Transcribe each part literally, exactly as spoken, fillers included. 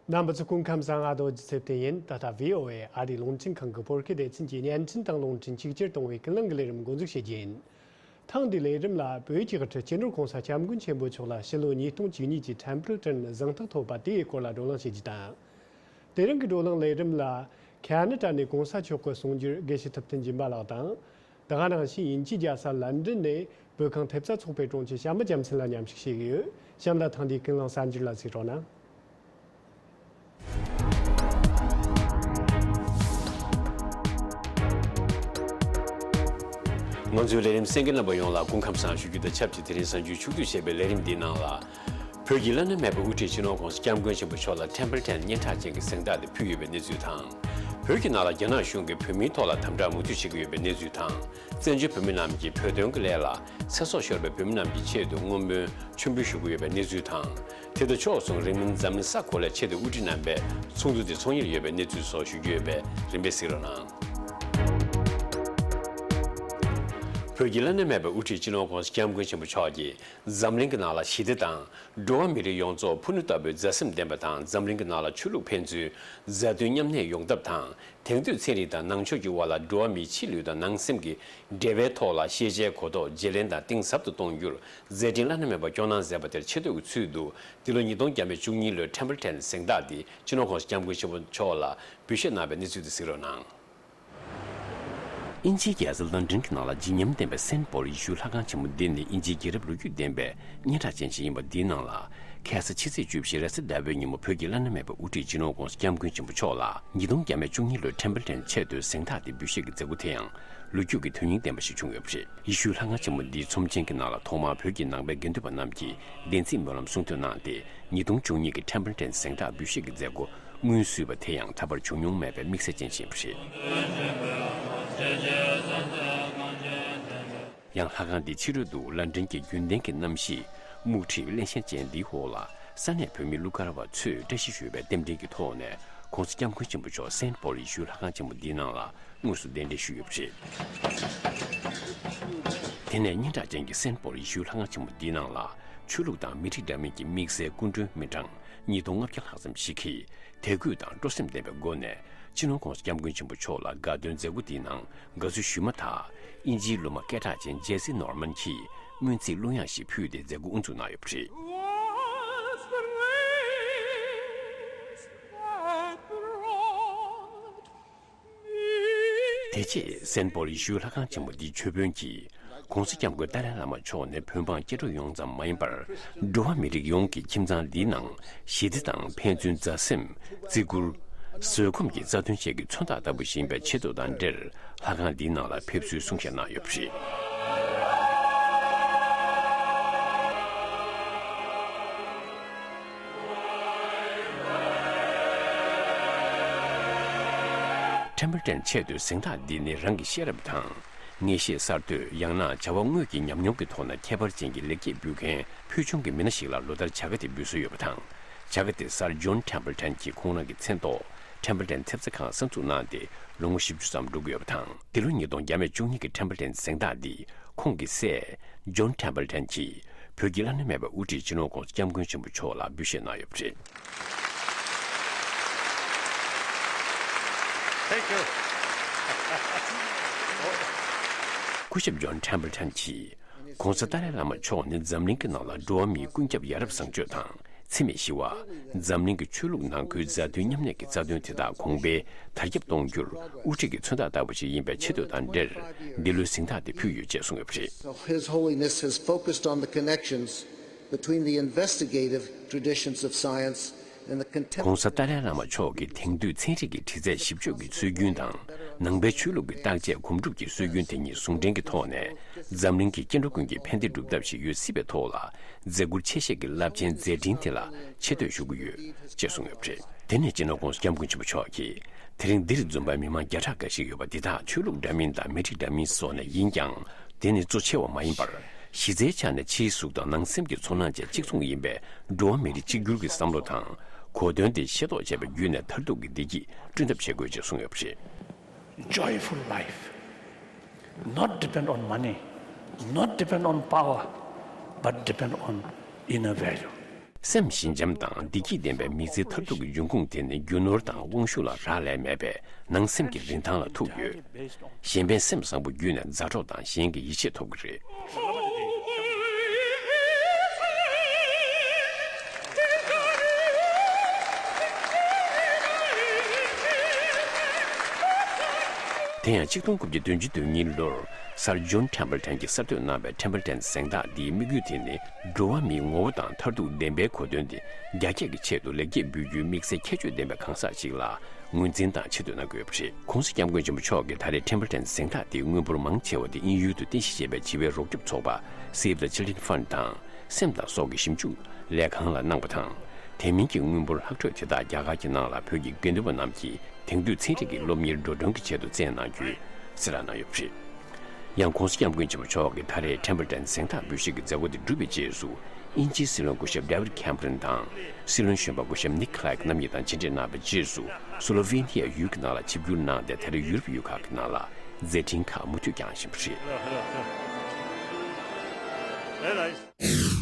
རྣམ་པ་ཚོ་སྐུ་ཁམས་བཟང་། ཨ་རྡོ་རྗེ་ཚེ་བརྟན་ཡིན། ད་ལྟ་བྷི་ཨོ་ཨེ་ཨ་རིའི་རླུང་འཕྲིན་ཁང་གི་བོད་སྐད་སྡེ་ཚན་གྱི་བརྙན་འཕྲིན་དང་རླུང་འཕྲིན་ཆིག་ཅར་གཏོང་བའི་ཀུན་གླེང་གི་ལས་རིམ་འགོ་འཛུགས་བྱེད་རྒྱུ་ཡིན། ཐེངས་འདིའི་ལས་རིམ་ལ་བོད་ཀྱི་དབུ་ཁྲིད་སྤྱི་ནོར་༸གོང་ས་༸སྐྱབས་མགོན་ཆེན་པོ་མཆོག་ལ་ཕྱི་ལོ་ཉིས་སྟོང་བཅུ་གཉིས་ཀྱི་ཊེམ་པལ་ཊོན་གཟེངས་རྟགས་ཐོབ་པ་དེའི་སྐོར་ལ་བགྲོ་གླེང་བྱེད་རྒྱུ་དང་། དེ་རིང་གི་བགྲོ་གླེང་ལས་རིམ་ལ་ཁ་ན་ཌ་ནས་༸གོང་ས་མཆོག་གི་གསུང་སྒྱུར་དགེ་བཤེས་ཐུབ་བསྟན་སྦྱིན་པ་ལགས་དང་། ད་ག་ནང་བཞིན་དབྱིན་ཇིའི་རྒྱལ་ས་ལན་ཌན་ནས་བོད་ཁང་ཐེབས་རྩ་ཚོགས་པའི་དྲུང་ཆེ་བྱམས་པ་རྒྱལ་མཚན་ལ་མཉམ་ཞུགས་བྱེད་ཀྱི་ཡོད། བྱམས་ལགས། ཐེངས་འདིའི་ཀུན་གླེང་གསར་འགྱུར་ལ་གཟིགས་རོགས་གནང་། ང་ཚོའི་ལས་རིམ་གསན་མཁན་རྣམ་པ་ཡོངས་ལ་སྐུ་ཁམས་བཟང་ཞུ་རྒྱུ་དང་ཆབས་ཅིག་དེ་རིང་གཟའ་མཇུག་ཆུ་ཚོད་བཅུ་པའི་ལས་རིམ་འདིའི་ནང་ལ། བོད་ཀྱི་བླ་ན་མེད་པའི་དབུ་ཁྲིད་སྤྱི་ནོར་༸གོང་ས་༸སྐྱབས་མགོན་ཆེན་པོ་མཆོག་ལ་ཊེམ་པལ་ཊོན་སྙན་གྲགས་ཅན་གྱི་གཟེངས་རྟགས་དེ་ཕུལ་ཡོད་པའི་གནས་ཚུལ་དང་། བོད་ཀྱི་ནང་ལ་རྒྱ་ནག་གཞུང་གིས་བོད་མིའི་ཐོག་ལ་དམ་དྲག་མུ་མཐུད་བྱེད་ཀྱི་ཡོད་པའི་གནས་ཚུལ་དང་། བཙན་བྱོལ་བོད་མི་རྣམས་ཀྱིས་བོད་དོན་གྱི་ལས་ལ་ཚེ་སྲོག་ཤོར་བའི་བོད་མི་རྣམས་ཀྱི་ཆེད་དུ་བསྔོ་སྨོན་མཆོད་འབུལ་ཞུ་གི་ཡོད་པའི་གནས་ཚུལ་དང་། དེ་དང་ཕྱོགས་མཚུངས་རིང་མིན་འཛམ་གླིང་ས་གོ་ལའི་ཆེས་མཐོའི་དབུ་ཁྲིད་རྣམ་པའི་ཚོགས་འདུ་དེ་ཚོགས་གཉེར་ཡོད་པའི་གནས་ཚུལ་སོགས་ཞུ་རྒྱུ་ཡོད་པས་རིམ་པས་གཟིགས་རོགས་གནང་། བོད་ཀྱི་བླ་ན་མེད་པའི་དབུ་ཁྲིད་སྤྱི་ནོར་༸གོང་ས་༸སྐྱབས་མགོན་ཆེན་པོ་མཆོག་གིས་འཛམ་གླིང་གི་ནང་ལ་ཞི་བདེ་དང་། འགྲོ་བ་མི་རིགས་ཡོངས་རྫོགས་ཕུ་ནུ་ལྟ་བུའི་མཛའ་སེམས་ལྡན་པ་དང་། འཛམ་གླིང་གི་ནང་ལ་ཆོས་ལུགས་ཕན་ཚུན་མཛའ་མཐུན་མཉམ་གནས་ཡོང་ཐབས་དང་། དེང་དུས་ཚན་རིག་དང་ནང་ཆོས་ཀྱི་དབར་ལ་འགྲོ་བ་མིའི་ཕྱི་ལུས་དང་ནང་སེམས་ཀྱི་འབྲེལ་བའི་ཐོག་ལ་ཤེས་བྱའི་གོ་རྟོགས་བརྗེ་ལེན་དང་གཏིང་ཟབ་ཏུ་གཏོང་རྒྱུར་མཛད་འཕྲིན་བླ་ན་མེད་པ་སྐྱོང་གནང་མཛད་པ་དེར་ཆེ་བསྟོད་ཀྱི་ཚུལ་དུ། འདི་ལོ་ཉིས་སྟོང་བརྒྱ་མེད་བཅུ་གཉིས་ལོའི་ཊེམ་པལ་ཊོན་གཟེངས་རྟགས་འདི་སྤྱི་ནོར་༸གོང་ས་༸སྐྱབས་མགོན་ཆེན་པོ་མཆོག་ལ་འབུལ་བཞེས་གནང་བའི་གནས་ཚུལ་དེ་གཟིགས་རོགས་གནང་། དབྱིན་ཇིའི་རྒྱལ་ས་ལོན་ཌོན་གྱི་ནང་ལ་བརྗིད་ཉམས་ལྡན་པའི་སེན་པོལ་ཡེ་ཤུའི་ལྷ་ཁང་ཆེན་མོ་འདི་ནི་དབྱིན་ཇིའི་རྒྱལ་རབས་ལོ་རྒྱུས་ལྡན་པའི་སྙན་གྲགས་ཅན་ཞིག་ཡིན་པ། འདིའི་ནང་ལ་ཁ་སང་ཕྱི་ཚེས་བཅུ་བཞི་རེས་གཟའ་ཟླ་བའི་ཉིན་མོ་བོད་ཀྱི་བླ་ན་མེད་པའི་དབུ་ཁྲིད་སྤྱི་ནོར་༸གོང་ས་༸སྐྱབས་མགོན་ཆེན་པོ་མཆོག་ལ་ཉིས་སྟོང་བརྒྱ་མེད་བཅུ་གཉིས་ལོའི་ཊེམ་པལ་ཊོན་ཆེས་མཐོའི་གཟེངས་རྟགས་དེ་འབུལ་བཞེས་ཀྱི་མཛད་སྒོ་དེ་ཡང་ལོ་རྒྱུས་ཀྱི་དོན་སྙིང་ལྡན་པ་ཞིག་བྱུང་ཡོད་པ་རེད། ཡེ་ཤུའི་ལྷ་ཁང་ཆེན་མོ་འདིའི་ཚོམས་ཆེན་གྱི་ནང་ལ་ཐོག་མར་བོད་ཀྱི་ནང་པའི་དགེ་འདུན་པ་རྣམས་ཀྱིས་བདེན་ཚིག་སྨོན་ལམ་གསུང་འདོན་གནང་སྟེ། ཉིས་སྟོང་བཅུ་གཉིས་ཀྱི་ཊེམ་པལ་ཊོན་གཟེངས་རྟགས་འབུལ་བཞེས་ཀྱི་མཛད་སྒོ་སྔོན་བསུས་པ་དེ་ཡང་ད་བར་བྱུང་མྱོང་མེད་པའི་དམིགས་བསལ་ཅན་ཞིག་ཡིན་པ་རེད། ཡང་ལྷ་ཁང་འདིའི་ཕྱི་རོལ་དུ་ལན་ཀྲན་གྱི་རྒྱུན་ལྡན་གྱི་གནམ་གཤིས་སྨུག་ཁྲིད་བརླན་ཤིང་ཅན་འདིའི་འོག་ལ། ས་གནས་བོད་མི་གླུ་གར་བ་ཚོས་བཀྲ་ཤིས་ཞུ་བའི་རྟེན་འབྲེལ་གྱི་ཐོག་ནས་༸གོང་ས་༸སྐྱབས་མགོན་ཆེན་པོ་མཆོག་སེན་པོལ་ཡེ་ཤུའི་ལྷ་ཁང་ཆེན་མོ་འདིའི་ནང་ལ་དངོས་སུ་གདན་འདྲེན་ཞུས་ཡོད་པ་རེད། དེ་ནས་སྙན་གྲགས་ཅན་གྱི་སེན་པོལ་ཡེ་ཤུའི་ལྷ་ཁང་ཆེན་མོ་འདིའི་ནང་ལ་ཆོས་ལུགས་དང་མི་རིགས་འདྲ་མིན་གྱི་དམིགས་བསལ་སྐུ་མགྲོན་མི་གྲངས་ཉིས་སྟོང་ལྔ་བརྒྱ་ལྷག་ཙམ་ཞིག་གིས་དད་གུས་དང་སྤྲོ་སེམས་ལྡན་པའི་སྒོ་ནས་སྤྱི་ནོར་༸གོང་ས་༸སྐྱབས་མགོན་ཆེན་པོ་མཆོག་ལ་དགའ་སྟོན་མཛད་སྒོ་དེའི་ནང་དགའ་བསུ་ཞུས་མ་ཐག་དབྱིན་ཇིའི་གླུ་མ་སྐད་གྲགས་ཅན་ཇེ་སི་ནོར་མན་གྱིས་སྨོན་ཚིག་གླུ་དབྱངས་ཤིག་ཕུལ་ཏེ་མཛད་སྒོ་དབུ་འཛུགས་གནང་ཡོད་པ་རེད། དེ་རྗེས་སེན་པོལ་ཡེ་ཤུའི་ལྷ་ཁང་ཆེན་མོ་འདིའི་མཆོད་དཔོན་གྱིས་༸གོང་ས་༸སྐྱབས་མགོན་ཏཱ་ལའི་བླ་མ་མཆོག་ནས་བོད་འབངས་སྐྱེ་འགྲོ་ཡོངས་ཙམ་མ་ཡིན་པར། འགྲོ་བ་མི་རིགས་ཡོངས་ཀྱི་ཁྱིམ་ཚང་འདིའི་ནང་ཞི་བདེ་དང་ཕན་ཚུན་མཛའ་སེམས། བརྩི་བཀུར། བཟོད་སྒོམ་གྱི་རྩ་དོན་བཅས་ཀྱི་མཚོན་རྟགས་ལྟ་བུ་ཞིག་ཡིན་པའི་ཆེ་བསྟོད་དང་འབྲེལ། ལྷ་ཁང་འདིའི་ནང་ལ་ཕེབས་བསུའི་གསུང་བཤད་གནང་ཡོད་པ་རེད། ཊེམ་པལ་ཊོན་ཆེས་མཐོའི་གཟེངས་རྟགས་འདི་ནི་རང་གི་ཤེས་རབ་དང་། ངེས་ཤེས་གསར་གཏོད། ཡང་ན་བྱ་བ་དངོས་ཀྱི་ཉམས་མྱོང་གི་ཐོག་ནས་ཁྱད་པར་ཅན་གྱི་ལེགས་སྐྱེས་འབུལ་མཁན་ཕུལ་བྱུང་གི་མི་སྣ་ཞིག་ལ་ལོ་ལྟར་བྱ་དགའ་དེ་འབུལ་སྲོལ་ཡོད་པ་དང་། བྱ་དགའ་དེ་སར་ཇོན་ཊེམ་པལ་ཊོན་གྱིས་ཁོང་རང་གི་མཚན་ཐོག་ཊེམ་པལ་ཊོན་ཐེབས་རྩ་ཁང་གསར་འཛུགས་གནང་སྟེ་ལོ་ངོ་བཞི་བཅུ་ཙམ་འགྲོ་གི་ཡོད་པ་དང་། འདི་ལོ་ཉིས་སྟོང་བརྒྱ་མེད་བཅུ་གཉིས་ཀྱི་ཊེམ་པལ་ཊོན་གཟེངས་རྟགས་འདི་ཁོང་གི་སྲས་ཇོན་ཊེམ་པལ་ཊོན་གྱིས་བོད་ཀྱི་བླ་ན་མེད་པའི་དབུ་ཁྲིད་སྤྱི་ནོར་༸གོང་ས་༸སྐྱབས་མགོན་ཆེན་པོ་མཆོག་ལ་འབུལ་བཞེས་གནང་ཡོད་པ་རེད། Thank you. སྐུ་ཞབས་ཇོན་ཊེམ་པལ་ཊོན་གྱིས། ༸གོང་ས་ཏཱ་ལའི་བླ་མ་མཆོག་ནི་འཛམ་གླིང་གི་ནང་ལ་འགྲོ་བ་མིའི་ཀུན་ཁྱབ་ཡ་རབས་བཟང་སྤྱོད་དང་འཚེ་མེད་ཞི་བ། འཛམ་གླིང་གི་ཆོས་ལུགས་ནང་ཁུལ་མཛའ་མཐུན་མཉམ་གནས་ཀྱི་རྩ་དོན་དེ་དག་གོང་འཕེལ་དར་ཁྱབ་གཏོང་རྒྱུར་དབུ་ཁྲིད་ཀྱི་མཚོན་རྟགས་ལྟ་བུ་ཞིག་ཡིན་པའི་ཆེ་བསྟོད་དང་འབྲེལ་འདི་ལོའི་གཟེངས་རྟགས་དེ་ཕུལ་ཡོད་ཅེས་གསུངས་ཡོད་པ་རེད། So His Holiness has focused on the connections between the investigative traditions of science and the contemporary. ༸གོང་ས་ཏཱ་ལའི་བླ་མ་མཆོག་གིས་དེང་དུས་ཚན་རིག་གི་དྲི་རྩད་ཞིབ་དཔྱོད་ཀྱི་སྲོལ་རྒྱུན་དང་། ནང་པའི་ཆོས་ལུགས་ཀྱི་བརྟག་དཔྱད་གོམས་སྒྲུབ་ཀྱི་སྲོལ་རྒྱུན་དེ་གཉིས་ཟུང་འབྲེལ་གྱི་ཐོག་ནས། འཛམ་གླིང་གི་སྐྱེ་འགྲོ་ཀུན་གྱི་ཕན་བདེ་སྒྲུབ་ཐབས་ཤིག་ཡོད་སྲིད་པའི་ཐོག་ལ། མཛད་ཁུར་ཆེ་བཞེས་ཀྱི་རླབས་ཆེན་མཛད་འཕྲིན་དེ་ལ་ཆེ་བསྟོད་ཞུ་གི་ཡོད་ཅེས་གསུངས་ཡོད་པ་རེད། དེ་ནས་སྤྱི་ནོར་༸གོང་ས་༸སྐྱབས་མགོན་ཆེན་པོ་མཆོག་གིས། དེ་རིང་འདིར་འཛོམས་པའི་མི་མང་བརྒྱ་ཕྲག་འགའ་ཞིག་ཡོད་པ་འདི་དག་ཆོས་ལུགས་འདྲ་མིན་དང་མི་རིགས་འདྲ་མིན་སོགས་ནས་ཡིན་ཀྱང་། དེ་ནི་གཙོ་ཆེ་བ་མ་ཡིན་པར། གཞི་རྩའི་ཆ་ནས་ཕྱིའི་གཟུགས་དང་ནང་སེམས་ཀྱི་ཚོར་སྣང་བཅས་གཅིག་མཚུངས་ཡིན་པའི་འགྲོ་བ་མི་རིགས་གཅིག་གྱུར་གྱི་བསམ་བློ་དང་། གོ་དོན་དེ་ཤེས་རྟོགས་བྱས་པ་བརྒྱུད་ནས་མཐར་ཐུག་གི་བདེ་སྐྱིད་བསྐྲུན་ཐབས་བྱེད་དགོས་ཅེས་གསུངས་ཡོད་པ་རེད། Joyful life, not depend on money, not depend on power, but depend on inner value. སེམས་ཞི་འཇམ་དང་བདེ་སྐྱིད་ལྡན་པའི་མི་ཚེའི་མཐར་ཐུག་གི་འབྱུང་ཁུངས་དེ་ནི་རྒྱུ་ནོར་དང་དབང་ཤུགས་ལ་རག་ལས་མེད་པས་ནང་སེམས་ཀྱི་རིན་ཐང་ལ་ཐུག་ཡོད། གཞན་ཕན་སེམས་བཟང་པོ་བརྒྱུད་ནས་མཛའ་གྲོགས་དང་གཞན་གྱི་ཡིད་ཆེས་ཐོབ་ཀྱི་རེད། དེ་ཡང་ཆིག་སྟོང་དགུ་བརྒྱ་བདུན་ཅུ་དོན་གཉིས་ལོར་སར་ཇོན་ཊེམ་པལ་ཊོན་གྱིས་གསར་གཏོད་གནང་བའི་ཊེམ་པལ་ཊོན་གཟེངས་རྟགས་འདིའི་དམིགས་ཡུལ་དེ་ནི་འགྲོ་བ་མིའི་ངོ་བོ་དང་མཐར་ཐུག་བདེན་པའི་གོ་དོན་དེ་རྒྱ་སྐྱེད་ཀྱི་ཆེད་དུ་ལེགས་སྐྱེས་འབུལ་རྒྱུའི་དམིགས་བསལ་ཁྱད་ཆོས་ལྡན་པའི་གང་ཟག་ཅིག་ལ་ངོས་འཛིན་དང་ཆེ་བསྟོད་གནང་དགོས་པ་རེད། ྋགོང་ས་ྋསྐྱབས་མགོན་ཆེན་པོ་མཆོག་གིས་ད་རེས་ཊེམ་པལ་ཊོན་གཟེངས་རྟགས་དེའི་དངུལ་འབོར་མང་ཆེ་བ་དེ་དབྱིན་ཡུལ་དུ་རྟེན་གཞི་བྱས་པའི་བྱིས་པའི་རོགས་སྐྱོབ་ཚོགས་པ་Save the Children Fund དང་སེམས་དང་སྲོག་གི་ཞིབ་འཇུག་ལས་ཁང་ལ་གནང་བ་དང་། དེ་མིན་གྱི་དངུལ་འབོར་ལྷག་འཕྲོས་དེ་དག་རྒྱ་གར་གྱི་ནང་ལ་བོད་ཀྱི་དགེ་འདུན་པ་རྣམས་ཀྱིས་དེང་དུས་ཚན་རིག་གི་སློབ་གཉེར་འགྲོ་གྲོན་གྱི་ཆེད་དུ་བསྩལ་གནང་རྒྱུའི་གསལ་བསྒྲགས་གནང་ཡོད་པ་རེད། ཡང་ྋགོང་ས་ྋསྐྱབས་མགོན་ཆེན་པོ་མཆོག་གིས་ད་རེས་ཊེམ་པལ་ཊོན་གཟེངས་རྟགས་འབུལ་བཞེས་ཀྱི་མཛད་སྒོ་དེ་གྲུབ་པའི་རྗེས་སུ། དབྱིན་ཇིའི་སྲིད་བློན་སྐུ་ཞབས་David Cameron དང་། སྲིད་བློན་གཞོན་པ་སྐུ་ཞབས་Nick Clegg རྣམ་གཉིས་དང་མཇལ་འཕྲད་གནང་བའི་རྗེས་སུ། སུ་ལོ་ཝེ་ནི་ཡ་ཡུལ་གྱི་ནང་ལ་ཆིབས་བསྒྱུར་གནང་སྟེ། ད་རེས་ཡུ་རོབ་ཡུལ་ཁག་གི་ནང་ལ་མཛད་འཕྲིན་ཁག་མུ་མཐུད་བསྐྱངས་བཞིན་པ་རེད།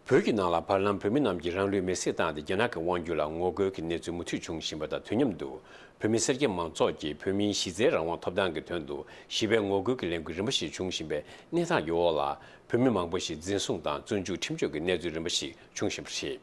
བོད་ཀྱི་ནང་ལ་བར་ལམ་བོད་མི་རྣམས་ཀྱིས་རང་ལུས་མེར་སྲེག་བཏང་སྟེ་རྒྱ་ནག་གི་དབང་སྒྱུར་ལ་ངོ་རྒོལ་གྱི་གནས་ཚུལ་མུ་མཐུད་བྱུང་བཞིན་པ་དང་དུས་མཉམ་དུ། བོད་མི་སེར་སྐྱ་མང་ཚོགས་ཀྱིས་བོད་མིའི་གཞི་རྩའི་རང་དབང་ཐོབ་ཐང་གི་དོན་དུ་ཞི་བའི་ངོ་རྒོལ་གྱི་ལས་འགུལ་རིམ་པ་ཞིག་བྱུང་བཞིན་པའི་གནས་སྟངས་ཀྱི་འོག་ལ། བོད་མི་མང་པོ་ཞིག་འཛིན་བཟུང་དང་བཙོན་འཇུག་ཁྲིམས་གཅོད་ཀྱི་གནས་ཚུལ་རིམ་པ་ཞིག་བྱུང་བཞིན་པ་རེད།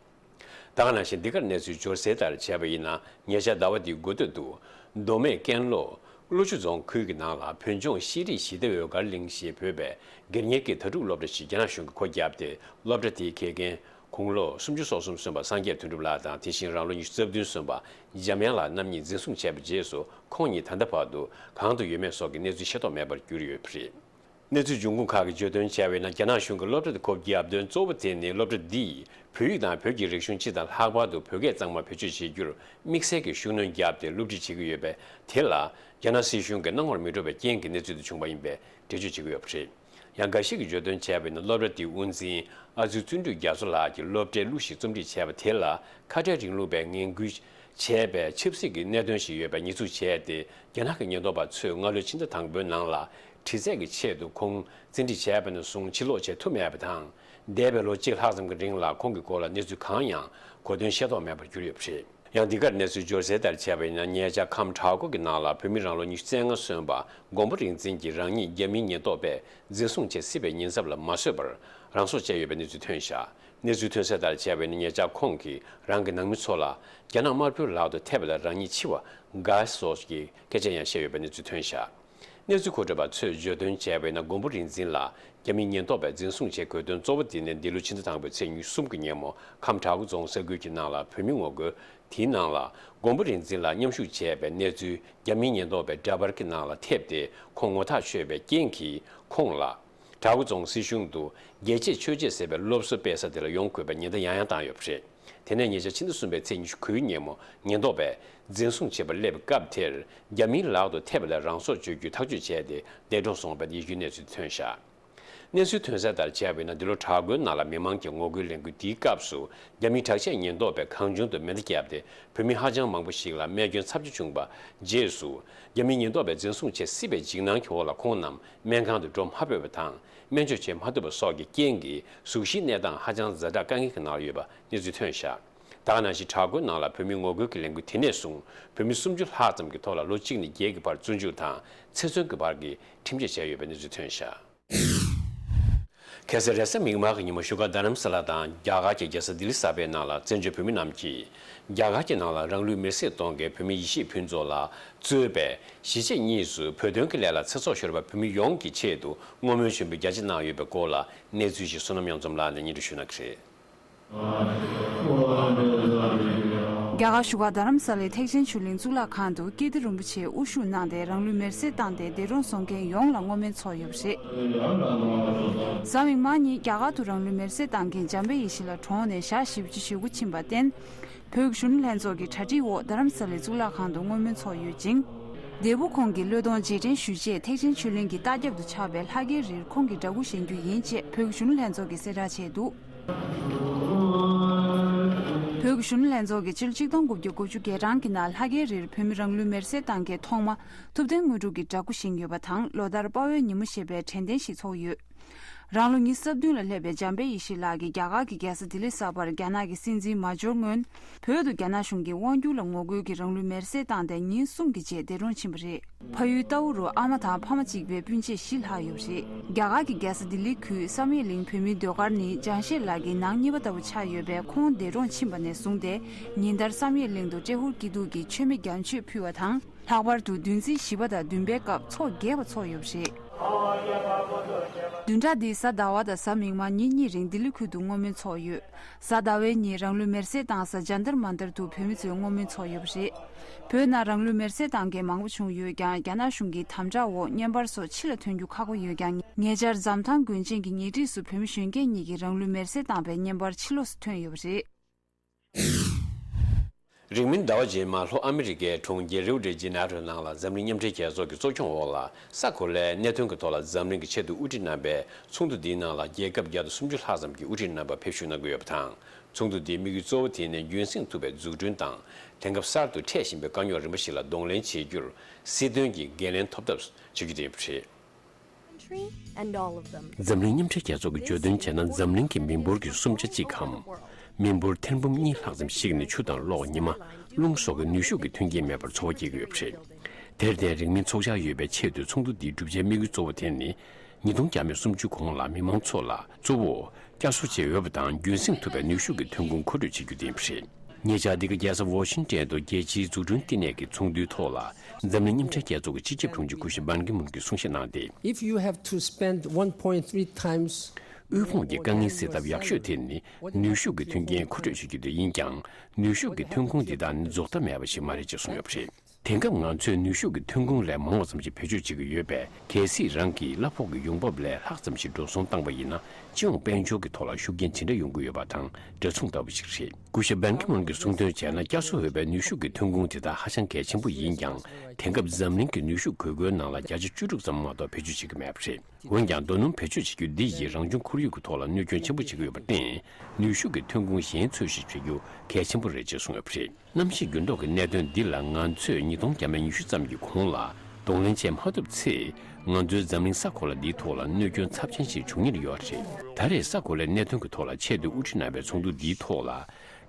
ད་ག་ནང་བཞིན་འདི་གར་གནས་ཚུལ་འབྱོར་གསལ་ལྟར་བྱས་པ་ཡིན་ན། ཉེ་ཆར་ཟླ་བ་འདིའི་འགོ་སྟོད་དུ། མདོ་སྨད་ཀན་ལྷོ། ཀླུ་ཆུ་རྫོང་ཁུལ་གྱི་ནང་ལ་བོད་ལྗོངས་ཤེས་རིག་ཞི་བདེ་འོས་སྒར་གླིང་ཞེས་འབོད་པའི་སྒེར་གཉེར་གྱི་དྭ་ཕྲུག་སློབ་གྲྭ་ཞིག་རྒྱ་ནག་གཞུང་གིས་སྒོ་བརྒྱབ་སྟེ། སློབ་གྲྭ་དེའི་དགེ་རྒན་དགུང་ལོ་སུམ་ཅུ་སོ་གསུམ་སོན་པ་སངས་རྒྱས་དོན་གྲུབ་ལགས་དང་། དེ་བཞིན་རང་ལོ་ཉི་ཤུ་རྩ་བདུན་སོན་པ་འཇམ་དབྱངས་ལགས་རྣམ་གཉིས་འཛིན་བཟུང་བྱས་པའི་རྗེས་སུ། ཁོང་གཉིས་ད་ལྟ་བར་དུ་གང་དུ་ཡོད་མེད་སོགས་ཀྱི་གནས་ཚུལ་ཤེས་རྟོགས་མེད་པར་གྱུར་ཡོད་པ་རེད། གནས་ཚུལ་འབྱུང་ཁུངས་ཁག་གིས་བརྗོད་དོན་བྱས་པ་ཡིན་ན། རྒྱ་ནག་གཞུང་གིས་སློབ་གྲྭ་དེ་སྒོ་བརྒྱབ་དོན་གཙོ་བོ་དེ་ནི། སློབ་གྲྭ་འདིས་བོད་ཡིག་དང་བོད་ཀྱི་རིག་གཞུང་སྤྱི་དང་། ལྷག་པར་དུ་བོད་སྐད་གཙང་མ་བེད་སྤྱོད་བྱེད་རྒྱུར་དམིགས་བསལ་གྱི་ཤུགས་སྣོན་བརྒྱབ་སྟེ་སློབ་ཁྲིད་བྱེད་ཀྱི་ཡོད་པས། དེ་ལ་རྒྱ་ནག་སྲིད་གཞུང་གིས་སྣང་བར་མི་འགྲོ་བའི་རྐྱེན་གྱི་གནས་ཚུལ་དུ་བྱུང་བ་ཡིན་པའི་འགྲེལ་བརྗོད་བྱེད་ཀྱི་ཡོད་པ་རེད། ཡང་འགའ་ཞིག་གིས་བརྗོད་དོན་བྱས་པ་ཡིན་ན། སློབ་གྲྭ་དེའི་དབུ་འཛིན་ཨ་ཚུལ་བརྩོན་འགྲུས་རྒྱ་མཚོ་ལགས་ཀྱིས་སློབ་གྲྭའི་གླུ་ཞིག་རྩོམ་སྒྲིག་བྱས་པ་དེ་ལ་ཁ་བྲལ་རིང་ལུགས་པས་ངན་སྐུལ་བྱས་པའི་ཆབ་སྲིད་ཀྱི་གནད་དོན་ཞིག་ཡོད་པའི་ཉེས་འཛུགས་བྱས་ཏེ། རྒྱ་ནག་གི་ཉེན་རྟོག་པ་ཚོས་སྔ་ལོའི་ཕྱི་ཟླ་དང་པོའི་ནང་ལ་དྲི་རྩད་ཀྱི་ཆེད་དུ་ཁོང་བཙན་ཁྲིད་བྱས་པ་ནས་བཟུང་ཕྱིར་ལོག་བྱེད་ཐུབ་མེད་པ་དང་། འདས་པའི་ལོ་གཅིག་ལྷག་ཙམ་གྱི་རིང་ལ་ཁོང་གི་སྐོར་ལ་གནས་ཚུལ་གང་ཡང་གོ་དོན་ཤེས་རྟོགས་མེད་པར་གྱུར་ཡོད་པ་རེད། ཡང་འདི་གར་གནས་ཚུལ་འབྱོར་གསལ་ལྟར་བྱས་པ་ཡིན་ན། ཉེ་ཆར་ཁམས་བྲག་འགོ་གི་ནང་ལ་བོད་མི་རང་ལོ་ཉི་ཤུ་རྩ་ལྔ་སོན་པ་མགོན་པོ་རིག་འཛིན་གྱིས་རང་ཉིད་རྒྱ་མིའི་ཉེན་རྟོག་པས་འཛིན་བཟུང་བྱས་སྲིད་པའི་ཉེན་ཚབས་ལ་མ་བཟོད་པར་རང་སྲོག་བཅད་ཡོད་པའི་གནས་ཚུལ་ཐོན་བཞག་གནས་ཚུལ་ཐོན་གསལ་ལྟར་བྱས་པ་ཡིན་ན། ཉེ་ཆར་ཁོང་གིས་རང་གི་ནང་མི་ཚོ་ལ་རྒྱ་ནག་དམར་པོའི་ལག་ཏུ་ཐེབས་པ་ལ་རང་ཉིད་འཆི་བར་དགའ་སོགས་ཀྱི་སྐད་ཆ་ཡང་བཤད་ཡོད་པའི་གནས་ཚུལ་ཐོན་བཞག་གནས་ཚུལ་མཁོ་སྤྲོད་པ་ཚོས་བརྗོད་དོན་བྱས་པ་ཡིན་ན། མགོན་པོ་རིག་འཛིན་ལགས་རྒྱ་མིའི་ཉེན་རྟོག་པས་འཛིན་བཟུང་བྱས་དགོས་དོན་གཙོ་བོ་དེ་ནི་འདི་ལོའི་ཕྱི་ཟླ་དང་པོའི་ཚེས་ཉི་ཤུ་གསུམ་གྱི་ཉིན་མོ་ཁམས་བྲག་འགོ་རྫོང་ས་ཁུལ་གྱི་ནང་ལ་བོད་མི་ངོ་རྒོལ་དེའི་ནང་ལ་མགོན་པོ་རིག་འཛིན་ལགས་མཉམ་ཞུགས་བྱས་པའི་གནས་ཚུལ་རྒྱ་མིའི་ཉེན་རྟོག་པའི་འདྲ་པར་གྱི་ནང་ལ་ཐེབས་ཏེ། ཁོང་ངོ་ཐག་ཆོད་པའི་རྐྱེན་གྱིས་ཁོང་ལ་བྲག་འགོ་རྫོང་སྲིད་གཞུང་དུ་རྒྱལ་གཅེས་ཆོས་གཅེས་ཟེར་བའི་སློབ་གསོ་སྤེལ་ས་དེ་ལ་ཡོང་དགོས་པའི་ཉེན་བརྡ་ཡང་ཡང་བཏང་ཡོད་པ་རེད། དེ་ནས་ཉེ་ཆར་ཕྱི་ཟླ་གསུམ་པའི་ཚེས་ཉི་ཤུ་དགུའི་ཉིན་མོ་ཉེན་རྟོག་པས་འཛིན་བཟུང་བྱེད་པར་སླེབས་པའི་སྐབས་དེར། རྒྱ་མིའི་ལག་ཏུ་ཐེབས་པ་ལས་རང་སྲོག་གཅོད་རྒྱུའི་ཐག་གཅོད་བྱས་ཏེ། འདས་གྲོངས་སོང་བའི་ཡིད་སྐྱོའི་གནས་ཚུལ་ཐོན་བཞག་གནས་ཚུལ་ཐོན་གསལ་ལྟར་བྱས་པ་ཡིན་ན། འདི་ལོ་བྲག་འགོའི་ནང་ལ་མི་མང་གི་ངོ་རྒོལ་ལས་འགུལ་འདིའི་སྐབས་སུ། རྒྱ་མིའི་དྲག་ཆས་ཉེན་རྟོག་པས་གང་བྱུང་དུ་མེ་མདའ་བརྒྱབ་སྟེ། བོད་མི་ཧ་ཅང་མང་པོ་ཞིག་ལ་རྨས་སྐྱོན་ཚབས་ཆེ་བྱུང་བའི་རྗེས་སུ། རྒྱ་མིའི་ཉེན་རྟོག་པས་འཛིན་བཟུང་བྱས་སྲིད་པའི་འཇིགས་སྣང་གི་འོག་ལ་ཁོང་རྣམས་སྨན་ཁང་དུ་འགྲོ་མ་ཕོད་པ་དང་། སྨན་བཅོས་བྱེད་མ་ཐུབ་པ་སོགས་ཀྱི་རྐྱེན་གྱིས། གཟུགས་གཞིའི་གནས་སྟངས་ཧ་ཅང་ཛ་དྲག་དཀའ་ངལ་གྱི་ནང་ལ་ཡོད་པ་གནས་ཚུལ་ཐོན་བཞག་ད་ག་ནང་བཞིན་བྲག་འགོའི་ནང་ལ་བོད་མིའི་ངོ་རྒོལ་གྱི་ལས་འགུལ་དེ་ནས་བཟུང་། བོད་མི་སུམ་ཅུ་ལྷག་ཙམ་གྱི་ཐོག་ལ་ལོ་གཅིག་ནས་བརྒྱད་ཀྱི་བར་བཙོན་འཇུག་དང་། ཚེ་བཙོན་གྱི་བར་གྱི་ཁྲིམས་ཆད་བཅད་ཡོད་པའི་གནས་ཚུལ་ཐོན་བཞག་ཁ་སང་རེས་གཟའ་མིག་དམར་གྱི་ཉིན་མོ་བཞུགས་སྒར་རྡ་རམ་ས་ལ་དང་རྒྱ་གར་གྱི་རྒྱལ་ས་ལྡི་ལི་གསར་པའི་ནང་ལ་བཙན་བྱོལ་བོད་མི་རྣམས་ཀྱིས་རྒྱ་གར་གྱི་ནང་ལ་རང་ལུས་མེར་སྲེག་གཏོང་མཁན་བོད་མི་ཡེ་ཤེས་ཕུན་ཚོགས་ལགས་གཙོས་པའི་གཞིས་བྱེས་གཉིས་སུ་བོད་དོན་གྱི་ལས་ལ་ཚེ་སྲོག་ཤོར་བའི་བོད་མི་ཡོངས་ཀྱི་ཆེད་དུ་བསྔོ་སྨོན་མཆོད་འབུལ་རྒྱ་ཆེ་གནང་ཡོད་པའི་སྐོར་ལ་གནས་ཚུལ་ཞིག་བསོད་ནམས་གཡང་འཛོམས་ལགས་ནས་སྙན་སྒྲོན་ཞུ་གནང་གི་རེད། རྒྱ་གར་བཞུགས་སྒར་རྡ་རམ་ས་ལའི་ཐེག་ཆེན་ཆོས་གླིང་གཙུག་ལག་ཁང་དུ་ཀིརྟི་རིན་པོ་ཆེས་དབུ་བཞུགས་གནང་སྟེ་རང་ལུས་མེར་སྲེག་བཏང་སྟེ་འདས་གྲོངས་སོང་མཁན་ཡོངས་ལ་བསྔོ་སྨོན་ཚོགས་ཡོད་པ་རེད། གཟའ་མིག་དམར་ཉིན་རྒྱ་གར་དུ་རང་ལུས་མེར་སྲེག་བཏང་མཁན་འཇམ་དཔལ་ཡེ་ཤེས་ལགས་གྲོངས་ནས་ཞག་བཞི་བཅུ་ཞེ་དགུ་ཕྱིན་པར་བརྟེན། བོད་ཀྱི་གཞོན་ནུ་ལྷན་ཚོགས་ཀྱི་གྲ་སྒྲིག་འོག་རྡ་རམ་ས་ལའི་གཙུག་ལག་ཁང་དུ་བསྔོ་སྨོན་ཚོགས་ཡོད་ཅིང་། འདས་པོ་ཁོང་གི་བློས་གཏོང་རྗེས་དྲན་ཞུ་ཆེད་ཐེག་ཆེན་ཆོས་གླིང་གི་ལྟག་རྒྱབ་ཏུ་ཆགས་པའི་ལྷ་རྒྱལ་རིར་ཁོང་གི་འདྲ་སྐུ་བཞེངས་རྒྱུ་ཡིན་ཅེས་བོད་ཀྱི་གཞོན་ནུ་ལྷན་ཚོགས་ཀྱིས་གསལ་བསྒྲགས་བྱས་འདུག་བོད་ཀྱི་གཞོན་ནུ་ལྷན་ཚོགས་ཀྱིས་སྤྱི་ལོ་ཆིག་སྟོང་དགུ་བརྒྱ་དགུ་བཅུ་གོ་གྲངས་ཀྱི་ནང་ལྷ་རྒྱལ་རིར་བོད་མི་རང་ལུས་མེར་སྲེག་བཏང་མཁན་ཐོག་མ་ཐུབ་བསྟན་དངོས་གྲུབ་ཀྱི་འདྲ་སྐུ་བཞེངས་ཡོད་པ་དང་། ལོ་ལྟར་དཔའ་བོའི་ཉིན་མོ་ཞེས་པའི་དྲན་རྟེན་ཞིག་འཚོགས་ཡོད། རང་ལོ་ཉི་ཤུ་རྩ་བདུན་ལ་སླེབས་པའི་འཇམ་དཔལ་ཡེ་ཤེས་ལགས་ཀྱིས་རྒྱ་གར་གྱི་རྒྱལ་ས་ལྡི་ལི་གསར་པར་རྒྱ་ནག་གི་སྲིད་འཛིན་མ་འབྱོར་སྔོན། བོད་དུ་རྒྱ་ནག་གཞུང་གིས་དབང་སྒྱུར་ལ་ངོ་རྒོལ་གྱིས་རང་ལུས་མེར་སྲེག་བཏང་སྟེ་ཉིན་གསུམ་གྱི་རྗེས་འདས་གྲོངས་ཕྱིན་པ་རེད། ཕ་ཡུལ་རྟའུ་རུ་ཨ་མ་དང་ཕ་མ་གཅིག་པའི་སྤུན་མཆེད་བཞི་ལྷག་ཡོད་པ་རེད། རྒྱ་གར་གྱི་རྒྱལ་ས་ལྡི་ལི་ཁུལ་བསམ་ཡས་གླིང་བོད་མིའི་ཟློས་གར་ནི་ཅང་ཤེས་ལགས་ཀྱི་ནང་གཉིས་པ་ལྟ་བུ་ཆགས་ཡོད་པས། ཁོང་འདས་གྲོངས་ཕྱིན་པ་ནས་བཟུང་སྟེ། ཉིན་ལྟར་བསམ་ཡས་གླིང་དུ་ཏྲེ་ཧོར་སྐྱིད་སྡུག་གི་མཆོད་མེ་རྒྱན་མཆོད་ཕུལ་བ་དང་། ལྷག་པར་དུ་བདུན་ཚིགས་བཞི་པ་དང་བདུན་པའི་སྐབས་ཚོགས་རྒྱས་པ་ཚོགས་ཡོད་པ་རེད། བདུན་ཕྲག་འདིའི་གཟའ་ཟླ་བ་དང་གཟའ་མིག་དམར་ཉིན་གཉིས་རིང་ལྡི་ལི་ཁུལ་དུ་བསྔོ་སྨོན་ཚོགས་ཡོད། གཟའ་ཟླ་བའི་ཉིན་རང་ལུས་མེར་སྲེག་བཏང་ས་ཇཱན་ཏར་མན་ཏར་དུ་བོད་མི་ཚོས་བསྔོ་སྨོན་ཚོགས་ཡོད་པ་རེད། བོད་ནང་རང་ལུས་མེར་སྲེག་བཏང་མཁན་མང་པོ་བྱུང་ཡོད་ཀྱང་། རྒྱ་ནག་གཞུང་གི་དམ་དྲག་འོག་བརྙན་པར་སོགས་ཕྱི་ལ་ཐོན་རྒྱུ་ཁག་པོ་ཡོད་ཀྱང་། ཉེ་ཆར་འཛམ་ཐང་དགོན་ཆེན་གྱི་ཉེ་འཁྲིས་སུ་བོད་མི་གཞོན་སྐྱེས་གཉིས་ཀྱིས་རང་ལུས་མེར་སྲེག་བཏང་པའི་བརྙན་པར་ཕྱི་ལོགས་སུ་ཐོན་ཡོད་པ་རེད། རིང་མིན་ཟླ་བ་རྗེས་མར་ལྷོ་ཨ་མི་རི་ཀའི་གྲོང་ཁྱེར་རིའོ་ཌི་ཇི་ནེ་རོའི་ནང་ལ་འཛམ་གླིང་མཉམ་འབྲེལ་རྒྱལ་ཚོགས་ཀྱི་གཙོ་སྐྱོང་འོག་ལ་ས་གོ་ལའི་གནད་དོན་གྱི་ཐོག་ལ་འཛམ་གླིང་གི་ཆེད་དུ་དབུ་ཁྲིད་རྣམ་པའི་ཚོགས་འདུ་འདིའི་ནང་ལ་རྒྱལ་ཁབ་བརྒྱ་དང་སུམ་ཅུ་ལྷག་ཙམ་གྱི་དབུ་ཁྲིད་རྣམ་པ་ཕེབས་ཞུགས་གནང་གི་ཡོད་པ་དང་། ཚོགས་འདུ་འདིའི་དམིགས་ཡུལ་གཙོ་བོ་དེ་ནི་རྒྱུན་སྲིང་ཐུབ་པའི་འཛུགས་སྐྲུན་དང་། དེང་སྐབས་གསར་དུ་འཕྲད་བཞིན་པའི་དཀའ་རྙོག་རིམ་པ་ཞིག་ལ་གདོང་ལེན་བྱེད་རྒྱུར་སྲིད་དོན་གྱི་འགན་ལེན་ཐོབ་ཐབས་བྱེད་རྒྱུ་དེ་ཡིན་པ་རེད། འཛམ་གླིང་མཉམ་འབྲེལ་རྒྱལ་ཚོགས་ཀྱིས་བརྗོད་དོན་བྱས་ན། འཛམ་གླིང་གི་མི་འབོར་གྱི་གསུམ་ཆ་གཅིག་གམ། མི་འབོར་ཐེར་འབུམ་གཉིས་ལྷག་ཙམ་ཞིག་ནི་ཆུ་དང་གློག་ཉི་མ། རླུང་སོགས་ཀྱི་ནུས་ཤུགས་ཀྱི་མཐུན་རྐྱེན་མེད་པར་འཚོ་བ་སྐྱེལ་གྱི་ཡོད་པ་རེད། དེར་བརྟེན་རིང་མིན་ཚོགས་འཆར་ཡོད་པའི་ཆེད་དུ་ཚོགས་འདུ་འདིའི་གྲུབ་ཆའི་དམིགས་ཡུལ་གཙོ་བོ་དེ་ནི། ཉིས་སྟོང་བརྒྱ་མེད་སུམ་ཅུ་གོང་ལ་མི་མང་ཚོ་ལ་གཙོ་བོ། བསྐྱར་གསོ་བྱེད་འོས་པ་དང་རྒྱུན་སྲིང་ཐུབ་པའི་ནུས་ཤུགས་ཀྱི་ཐོན་ཁུངས་མཁོ་སྤྲོད་བྱེད་རྒྱུ་དེ་ཡིན་པ་རེད། ཉེ་ཆར་འདི་ག་རྒྱལ་ས་ཝོ་ཤིང་ཊོན་དུ་རྒྱལ་སྤྱིའི་འཛུགས་སྐྲུན་བསྟི་གནས་ཀྱི་ཚོགས་འདུའི་ཐོག་ལ། འཛམ་གླིང་མཉམ་འབྲེལ་རྒྱལ་ཚོགས་ཀྱི་སྤྱི་ཁྱབ་དྲུང་ཆེ་སྐུ་ཞབས་བན་ཀི་མུན་གྱིས་གསུང་བཤད་གནང་སྟེ། If you have to spend one point three times དབུལ་ཕོངས་ཀྱི་དཀའ་ངལ་སེལ་ཐབས་ཡག་ཤོས་དེ་ནི་ནུས་ཤུགས་ཀྱི་མཐུན་རྐྱེན་མཁོ་སྤྲོད་བྱེད་རྒྱུ་དེ་ཡིན་ཀྱང་། ནུས་ཤུགས་ཀྱི་ཐོན་ཁུངས་འདི་དག་ནི་རྫོགས་མཐའ་མེད་པ་ཞིག་མ་རེད་ཅེས་གསུངས་ཡོད་པ་རེད། དེང་སྐབས་ང་ཚོས་ནུས་ཤུགས་ཀྱི་ཐོན་ཁུངས་ལས་མང་བ་ཙམ་ཞིག་བེད་སྤྱོད་བྱེད་ཀྱི་ཡོད་པས། གལ་སྲིད་རང་གིས་གླ་ཕོགས་ཀྱི་ཡོང་འབབ་ལས་ལྷག་ཙམ་ཞིག་འགྲོ་སོང་བཏང་པ་ཡིན་ན། སྤྱི་ཡོངས་དཔལ་འབྱོར་གྱི་ཐོག་ལ་ཤུགས་རྐྱེན་ཇི་འདྲ་ཡོང་གི་ཡོད་པ་དང་འདྲ་མཚུངས་ལྟ་བུ་ཞིག་རེད། སྐུ་ཞབས་བན་ཀི་མུན་གྱིས་གསུངས་དོན་བྱས་ན། བསྐྱར་གསོ་འོས་པའི་ནུས་ཤུགས་ཀྱི་ཐོན་ཁུངས་དེ་དག་ཧ་ཅང་གལ་ཆེན་པོ་ཡིན་ཀྱང་། དེང་སྐབས་འཛམ་གླིང་གི་ནུས་ཤུགས་དགོས་མཁོའི་ནང་ལ་བརྒྱ་ཆ་བཅུ་དྲུག་ཙམ་མ་གཏོགས་བེད་སྤྱོད་བྱེད་ཀྱི་མེད་པ་རེད། འོན་ཀྱང་། རྡོ་སྣུམ་བེད་སྤྱོད་བྱེད་རྒྱུ་འདི་ཡིས་རང་བྱུང་ཁོར་ཡུག་གི་ཐོག་ལ་གནོད་སྐྱོན་ཆེན་པོ་བྱེད་ཀྱི་ཡོད་པར་བརྟེན། ནུས་ཤུགས་ཀྱི་ཐོན་ཁུངས་གཞན་འཚོལ་ཞིབ་བྱེད་རྒྱུ་གལ་ཆེན་པོ་རེད་ཅེས་གསུངས་ཡོད་པ་རེད། གནམ་གཤིས་འགྱུར་ལྡོག་གི་གནད་དོན་འདི་ལ་ང་ཚོས་ཉིས་སྟོང་བརྒྱ་མེད་ཉི་ཤུ་ཙམ་གྱི་གོང་ལ་གདོང་ལེན་བྱེད་མ་ཐུབ་ཚེ། ང་ཚོའི་འཛམ་གླིང་ས་གོ་ལ་འདིའི་ཐོག་ལ་གནོད་སྐྱོན་ཚབས་ཆེན་ཞིག་འབྱུང་ཉེན་ཡོད་རེད། ད་རེས་ས་གོ་ལའི་གནད་དོན་གྱི་ཐོག་ལ་ཆེད་དུ་དབུ་ཁྲིད་གནང་བའི་ཚོགས་འདུ་འདིའི་ཐོག་ལ།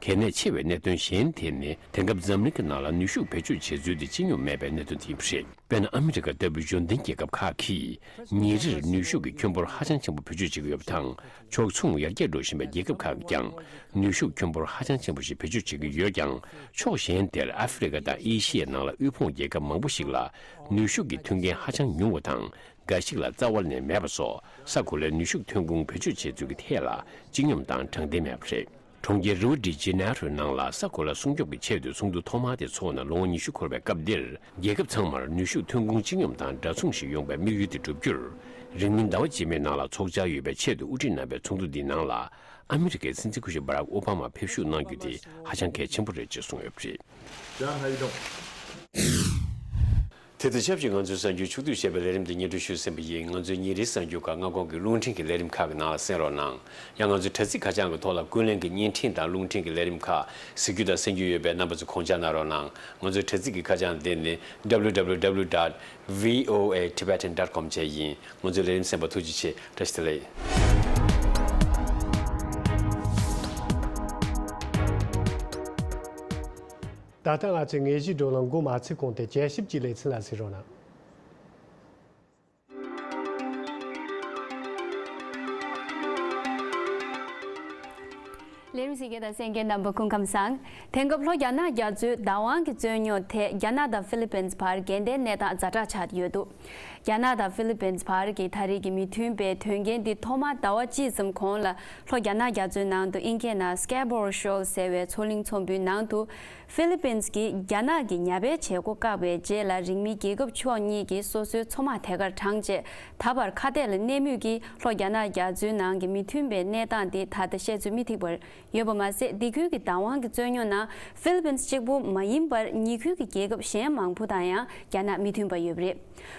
གལ་གནད་ཆེ་བའི་གནད་དོན་གཞན་དེ་ནི། དེང་སྐབས་འཛམ་གླིང་གི་ནང་ལ་ནུས་ཤུགས་བེད་སྤྱོད་བྱེད་ཚུལ་དེ་སྤྱི་སྙོམས་མེད་པའི་གནད་དོན་དེ་ཡིན་པ་རེད། དཔེར་ན། ཨ་མི་རི་ཀ་ལྟ་བུའི་གཞོན་ལྡན་རྒྱལ་ཁབ་ཁག་གིས་ཉིན་རེར་ནུས་ཤུགས་ཀྱི་ཁྱོན་འབོར་ཧ་ཅང་ཆེན་པོ་བེད་སྤྱོད་བྱེད་ཀྱི་ཡོད་པ་དང་། ཕྱོགས་མཚུངས་ཡར་རྒྱས་འགྲོ་བཞིན་པའི་རྒྱལ་ཁབ་ཁག་གིས་ཀྱང་ནུས་ཤུགས་ཁྱོན་འབོར་ཧ་ཅང་ཆེན་པོ་ཞིག་བེད་སྤྱོད་བྱེད་ཀྱི་ཡོད་ཀྱང་། ཕྱོགས་གཞན་དེར་ཨ་ཧྥེ་རི་ཀ་དང་ཨེ་ཤི་ཡའི་ནང་ལ་དབུལ་ཕོངས་རྒྱལ་ཁབ་མང་པོ་ཞིག་ལ་ནུས་ཤུགས་ཀྱི་མཐུན་རྐྱེན་ཧ་ཅང་ཉུང་བ་དང་། འགའ་ཞིག་ལ་རྩ་བ་ནས་མེད་པ་སོགས། ས་གོ་ལའི་ནུས་ཤུགས་ཐོན་ཁུངས་བེད་སྤྱོད་བྱེད་ཚུལ་གྱི་ཐད་ལ་སྤྱི་སྙོམས་དང་དྲང་བདེན་མེད་པ་རེད། གྲོང་ཁྱེར་རིའོ་ཌི་ཇི་ནེ་རོའི་ནང་ལ་ས་གོ་ལ་སྲུང་སྐྱོབ་ཀྱི་ཆེད་དུ་ཚོགས་འདུ་ཐོག་མ་དེ་ཚོགས་ནས་ལོ་ངོ་ཉི་ཤུ་འཁོར་བའི་སྐབས་འདིར། རྒྱལ་ཁབ་ཚང་མར་ནུས་ཤུགས་ཐོན་ཁུངས་སྤྱི་སྙོམས་དང་འདྲ་མཚུངས་ཤིག་ཡོང་བའི་དམིགས་ཡུལ་དེ་བསྒྲུབ་རྒྱུར། རིང་མིན་ཟླ་བ་རྗེས་མའི་ནང་ལ་ཚོགས་འཆར་ཡོད་པའི་ཆེད་དུ་དབུ་ཁྲིད་གནང་བའི་ཚོགས་འདུ་འདིའི་ནང་ལ། ཨ་མི་རི་ཀའི་སྲིད་འཛིན་སྐུ་ཞབས་བྷ་རག་ཨོ་བྷ་མ་ཕེབས་བཞུགས་གནང་རྒྱུ་དེ་ཧ་ཅང་གལ་ཆེན་པོ་རེད་ཅེས་གསུངས་ཡོད་པ་རེད། John, how you doing? དེ་དང་ཆབས་ཅིག་ང་ཚོའི་གསར་འགྱུར་ཕྱོགས་བསྡུས་ཞེས་པའི་ལས་རིམ་འདི་སྙན་སྒྲོན་ཞུས་ཟིན་པ་ཡིན། ང་ཚོའི་ཉིན་རེའི་གསར་འགྱུར་ཁག་སྔ་དགོང་གི་རླུང་འཕྲིན་གྱི་ལས་རིམ་ཁག་གི་ནང་ལ་གསན་རོགས་གནང་། ཡང་ང་ཚོའི་དྲ་ཚིགས་ཁ་བྱང་གི་ཐོག་ལ་ཀུན་གླེང་གི་བརྙན་འཕྲིན་དང་རླུང་འཕྲིན་གྱི་ལས་རིམ་ཁག་གཟིགས་རྒྱུ་དང་གསན་རྒྱུ་ཡོད་པས། རྣམ་པ་ཚོ་དགོངས་འཇགས་གནང་རོགས་གནང་། ང་ཚོའི་དྲ་ཚིགས་ཀྱི་ཁ་བྱང་འདི་ནི་www dot voatibetan dot com བཅས་ཡིན། ང་ཚོའི་ལས་རིམ་གསན་པར་ཐུགས་རྗེ་ཆེ། བཀྲ་ཤིས་བདེ་ལེགས། ད་ལྟ་ང་ཚོའི་དངོས་གཞིའི་བགྲོ་གླེང་འགོ་མ་ཚུགས་གོང་དུ་དཔྱད་ཞིབ་ཀྱི་ལེ་ཚན་ལ་གཟིགས་རོགས་གནང་། ལས་རིམ་གཟིགས་མཁན་དང་གསན་མཁན་རྣམ་པ་སྐུ་ཁམས་བཟང་། དེང་སྐབས་ལྷོ་རྒྱ་ནག་རྒྱ་མཚོའི་བདག་དབང་གི་རྩོད་རྙོག་ཐད་རྒྱ་ནག་དང་ཧྥི་ལི་པིན་བར་འགལ་ཟླའི་གནས་སྟངས་ཛ་དྲག་ཆགས་ཡོད་འདུག་རྒྱ་ནག་དང་ཧྥི་ལི་པིན་བར་གྱི་ད་རེས་ཀྱི་མི་མཐུན་པའི་དོན་རྐྱེན་འདི་ཐོག་མར་ཟླ་བ་གཅིག་ཙམ་གོང་ལ་ལྷོ་རྒྱ་ནག་རྒྱ་མཚོའི་ནང་དུ་དབྱིན་སྐད་ནང་Scarborough Shoal ཟེར་བའི་མཚོ་གླིང་ཚོམ་བུའི་ནང་དུ། ཧྥི་ལི་པིན་གྱིས་རྒྱ་ནག་གི་ཉ་པའི་བྱེད་སྒོ་བཀག་པའི་རྗེས་ལ། རིང་མིན་རྒྱལ་ཁབ་ཕྱོགས་གཉིས་ཀྱིས་སོ་སོའི་མཚོ་དམག་ཐད་ཀར་དྲངས་རྗེས། ད་བར་ཁ་གཏད་ལ་གནས་མུས་ཀྱི་ལྷོ་རྒྱ་ནག་རྒྱ་མཚོའི་ནང་གི་མི་མཐུན་པའི་གནས་སྟངས་དེ་ད་ལྟ་བཤད་ཚོད་མི་ཐིག་པར་ཡོད་པ་མ་ཟད། འདི་ཁུལ་གྱི་བདག་དབང་གི་རྩོད་རྙོག་ནང་ཧྥི་ལི་པིན་གཅིག་པུ་མ་ཡིན་པར་ཉེ་ཁུལ་གྱི་རྒྱལ་ཁབ་གཞན་མང་པོ་དང་ཡང་རྒྱ་ནག་མི་མཐུན་པ་ཡོད་པ་རེད།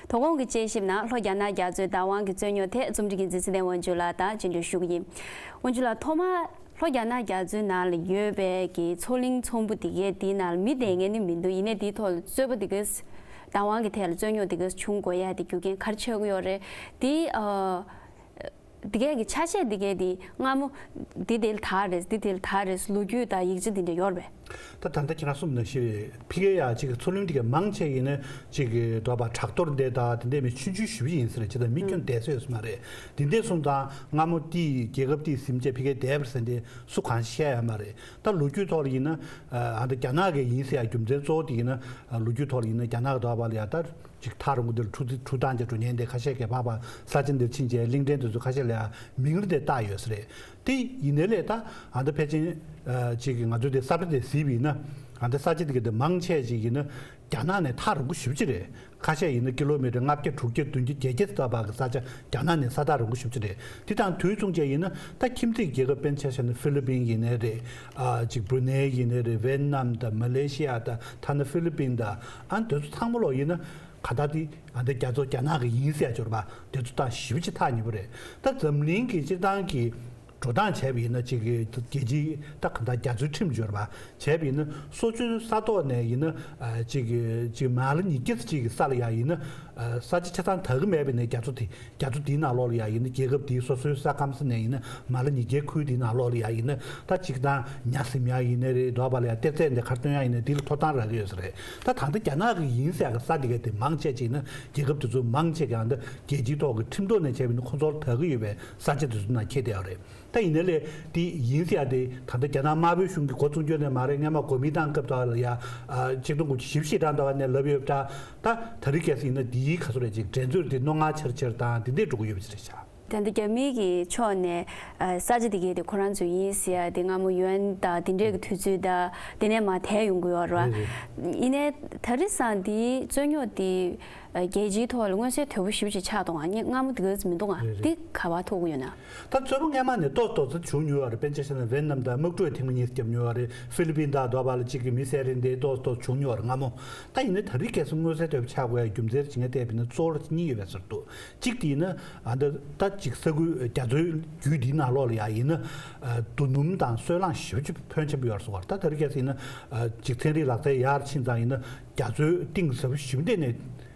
དོ་དགོང་གི་དཔྱད་ཞིབ་ནང་ལྷོ་རྒྱ་ནག་རྒྱ་མཚོའི་བདག་དབང་གི་རྩོད་རྙོག་ཐད་རྩོམ་སྒྲིག་འགན་འཛིན་ཚེ་བརྟན་དབང་ཕྱུག་ལགས་དང་བཅར་འདྲི་ཞུ་གི་ཡིན། དབང་ཕྱུག་ལགས། ཐོག་མར་ལྷོ་རྒྱ་ནག་རྒྱ་མཚོའི་ནང་ལ་ཡོད་པའི་གི་མཚོ་གླིང་ཚོམ་བུ་དེ་གའི་དེའི་ནང་ལ་མི་བསྡད་མཁན་ནི་མི་འདུག་ཡིན་ནའི་དེའི་ཐོག་ལ་རྩོད་པ་དེ་གའི་བདག་དབང་གི་ཐད་ལ་རྩོད་རྙོག་དེ་གའི་བྱུང་དགོས་ཡ་དེ་རྒྱུ་རྐྱེན་ག་རེ་ཆགས་ཀྱི་ཡོད་རེད། དེ་ཨ། འདི་གས་ཀྱི་ཆ་ཤས་འདི་གས་འདི་སྔ་མོ་འདི་དེ་ལ་དར་རེད། འདི་དེ་ལ་དར་རེད། ལོ་རྒྱུས་དང་ཡིག་ཆ་འདི་འདྲ་ཡོད་རེད་པས། ད་ད་ལྟ་ཁྱེད་རང་གསུངས་ནང་བཞིན་རེད། ཕ་གིའི་ཡ་ཅིག་མཚོ་གླིང་འདི་གས་མང་ཆེ་ཡིན་ན་ཅིག་གི་འདོད་པ་ཊེག་ཊར་འདི་དང་དེ་འདྲས་མི་ཆུང་ཆུང་ཞེ་པོ་ཅིག་ཡིན་ས་རེད། ཅི་ད་མི་ཁྱོན་བསྡད་ས་ཡོད་ས་མ་རེད། དེ་འདྲས་སོང་ཙང་སྔ་མོ་དེ་རྒྱལ་ཁབ་དེ་ཟིན་བྱས་ཕ་གིར་བསྡད་པ་རེད་ཟེར་འདི་སུ་གང་ཤེས་ཡ་མ་རེད། ད་ལོ་རྒྱུས་ཐོག་ལ་ཡིན་ན་ཨ་ད་རྒྱ་ནག་གི་ཡིན་ཟེར་ཡ་རྒྱུ་མཚན་གཙོ་བོ་དེ་ཡིན་ན་ལོ་རྒྱུས་ཐོག་ལ་ཡིན་ན་རྒྱ་ནག་གི་འདོད་པ་ལ་ཡ་ད། ཅིག་ཐག་རིང་པོ་འདིར་འཁྲུག་འཁྲུག་ཐག་ཅིག་འགྲོ་ཉེན་དེ་ཁ་ཤས་ཀྱིས་བབས་པ་ས་ཆ་འདིར་ཕྱིན་རྗེས་གླིང་ཕྲན་དེ་ཚོ་ཁ་ཤས་ལ་ཡང་མིང་རེ་དེ་བཏགས་ཡོད་ས་རེད། དེ་ཡིན་ནའི་ལས་ད་ཨ་ད་ཕལ་ཆེར་ཅིག་ང་ཚོས་དེ་ས་ཁྲ་དེ་གཟིགས་པ་ཡིན་ན་ཨ་ད་ས་ཆ་དེ་ག་དེ་མང་ཆེ་ཅིག་ཡིན་ན་རྒྱ་ནག་ནས་ཐག་རིང་པོ་ཞེ་པོ་ཅིག་རེད། ཁ་ཤས་ཡིན་ན་ཀི་ལོ་མི་ཊར་ལྔ་བརྒྱ་དྲུག་བརྒྱ་བདུན་བརྒྱ་བརྒྱད་བརྒྱ་ཙམ་བར་གྱི་ས་ཆ་རྒྱ་ནག་ནས་ས་ཐག་རིང་པོ་ཞེ་པོ་ཅིག་རེད། དེ་དང་དུས་མཚུངས་བྱས་ཡིན་ན་ད་ཁྱིམ་མཚེས་རྒྱལ་ཁབ་དཔེར་ན་ཆ་བཞག་ན་ཧྥི་ལི་པིན་ཡིན་ནའི་རེད། ཨ་ཅིག་བྷུ་རུ་ནེ་ཡིན་ནའི་རེད། ཝེ་ཏི་ནམ་དང་མ་ལེ་ཤི་ཡ་དང་ཐ་ན་ཧྥི་ལི་པིན་དང་ཨ་དེ་ཚོ་ཚང་མ་ལོག་ཡིན་ན། ག་ད་དེ་ཨ་འདི་རྒྱ་མཚོ་རྒྱ་ནག་གི་ཡིན་ཟེར་ཡ་འབྱོར་པ་དེ་ཚོ་ད་ཞེ་པོ་ཅིག་ཐག་ཉེ་པོ་རེད། ད་འཛམ་གླིང་གི་སྤྱིར་བཏང་གི་འགྲོ་སྟངས་བྱས་པ་ཡིན་ན་ཅིག་གི་རྒྱལ་སྤྱིའི་ད་ག་ད་རྒྱ་མཚོའི་ཁྲིམས་འབྱོར་པ་བྱས་པ་ཡིན་ན་སོ་སོའི་ས་ཐོག་ནས་ཡིན་ན་ཨ་ཅིག་གི་ཅིག་མ་ལ་ཉིས་བརྒྱ་ཙམ་ཅིག་གི་ས་ལ་ཡ་ཡིན་ན་ཨ་ས་ཆ་ཆ་ཚང་དག་གི་མེད་པ་ཡིན་ན་རྒྱ་མཚོ་དེ་རྒྱ་མཚོ་དེའི་ནང་ལོགས་ལ་ཡ་ཡིན་ན་རྒྱལ་ཁབ་དེའི་སོ་སོའི་ས་ཁམས་ས་ནས་ཡིན་ན་མ་ལ་ཉིས་བརྒྱའི་ཁུལ་དེའི་ནང་ལོགས་ལ་ཡ་ཡིན་ན་ད་ཅིག་དང་ཉ་ཟིམ་ཡ་ཡིན་ན་རེད། འདོད་པ་ལ་ཡ་གཏེར་རྫས་འདི་གར་སྟོན་ཡ་ཡིན་ན་དེ་ལ་ཐོབ་ཐང་རག་གི་ཡོད་ས་རེད། ད་ད་ལྟ་རྒྱ་ནག་གི་ཡིན་ཟེར་ཡ་གི་ས་དེ་ག་དེ་མང་ཆེ་ཅིག་ན་རྒྱལ་ཁབ་དེ་ཚོ་མང་ཆེ་ག་ད་རྒྱལ་སྤྱིའི་ཐོག་གི་ཁྲིམས་ཐོག་ནས་བྱས་པ་ཡིན་ན་ཁོ་ཚོར་དག་གི་ཡོད་པའི་ས་ཆ་དེ་ཚོ་ནང་འཁེལ་བསྡད་ཡོད་རེད། ད་ཡིན་ནའི་ལས་དེ་ཡིན་ཟེར་ཡ་དེ་ད་ལྟ་རྒྱ་ནག་དམར་པོའི་གཞུང་གི་འགོ་བཙུགས་རྒྱུ་ནས་མ་རེད། སྔོན་མ་གོ་མིན་ཏང་སྐབས་དག་ལ་ཡ་ཨ་ཆིག་སྟོང་དགུ་བརྒྱ་བཞི་བཅུ་ཞེ་གྲངས་དག་ནས་ལབ་ཡོད་པ་འདྲ། ད་ད་རེས་གལ་སྲིད་ཡིན་ན་དེའི་ག་ཚོད་རེད་ཅིག་འགྲན་རྩོད་དེ་རྣོ་ངར་ཆེར་ཆེར་དང་དེ་འདྲས་འགྲོ་གི་ཡོད་པ་ཅིག་རེད་ཤག་ད་ལྟ་རྒྱ་མི་གི་ཕྱོགས་ནས་ཨ་ས་ཆ་དེ་གའི་དེ་ཁོ་རང་ཚོ་ཡིན་ཟེར་ཡ་དེ་སྔ་མོ་ཡུ་ཨེན་དང་དེ་འདྲས་ཀྱི་དུས་ཚོད་དང་དེ་ནས་མར་དེད་ཡོང་གི་ཡོད་རེད་བ། རེད་རེད། ཡིན་ནའི་ད་རེས་སང་དེའི་རྩོད་རྙོག་དེ་ཨ་རྒྱལ་སྤྱིའི་ཐོག་ལ་མངོན་གསལ་དོད་པོ་ཞེ་པོ་ཅིག་ཆགས་འདུག་ཨ། ངས་སྔ་མོ་དེ་ག་ཙམ་མི་འདུག་ཨ། རེད་རེད། དེ་ག་པར་ཐུག་གི་ཡོད་ན། ད་རྩོད་པ་སྔོན་མ་ནས་ཏོག་ཙམ་ཏོག་ཙམ་བྱུང་མྱོང་བ་རེད། དཔེར་ན་ཆ་བཞག་ན་ཝེ་ཏི་ནམ་དང་དམག་འཁྲུག་ཐེངས་མ་གཉིས་བརྒྱབ་མྱོང་བ་རེད། ཧྥི་ལི་པིན་དང་འདོད་པ་ལ་གཅིག་གི་མི་བསད་རེས་འདི་ཏོག་ཙམ་ཏོག་ཙམ་བྱུང་མྱོང་བ་རེད་སྔ་མོ། ད་ཡིན་ནའི་ད་རེས་གལ་སྲིད་མངོན་གསལ་དོད་པོ་ཆགས་དགོས་ཡ་རྒྱུ་མཚན་ཇི་སྙེད་བལྟས་པ་ཡིན་ན་གཙོ་བོ་གཉིས་ཡོད་པའི་ཟུར་དུ། གཅིག་དེ་ཡིན་ན་ཨ་ད་ད་ཅིག་ས་ཁུལ་རྒྱ་མཚོའི་རྒྱུད་འདིའི་ནང་ལོགས་ལ་ཡ་ཡིན་ན་ཨ་རྡོ་སྣུམ་དང་སོལ་རླངས་ཞེ་པོ་ཅིག་ཕོན་ཆེན་པོ་ཡོད་རེད་ཟེར་བ་རེད། ད་ད་རེས་གལ་སྲིད་ཡིན་ན་ཨ་ཅིག་ཚན་རིག་ལག་རྩལ་ཡར་ཕྱིན་ཙང་ཡིན་ན་རྒྱ་མཚོའི་གཏིང་ཟབ་ཞེ་པོ་འདི་ནས་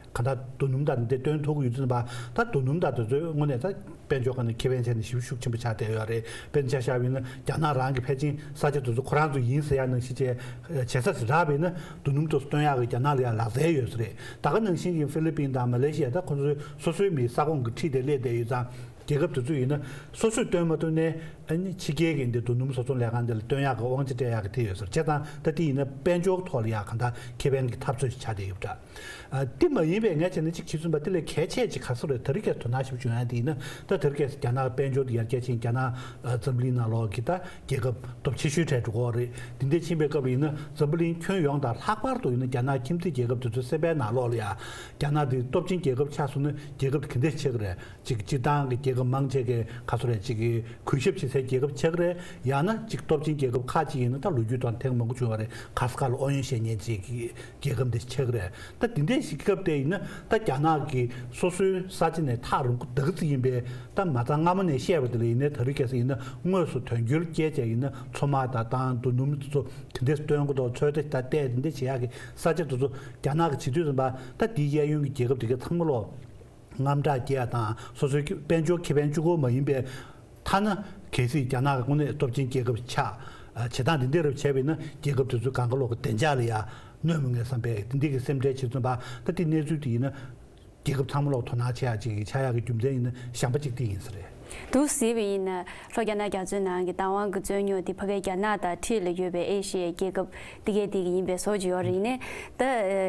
ག་ད་རྡོ་སྣུམ་དང་འདི་བཏོན་ཐུབ་ཀྱི་ཡོད་ཚུལ་པ། ད་རྡོ་སྣུམ་དང་དེ་ཚོའི་དངོས་གནས་ད་དཔལ་འབྱོར་སྒང་ནས་ཁེ་ཕན་བྱས་ནས་ཞེ་པོ་ཤུགས་ཆེན་པོ་ཆགས་བསྡད་ཡོད་རེད། དཔེར་ན་ཆ་བཞག་པ་ཡིན་ན་རྒྱ་ནག་རང་གི་ཕལ་ཆེར་ས་ཆ་དེ་ཚོ་ཁོ་རང་ཚོ་ཡིན་ཟེར་ཡ་ནང་བཞིན་བྱས་བྱེད་ས་ཞིག་རག་པ་ཡིན་ན་རྡོ་སྣུམ་དེ་ཚོ་བཏོན་ཡག་གི་རྒྱ་ནག་ལ་ཡང་ལག་རྩལ་ཡོད་ས་རེད། ད་ག་ནང་བཞིན་གྱི་ཧྥི་ལི་པིན་དང་མ་ལེ་ཤི་ཡ་ད་ཁོ་ཚོའི་སོ་སོའི་མིའི་ས་ཁོངས་ཀྱི་འཁྲིས་དེ་སླེབས་བསྡད་ཡོད་ཙང་། རྒྱལ་ཁབ་དེ་ཚོ་ཡིན་ན་སོ་སོས་བཏོན་མ་ཐུབ་ནའི་ཨ་ནི་ཕྱི་རྒྱལ་གྱི་འདི་རྡོ་སྣུམ་བཟོ་ཚོང་ལས་ཁང་འདི་ལ་བཏོན་ཡག་གི་དབང་ཆ་སྤྲད་ཡག་གི་དེ་ཡོད་ཟེར། བྱས་ཙང་ད་དེ་ཡིན་ན་དཔལ་འབྱོར་ཐོག་ལ་ཡག་གང་ལྟར་ཁེ་ཕན་གྱི་འཐབ་རྩོད་ཅིག་ཆགས་བསྡད་ཡོད་པ་འདྲ། ཨ་དེ་མ་ཡིན་པའི་ངས་བྱས་ན་གཅིག་བྱེད་ཚུན་པ་དེ་ལས་གལ་ཆེ་ཅིག་ག་ཚོད་རེད། ད་རེས་ཀྱི་དོ་སྣང་ཞིབ་བྱུང་ཡ་དེ་ཡིན་ན་ད་ད་རེས་ཀྱི་རྒྱ་ནག་དཔལ་འབྱོར་དེ་ཡར་རྒྱས་ཕྱིན། རྒྱ་ནག་ཨ་འཛམ་གླིང་ནང་ལོགས་ཀྱི་ད་རྒྱལ་ཁབ་སྟོབས་ཆེ་ཤོས་གྲས་འགྲོ་གི་ཡོད་རེད། དེ་འདྲ་ཕྱིན་པའི་སྐབས་ལ་ཡིན་ན་འཛམ་བུ་གླིང་ཁྱོན་ཡོངས་དང་ལྷག་པར་དུ་ཡིན་ན་རྒྱ་ནག་ཁྱིམ་མཚེས་རྒྱལ་ཁབ་དེ་ཚོའི་སེམས་པའི་ནང་ལོགས་ལ་ཡ་རྒྱ་ནག་དེ་སྟོབས་ཆེན་རྒྱལ་ཁབ་ཆགས་སོང་ན་རྒྱལ་ཁབ་དེ་ག་འདྲས་ཆགས་ཀྱི་རེད། ཅིག་སྤྱིར་བཏང་གི་རྒྱལ་ཁབ་མང་ཆེ་གིས་ག་ཚོད་རེད། ཅིག་གི་གུས་ཞབས་བྱེད་སའི་རྒྱལ་ཁབ་ཆགས་ཀྱི་རེད། ཡང་ན་ཅིག་སྟོབས་ཆེན་རྒྱལ་ཁབ་ཁག་ཅིག་ཡིན་ན་ད་ལོ་རྒྱུས་ཐོག་ཐེངས་མང་པོ་བྱུང་བ་རེད། ག་ས་ག་ལ་ཨོ་ཡོན་བཤད་མཁན་ཅིག་གི་རྒྱལ་ཁབ་འདི་ཆགས་ཀྱི་རེད། ད་དེ་འདྲའི་ཞིག་སྐབས་དེ་ཡིན་ན་ད་རྒྱ་ནག་གི་སོ་སོའི་ས་ཆ་ནས་ཐག་རིང་པོ་ད་ག་ཚོད་ཡིན་པའི་ད་མ་རྩ་སྔ་མོ་ནས་བཤད་པ་དེ་ལ་ཡིན་ནའི་ད་རེས་གལ་སྲིད་ཡིན་ན་དངོས་སུ་དོན་འཁྱོལ་སྐྱེལ་བྱས་ཡིན་ན་མཚོ་དམག་དང་དང་རྡོ་སྣུམ་དེ་ཚོ་དེ་འདྲས་སྟོན་གྱི་འདུག་ཚོད་ལྟ་ད་བལྟས་དེ་འདྲས་བྱེད་ཡག་གི་ས་ཆ་དེ་ཚོ་རྒྱ་ནག་གི་བྱེད་དུས་ཙམ་པ་ད་དེའི་གཡས་གཡོན་གྱི་རྒྱལ་ཁབ་དེ་ག་ཚང་མ་ལོག་དངངས་སྐྲག་སྐྱེ་ཡ་དང་སོ་སོའི་དཔལ་འབྱོར་ཁེ་ཕན་གཅིག་པོ་མ་ཡིན་པའི་ཐ་ན་གལ་སྲིད་རྒྱ་ནག་གི་དངོས་གནས་སྟོབས་ཆེན་རྒྱལ་ཁབ་ཆགས་ཨ་བྱེད་སྟངས་འདི་འདྲ་རབ་བྱས་པ་ཡིན་ན་རྒྱལ་ཁབ་དེ་ཚོའི་གང་ག་ལོག་གི་བདེ་འཇགས་ལ་ཡ་གནོད་མི་ངེས་བསམ་པའི་དེ་འདྲ་གི་སེམས་ཁྲལ་བྱེད་ཚུན་པ་ད་དེ་གནས་ཚུལ་དེ་ཡིན་ན་རྒྱལ་ཁབ་ཚང་མ་ལོག་དོ་སྣང་བྱེད་ཡ་ཅིག་ཆགས་ཡག་གི་རྒྱུ་མཚན་ཡིན་ན་བྱམས་པ་གཅིག་དེ་ཡིན་ས་རེད། འདུག་ཟེར་བ་ཡིན་ན་ལྷོ་རྒྱ་ནག་རྒྱ་མཚོའི་ནང་གི་བདག་དབང་གི་རྩོད་རྙོག་དེ་ཕ་གིའི་རྒྱ་ནག་དང་འཁྲིས་ལ་ཡོད་པའི་ཨེ་ཤི་ཡའི་རྒྱལ་ཁབ་དེ་གས་དེ་གི་ཡིན་པའི་བཟོ་ཅིག་ཡོད་རེད། ཡིན་ནའི་ད་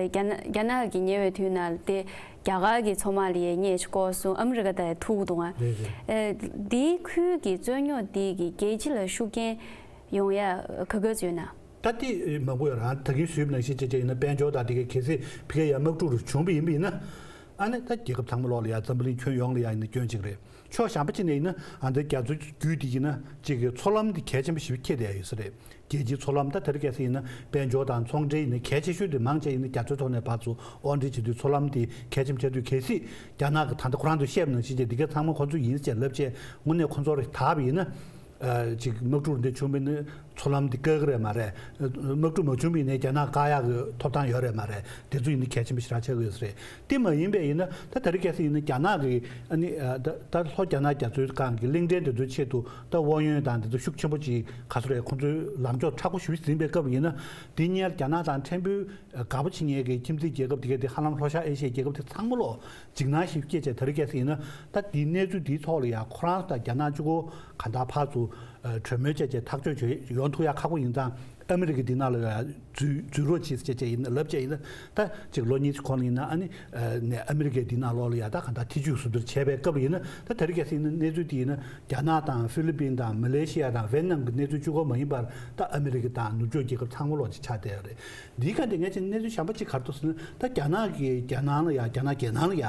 རྒྱ་ནག་རྒྱ་ནག་གི་ཉེ་བའི་དུས་ནང་ལ་དེ། རྒྱ་གར་གྱི་མཚོ་དམག་ལ་ཡང་བརྙས་བཅོས་སྐོར་སོང་། ཨ་མི་རི་ཀ་དང་ཐུག་འདུག་ཨ། རེད་རེད། ཨེ། འདིའི་ཁུལ་གྱི་རྩོད་རྙོག་འདི་གི་རྒྱལ་སྤྱི་ལ་ཤུགས་རྐྱེན་ཡོང་ཡ་ག་ག་ཚོད་ཡོད་ན། ད་དེ་མང་པོ་ཡོད་རང་ད་གིན་ཞུས་པ་ནང་བཞིན་བྱས་བྱས་ཡིན་ན་དཔལ་འབྱོར་དང་དེ་གའི་གལ་སྲིད་ཕ་གིའི་ཡ་དམག་འཁྲུག་རུ་བྱུང་བ་ཡིན་པ་ཡིན་ན། ཨ་ནི་ད་རྒྱལ་ཁབ་ཚང་མ་ལོག་ལ་ཡ་འཛམ་བུ་གླིང་ཁྱོན་ཡོངས་ལ་ཡ་ཡིན་ན་སྐྱོན་གཅིག་རེད། ཕྱོགས་གཞན་པ་གཅིག་ནས་ཡིན་ན་ཨ་འདི་རྒྱ་མཚོ་རྒྱུད་འདི་ཡིན་ན་གཅིག་གི་མཚོ་ལམ་འདི་གལ་ཆེན་པོ་ཞིག་འཁྱེར་བསྡད་ཡོད་ས་རེད། རྒྱལ་སྤྱིའི་མཚོ་ལམ་ད་དེ་རིང་ཁ་སང་ཡིན་ན་དཔལ་འབྱོར་དང་ཚོང་འབྲེལ་ཡིན་ན་གལ་ཆེ་ཤོས་དེ་མང་ཆེ་ཡིན་ན་རྒྱ་མཚོའི་ཐོག་ནས་ཕར་ཚུར་དབོར་འདྲེན་བྱེད་དུས་མཚོ་ལམ་དེ་གལ་ཆེན་པོ་ཆགས་དུས་གལ་སྲིད་རྒྱ་ནག་གི་ད་ལྟ་ཁོ་རང་ཚོས་བཤད་པ་ནང་བཞིན་བྱས་འདི་ག་ཚང་མ་ཁོ་ཚོ་ཡིན་ཟེར་ལབ་བྱས་དངོས་གནས་ཁོ་ཚོར་དག་པ་ཡིན་ན་ཅིག་དམག་འཁྲུག་འདི་བྱུང་བ་ཡིན་ན་ མཚོ་ལམ་འདི་བཀག་གི་རེད་མ་རེད། དམག་འཁྲུག་མ་བྱུང་བ་ཡིན་ནའི་རྒྱ་ནག་བཀག་ཡག་གི་ཐོབ་ཐང་ཡོད་རེད་མ་རེད། དེ་ཚོ་ཡིན་ན་གལ་ཆེན་པོ་ཞེ་དྲག་ཆགས་ཀྱི་ཡོད་ས་རེད། དེ་མ་ཡིན་པ་ཡིན་ན་ད་དེ་རིང་ཁ་སང་ཡིན་ན་རྒྱ་ནག་གི་ཨ་ནི་ད་ད་ལྷོ་རྒྱ་ནག་རྒྱ་མཚོའི་སྒང་གི་གླིང་ཕྲན་དེ་ཚོའི་ཆེད་དུ་ད་དབང་ཡོད་དང་དེ་ཚོ་ཤུགས་ཆེན་པོ་ཅིག་ག་ཚོད་རེད། ཁོང་ཚོའི་ལམ་ཕྱོགས་མཁྲེགས་པོ་ཞེ་པོ་ཟིན་པའི་སྐབས་ཡིན་ན། དེ་སྔོན་རྒྱ་ནག་དང་ཕྲན་བུ་དགའ་པོ་བྱེད་མཁན་གྱི་ཁྱིམ་མཚེས་རྒྱལ་ཁབ་དེ་ག་དེ་ཧ་ལམ་ལྷོ་ཤར་ཨེ་ཤི་ཡའི་རྒྱལ་ཁབ་དེ་ཚང་མ་ལོ་འཇིགས་སྣང་ཞིག་སྐྱེས་བྱས། དེ་རིང་ཁ་སང་ཡིན་ན་ད་དེའི་གནས་ཚུལ་དེའི་ཐོག་ལ་ཡང་ཁོ་རང་དང་རྒྱ་ནག་གཅིག་པོ་གང་ལྟར་ཕར་ཚུར་གྲོས་མོལ་བྱས་བྱས་ཐག་གཅོད་བྱས་ཡོང་ཐུབ་ཡག་ཁག་པོ་ཡིན་ཙང་། ཨ་མི་རི་ཀ་འདི་ནང་ལ་ཡང་འཛུལ་འཛུལ་རོགས་གྱིས་ཟེར་བྱས་ཡིན་ན་ལབ་བྱས་ཡིན་ན། ད་ཅིག་ལོ་གཉིས་ཀྱི་གོང་ལ་ཡིན་ན་ཨ་ནི་ནས་ཨ་མི་རི་ཀའི་འདི་ནང་ལོགས་ལ་ཡང་ད་གང་ལྟར་ཐེ་བྱུས་སུ་བསྡུར་བྱས་པའི་སྐབས་ལ་ཡིན་ན། ད་དེ་རིང་ཁ་སང་ཡིན་ན་གནས་ཚུལ་དེ་ཡིན་ན་རྒྱ་ནག་དང་ཧྥི་ལི་པིན་དང་མ་ལེ་ཤི་ཡ་དང་ཝེ་ནམ་གྱི་གནས་ཚུལ་གཅིག་པོ་མ་ཡིན་པར་ད་ཨ་མི་རི་ཀ་དང་ནུབ་ཕྱོགས་རྒྱལ་ཁབ་ཚང་མ་ལོགས་ཅིག་ཆགས་བསྡད་ཡོད་རེད། འདིའི་སྒང་དེ་ངས་ཅིག་གནས་ཚུལ་གཞན་པ་ཅིག་ག་རེ་འདུག་ཟེར་ན། ད་རྒྱ་ནག་གི་རྒྱ་ནང་ལ་ཡ་རྒྱ་ནག་རྒྱལ་ནང་ལ་ཡ་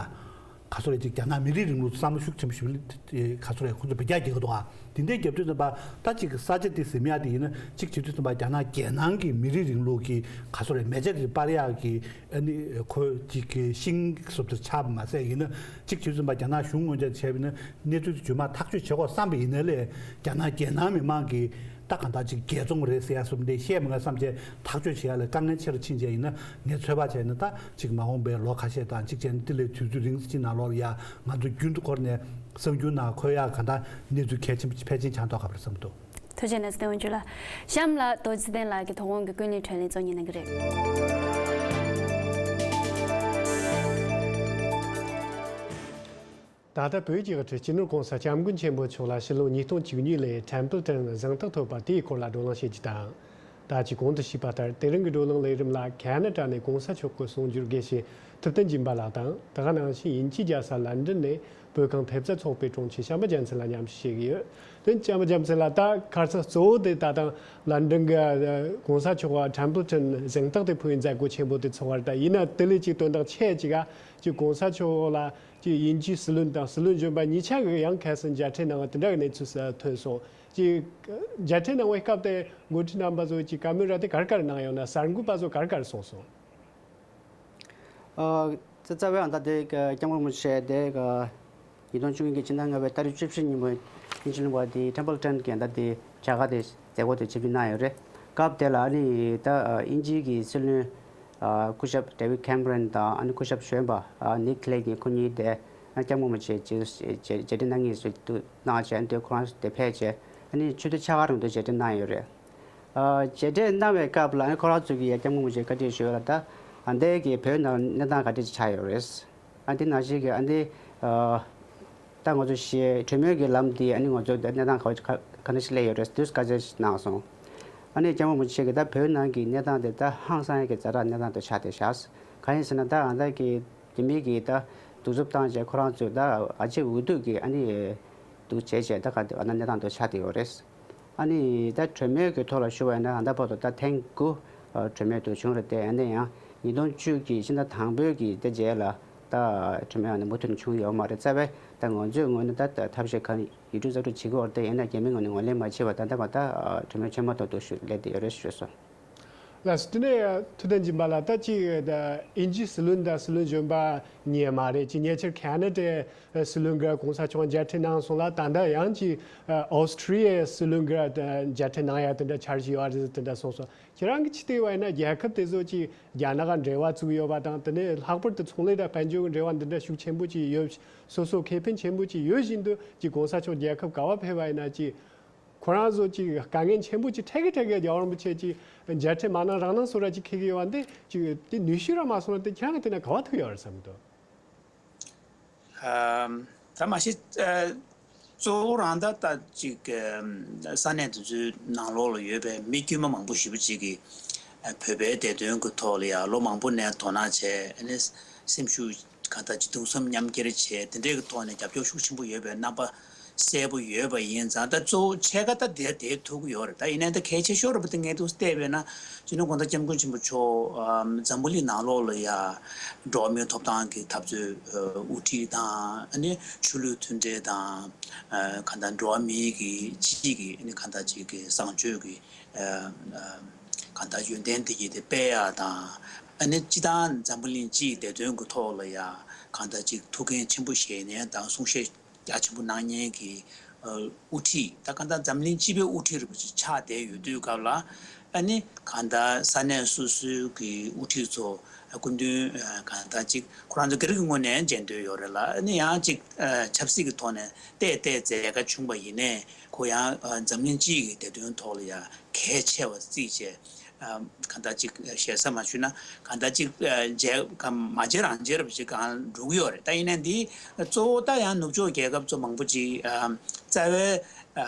ག་ཚོད་རེད། ཅིག་རྒྱ་ནག་མི་རིགས་རིང་ལུགས་བསམ་བློ་ཤུགས་ཆེན་པོ་ཞིག་ག་ཚོད་རེད། ཁོང་ཚོ་འབུད་རྒྱག་རྒྱག་གི་འདུག་ཨ། དེ་འདྲའི་རྒྱབ་དུས་ཙམ་པ་ད་ཅིག་ས་ཆ་དེ་ཟིན་ཡག་དེ་ཡིན་ན། ཅིག་བྱེད་དུས་ཙམ་པ་རྒྱ་ནག་རྒྱལ་ནང་གི་མི་རིགས་རིང་ལུགས་ཀྱི་ག་ཚོད་རེད། མེ་ལྕེ་དེ་སྤར་ཡག་གི་ཨ་ནི་ཁོ་ཅིག་གི་ཤིང་བཟོ་བསྡུར་ཆགས་པ་མ་ཟད་ཡིན་ན། ཅིག་བྱེད་དུས་ཙམ་པ་རྒྱ་ནག་གཞུང་ངོས་འཛིན་བྱས་པ་ཡིན་ན་གནས་ཚུལ་དེ་རྗེས་མ་ཐག་གཅོད་བྱེད་དགོས་བསམ་པ་ཡིན་ན་ལས། རྒྱ་ནག་རྒྱལ་ནང་མི་མང་གི་ད་གང་ལྟར་ཅིག་རྒྱལ་བཙོང་རེད་ཟེར་ཡ་བཟོ་འདྲ་བཤད་མི་དགོས་བསམ་བྱས་ཐག་གཅོད་བྱེད་ཡ་ལ་དཀའ་ངལ་ཆེ་རུ་ཕྱིན་བྱས་ཡིན་ན། ངས་ཚོད་དཔག་བྱས་ན་ད་ཅིག་མ་འོངས་པའི་ལོ་ཁ་ཤས་དང་གཅིག་བྱས་ན་དེ་ལས་དུས་ཚོད་རིང་ཙམ་ཅིག་ནང་ལོགས་ལ་ཡ་ང་ཚོ་རྒྱུན་དུ་འཁོར་ནས་གསར་འགྱུར་ནང་འཁོད་ཡ་གང་ལྟར་གནས་ཚུལ་གལ་ཆེན་པོ་ཕལ་ཆེར་ཆགས་མདོག་ཁ་པོ་རེད་བསམ་འདུག་ཐུགས་རྗེ་གནང་སོང་། དེ་དབང་ཕྱུག་ལགས། གཤམ་ལ་རྡོ་རྗེ་ཚེ་བརྟན་ལགས་ཀྱིས་དོ་དགོང་གི་ཀུན་གླེང་དྲན་གླེང་གཙོ་གཉེར་གནང་གི་རེད། ད་ལྟ་བོད་རྒྱལ་ཁབ་སྤྱི་ནོར་༸གོང་ས་༸སྐྱབས་མགོན་ཆེན་པོ་མཆོག་ལ་ཕྱི་ལོ་ཉིས་སྟོང་བཅུ་གཉིས་ལོའི་ཊེམ་པལ་ཊོན་གཟེངས་རྟགས་ཐོབ་པ་དེའི་སྐོར་ལ་བགྲོ་གླེང་བྱེད་རྒྱུ་དང་། ད་ཅི་གོང་དུ་ཞུས་པ་ལྟར་དེ་རིང་གི་བགྲོ་གླེང་ལས་རིམ་ལ་ཁ་ན་ཌ་ནས་༸གོང་ས་མཆོག་གི་གསུང་སྒྱུར་དགེ་བཤེས་ཐུབ་བསྟན་སྦྱིན་པ་ལགས་དང་། དེ་ག་ནང་བཞིན་དབྱིན་ཇིའི་རྒྱལ་ས་ལན་ཌན་ནས་བོད་ཁང་ཐེབས་རྩ་ཚོགས་པའི་དྲུང་ཆེ་བྱམས་པ་རྒྱལ་མཚན་ལགས་མཉམ་ཞུགས་བྱེད་ཀྱི་ཡོད། དེ་བྱམས་པ་རྒྱལ་མཚན་ལགས། ད་ཁ་སང་གཙོ་བོ་དེ་ད་ལྟ་ལན་ཌན་གྱི་༸གོང་ས་མཆོག་ལ་ཊེམ་པལ་ཊོན་གཟེངས་རྟགས་དེ་ཕུལ་བའི་མཛད་སྒོ་ཆེན་པོ་དེ་ཚོགས་པ་རེད། ད་ཡིན་ན་དེ་ལས་ཅིག་དོན་དག་ཆེ་ཅིག་ག་ཅིག་༸གོང་ས་མཆོག་ལ་ཅིག་དབྱིན་ཇིའི་སྲིད་བློན་དང་སྲིད་བློན་གཞོན་པ་གཉིས་ཆ་གིས་ཡང་ཁ་སང་མཇལ་འཕྲད་གནང་བ་དེ་འདྲ་གི་གནས་ཚུལ་ཐོན་སོང་། ཅིག་མཇལ་འཕྲད་གནང་བའི་སྐབས་དེ་འགོ་ཁྲིད་རྣམ་པ་ཚོས་ཅིག་བཀའ་མོལ་ར་དེ་ག་རེ་ག་རེ་གནང་ཡོད་ན། གསར་འགོད་པ་ཚོ་ག་རེ་ག་རེ་གསུངས་སོང་། ཨ། རྩ་བའི་ཨ་ད་དེ་ཀ་༸སྐྱབས་མགོན་རིན་པོ་ཆེ་དེ་ཀ་ཉིས་སྟོང་བཅུ་གཉིས་ཀྱི་ཕྱི་ཟླ་ལྔ་པའི་ཏ་རིག་བཅུ་བཞི་ཉིན་མོ་དབྱིན་ཇི་ལུང་པ་དེ་ཊེམ་པལ་ཊོན་གྱི་ཨ་ད་དེ་བྱ་དགའ་དེ་མཛད་སྒོ་དེ་ཆིབས་བསྒྱུར་གནང་ཡོད་རེད། སྐབས་དེ་ལ་ཨ་ནི་ད་དབྱིན་ཇིའི་གི་སྲིད་བློན་ཨ་སྐུ་ཞབས་ཌེ་ཝིཌ་ཁེམ་རན་དང་། ཨ་ནི་སྐུ་ཞབས་གཞོན་པ་ཨ་ནིག་ལེ་གཉིས། ཁོ་གཉིས་དེ་ཨ་༸སྐྱབས་མགོན་རིན་པོ་ཆེ་མཇལ་མཇལ་འཕྲད་གནང་མཁན་ཞིག་འདུག་གནང་བྱས། ཨ་ནི་དེ་ཁོ་རང་དེ་ཕེབས་བྱས་ཨ་ནི་ཆུ་ཚོད་ཕྱེད་ཀ་རིང་དུ་མཇལ་འཕྲད་གནང་ཡོད་རེད། ཨ་མཇལ་འཕྲད་གནང་བའི་སྐབས་ལ་ཨ་ནི་ཁོ་རང་ཚོ་གིས་ཡ་༸སྐྱབས་མགོན་རིན་པོ་ཆེར་བཀའ་འདྲི་ཞུས་ལ། ད་ཨ་འདི་གི་བོད་ནང་གནས་སྟངས་ག་འདྲ་ཅིག་ཆགས་ཡོད་རེད། ཨ་འདི་ནང་བཞིན་གྱི་ཨ་འདི་ཨ་ད་ང་ཚོ་ཞེས་གྲོས་མོལ་གྱི་ལམ་འདི་ཨ་ནི་ང་ཚོ་གནས་སྟངས་ག་ག་ག་འདྲ་ཞིག་སླེབས་ཡོད་རེད་དུས་བཀའ་འདྲི་གནང་སོང་། ཨ་ནི་༸སྐྱབས་མགོན་རིན་པོ་ཆེ་གིས་ད་བོད་ནང་གི་གནས་སྟངས་དེ་ད་ཧང་སང་ཡག་གི་ཛ་དྲག་གནས་སྟངས་དུ་ཆགས་བསྡད་ཤག་གང་ཡིན་ཟེར་ན་ད་ཨ་ད་གི་རྒྱ་མི་གིས་ད་གདུག་རྩུབ་བཏང་བྱས་ཁོ་རང་ཚོས་ད་ཨ་ཅེ་འུ་ཐུག་གི་ཨ་ནི་འདུག་བྱས་བྱས་ད་ག་དེ་ཨ་ན་གནས་སྟངས་དུ་ཆགས་བསྡད་ཡོད་རེད། ཨ་ནི་ད་གྲོས་མོལ་གྱི་ཐོག་ལ་ཞུ་བ་ཡིན་ན་ཨ་ད་བར་དུ་ད་ཐེངས་དགུ་ཨ་གྲོས་མོལ་དུ་བྱུང་རེད་དེ། ཨ་ནི་ཡང་ཉིས་སྟོང་བཅུ་གི་ཕྱི་ཟླ་དང་པོའི་གི་དེ་རྗེས་ལ་ད་གྲོས་མོལ་ཨ་ནི་མུ་མཐུད་ནས་བྱུང་ཡོད་མ་རེད། རྩ་བའི་ད་ང་ཚོའི་ངོས་ནས་ད་ཐབས་ཤེས་གང་ཡིད་སྤྲུལ་རྩ་སྤྲུལ་བྱེད་ཀྱི་ཡོད་རེད་དེ། ཡིན་ན་རྒྱ་མིའི་ངོས་ནས་ངོས་ལེན་མ་བྱས་པ་ད་ལྟ་བར་ད་གྲོས་མོལ་ཆེན་མོ་ཐོག་ཏུ་ཞུ་སླེབས་བསྡད་ཡོད་རེད་ཞུས་སོང་། ལགས་སོ། དེ་ནས་ཐུབ་བསྟན་སྦྱིན་པ་ལགས། ད་ཅིག་ད་དབྱིན་ཇིའི་སྲིད་བློན་དང་སྲིད་བློན་གཞོན་པ་གཉིས་མ་རེད། ཅིག་ཉེ་ཆར་ཁ་ན་ཌའི་སྲིད་བློན་གྱིས་༸གོང་ས་མཆོག་མཇལ་འཕྲད་གནང་སོང་ལ། ད་ལྟ་ཡང་ཅིག་ཨོ་སི་ཊི་རི་ཡའི་སྲིད་བློན་གྱིས་མཇལ་འཕྲད་གནང་ཡ་དེ་འདྲ་འཆར་གཞི་ཡོད་རེད་དེ་འདྲ་གསུངས་སོང་། ཁྱེད་རང་གིས་ཅིག་བལྟས་པ་ཡིན་ན་རྒྱལ་ཁབ་དེ་ཚོ་ཅིག་རྒྱ་ནག་ག་འབྲེལ་བ་བཙུགས་ཡོད་པ་དང་། དེ་ནས་ལྷག་པར་དུ་ཚོང་ལས་དང་དཔལ་འབྱོར་གྱི་འབྲེལ་བ་འདི་འདྲ་ཤུགས་ཆེན་པོ་ཅིག་ཡོད། སོ་སོ་ཁེ་ཕན་ཆེན་པོ་ཅིག་ཡོད་བཞིན་དུ་ཅིག་༸གོང་ས་མཆོག་རྒྱལ་ཁབ་ག་པར་ཕེབས་པ་ཡིན་ན་ཅིག་ཁོ་རང་ཚོ་ཅིག་དཀའ་ངལ་ཆེན་པོ་ཅིག་འཕྲད་ཀྱི་འཕྲད་ཀྱི་རྒྱལ་བ་རིན་པོ་ཆེ་ཅིག་མཇལ་འཕྲད་མ་གནང་རང་གནང་བཟོ་འདྲ་ཅིག་འཁེལ་གྱི་ཡོད་པ་འདི་ཅིག་དེ་ནུས་ཤུགས་རང་མ་སོང་ན་དེ་ཁྱེད་རང་གིས་དེ་ན་ག་པར་ཐུག་ཡོད་རེད་བསམ་གྱི་འདུག་ཨམ། ད་མ་གཞི་ཨ་གཙོ་བོ་རང་ད་ལྟ་ཅིག་ཨམ་ས་གནས་དེ་ཚོའི་ནང་ལོགས་ལ་ཡོད་པའི་མི་དཀྱུས་མ་མང་པོ་ཞེ་པོ་ཅིག་གིས་ཨ་བོད་པའི་བདེ་དོན་གྱི་ཐོག་ལ་ཡང་ལོ་མང་པོ་ནས་དོ་སྣང་བྱས། ཨ་ནི་སེམས་ཤུགས་གང་ལྟར་ཅིག་གདུང་སེམས་མཉམ་སྐྱེད་བྱས། དེ་འདྲའི་གི་ཐོག་ནས་རྒྱབ་སྐྱོར་ཤུགས་ཆེན་པོ་ཡོད་པའི་རྣམ་པ་གསལ་པོ་ཡོད་པ་ཡིན་ཙང་། ད་གཙོ་བོ་ཕྱེད་ཀ་ད་དེ་དེ་ཐུག་གི་ཡོད་རེད། ད་ཡིན་ནའི་ད་གལ་ཆེ་ཤོས་རེད་པ། དེ་ངས་འདུག་བལྟས་པས་ན་སྤྱི་ནོར་༸གོང་ས་༸སྐྱབས་མགོན་ཆེན་པོ་མཆོག་ཨམ་འཛམ་བུ་གླིང་ནང་ལོགས་ལ་ཡ་འགྲོ་བ་མིའི་ཐོབ་ཐང་གི་འཐབ་རྩོད་ཨ་དབུ་ཁྲིད་དང་། ཨ་ནི་ཆོས་ལུགས་མཐུན་འབྲེལ་དང་། ཨ་གང་ལྟར་འགྲོ་བ་མིའི་གི་སྤྱི་གི་ཨ་ནི་གང་ལྟར་ཅིག་གི་བཟང་སྤྱོད་ཀྱི་ཨ་ཨ་གང་ལྟར་ཡོན་ཏན་དེ་གྱིས་དེ་སྤེལ་ཡ་དང་། ཨ་ནི་སྤྱི་བཏང་འཛམ་བུ་གླིང་སྤྱིའི་བདེ་དོན་གྱི་ཐོག་ལ་ཡ་གང་ལྟར་ཅིག་ཐུགས་འགན་ཆེན་པོ་བཞེས་མཁན་དང་གསུང་བཤད་རྒྱ་ཆེན་པོ་གནང་མཁན་གྱི་ དབུ་ཁྲིད་ད་གང་ལྟར་འཛམ་གླིང་སྤྱི་པའི་དབུ་ཁྲིད་རིན་པོ་ཆེ་ཆགས་བསྡད་ཡོད་དུས་སྐབས་ལ། ཨ་ནི་གང་ལྟར་ས་གནས་སོ་སོའི་གི་དབུ་ཁྲིད་ཚོ་སྐུ་མདུན་གང་ལྟར་ཅིག་ཁོ་རང་ཚོ་སྒེར་གྱི་ངོས་ནས་མཇལ་འདོད་ཡོད་རེད་ལ། ཨ་ནི་ཡང་ཅིག་ཆབ་སྲིད་ཀྱི་ཐོག་ནས་བལྟས་བལྟས་མཛད་དཀའ་བྱུང་བ་ཡིན་ནའི་ཁོ་ཡང་འཛམ་གླིང་སྤྱི་ཡི་བདེ་དོན་ཐོག་ལ་ཡང་གལ་ཆེ་བ་བརྩིས་བྱས། གང་ལྟར་ཅིག་ཞེ་ས་མ་ཞུས་ན་གང་ལྟར་ཅིག་མཇལ་མ་མཇལ་རང་མཇལ་རབས་ཅིག་གང་འགྲོ་གི་ཡོད་རེད། ད་ཡིན་ནའི་འདི་གཙོ་བོ་ད་ཡང་ནུབ་ཕྱོགས་རྒྱལ་ཁབ་ཚོ་མང་པོ་ཅིག་རྩ་བའི་